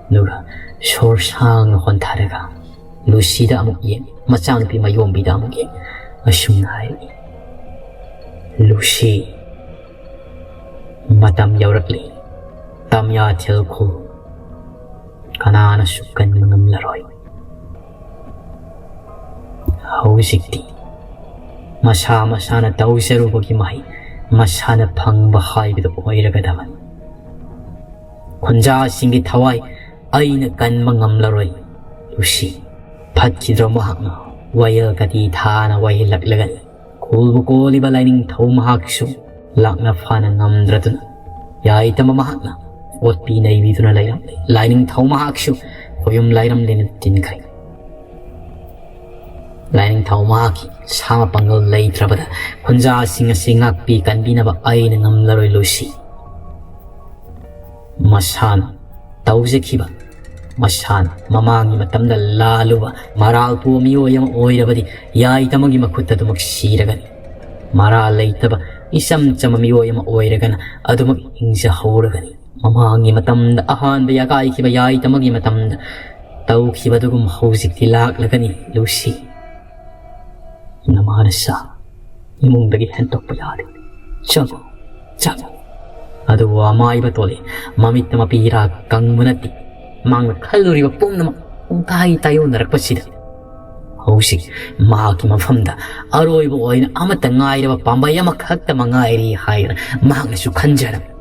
ꯑꯗꯨꯒ ꯁꯣꯔ ꯁꯥꯡꯅ ꯍꯣꯟꯊꯔꯒ ꯂꯨꯁꯤꯗ ꯑꯃꯨꯛ ꯌꯦꯡꯏ, ꯃꯆꯥꯅꯨꯄꯤ ꯃꯌꯣꯝꯕꯤꯗ ꯑꯃꯨꯛ ꯌꯦꯡꯏ꯫ ꯑꯁꯨꯝꯅ ꯍꯥꯏꯔꯛꯏ, "ꯂꯨꯁꯤ, ꯃꯇꯝ ꯌꯧꯔꯛꯂꯤ, ꯇꯝꯌꯥꯊꯦꯜ ꯈꯨꯜ ꯀꯅꯥꯅꯁꯨ ꯀꯟꯕ ꯉꯝꯂꯔꯣꯏ꯫ ꯍꯧꯖꯤꯛꯇꯤ ꯃꯁꯥ ꯃꯁꯥꯅ ꯇꯧꯖꯔꯨꯕꯒꯤ ꯃꯍꯩ ꯃꯁꯥꯅ ꯐꯪꯕ ꯍꯥꯏꯕꯗꯨ ꯑꯣꯏꯔꯒꯗꯕꯅꯤ꯫ ꯈꯨꯟꯖꯥꯁꯤꯡꯒꯤ ꯊꯋꯥꯏ ꯑꯩꯅ ꯀꯟꯕ ꯉꯝꯂꯔꯣꯏ, ꯂꯨꯁꯤ꯫" ꯐꯠꯈꯤꯗ꯭ꯔꯣ ꯃꯍꯥꯛꯅ ꯋꯥꯌꯦꯜ ꯀꯇꯤ ꯊꯥꯅ ꯋꯥꯌꯦꯜꯂꯛꯂꯒꯅꯤ꯫ ꯀꯣꯜꯕꯨ ꯀꯣꯜꯂꯤꯕ ꯂꯥꯏꯅꯤꯡꯊꯧ ꯃꯍꯥꯛꯁꯨ ꯂꯥꯛꯅ ꯐꯥꯅ ꯉꯝꯗ꯭ꯔꯗꯨꯅ ꯌꯥꯏꯇꯝꯕ ꯃꯍꯥꯛꯅ ꯑꯣꯠꯄꯤ ꯅꯩꯕꯤꯗꯨꯅ ꯂꯩꯔꯝꯂꯦ꯫ ꯂꯥꯏꯅꯤꯡꯊꯧ ꯃꯍꯥꯛꯁꯨ ꯈꯣꯌꯨꯝ ꯂꯥꯏꯔꯝꯂꯦꯅ ꯇꯤꯟꯈ꯭ꯔꯦ꯫ ꯂꯥꯏꯅꯤꯡꯊꯧ ꯃꯍꯥꯛꯀꯤ ꯁꯥ ꯃꯄꯥꯡꯒꯜ ꯂꯩꯇ꯭ꯔꯕꯗ ꯈꯨꯟꯖꯥꯁꯤꯡ ꯑꯁꯤ ꯉꯥꯛꯄꯤ ꯀꯟꯕꯤꯅꯕ ꯑꯩꯅ ꯉꯝꯂꯔꯣꯏ, ꯂꯨꯁꯤ꯫ ꯃꯁꯥꯅ ꯇꯧꯖꯈꯤꯕ, ꯃꯁꯥꯅ ꯃꯃꯥꯡꯒꯤ ꯃꯇꯝꯗ ꯂꯥꯜꯂꯨꯕ ꯃꯔꯥꯜ ꯄꯨꯕ ꯃꯤꯑꯣꯏ ꯑꯃ ꯑꯣꯏꯔꯕꯗꯤ ꯌꯥꯏꯇꯃꯒꯤ ꯃꯈꯨꯠꯇ ꯑꯗꯨꯃꯛ ꯁꯤꯔꯒꯅꯤ꯫ ꯃꯔꯥꯜ ꯂꯩꯇꯕ ꯏꯆꯝ ꯆꯝꯕ ꯃꯤꯑꯣꯏ ꯑꯃ ꯑꯣꯏꯔꯒꯅ ꯑꯗꯨꯃꯛ ꯍꯤꯡꯖꯍꯧꯔꯒꯅꯤ꯫ ꯃꯃꯥꯡꯒꯤ ꯃꯇꯝꯗ ꯑꯍꯥꯟꯕ ꯌꯥꯀꯥꯏꯈꯤꯕ ꯌꯥꯏꯇꯃꯒꯤ ꯃꯇꯝꯗ ꯇꯧꯈꯤꯕ ꯑꯗꯨꯒꯨꯝ ꯍꯧꯖꯤꯛꯇꯤ ꯂꯥꯛꯂꯒꯅꯤ, ꯂꯨꯁꯤ꯫ ꯅꯃꯥꯅ ꯁꯥ ꯏꯃꯨꯡꯗꯒꯤ ꯍꯦꯟꯇꯣꯛꯄ ꯌꯥꯗꯦ꯫ ꯆꯪꯉꯨ, ꯆꯪꯉꯨ꯫ ꯑꯗꯨꯕꯨ ꯑꯃꯥꯏꯕ ꯇꯣꯜꯂꯤ꯫ ꯃꯃꯤꯠꯇ ꯃꯄꯤꯔꯥ ꯀꯪꯕ ꯅꯠꯇꯦ꯫ ꯃꯍꯥꯛꯅ ꯈꯜꯂꯨꯔꯤꯕ ꯄꯨꯝꯅꯃꯛ ꯄꯨꯡꯇꯥꯏ ꯇꯥꯏꯌꯣꯟꯅꯔꯛꯄꯁꯤꯗ ꯍꯧꯖꯤꯛ ꯃꯍꯥꯛꯀꯤ ꯃꯐꯝꯗ ꯑꯔꯣꯏꯕ ꯑꯣꯏꯅ ꯑꯃꯠꯇ ꯉꯥꯏꯔꯕ ꯄꯥꯝꯕꯩ ꯑꯃꯈꯛꯇ ꯃꯉꯥꯏꯔꯤ ꯍꯥꯏꯗꯅ ꯃꯍꯥꯛꯅꯁꯨ ꯈꯟꯖꯔꯝꯃꯤ꯫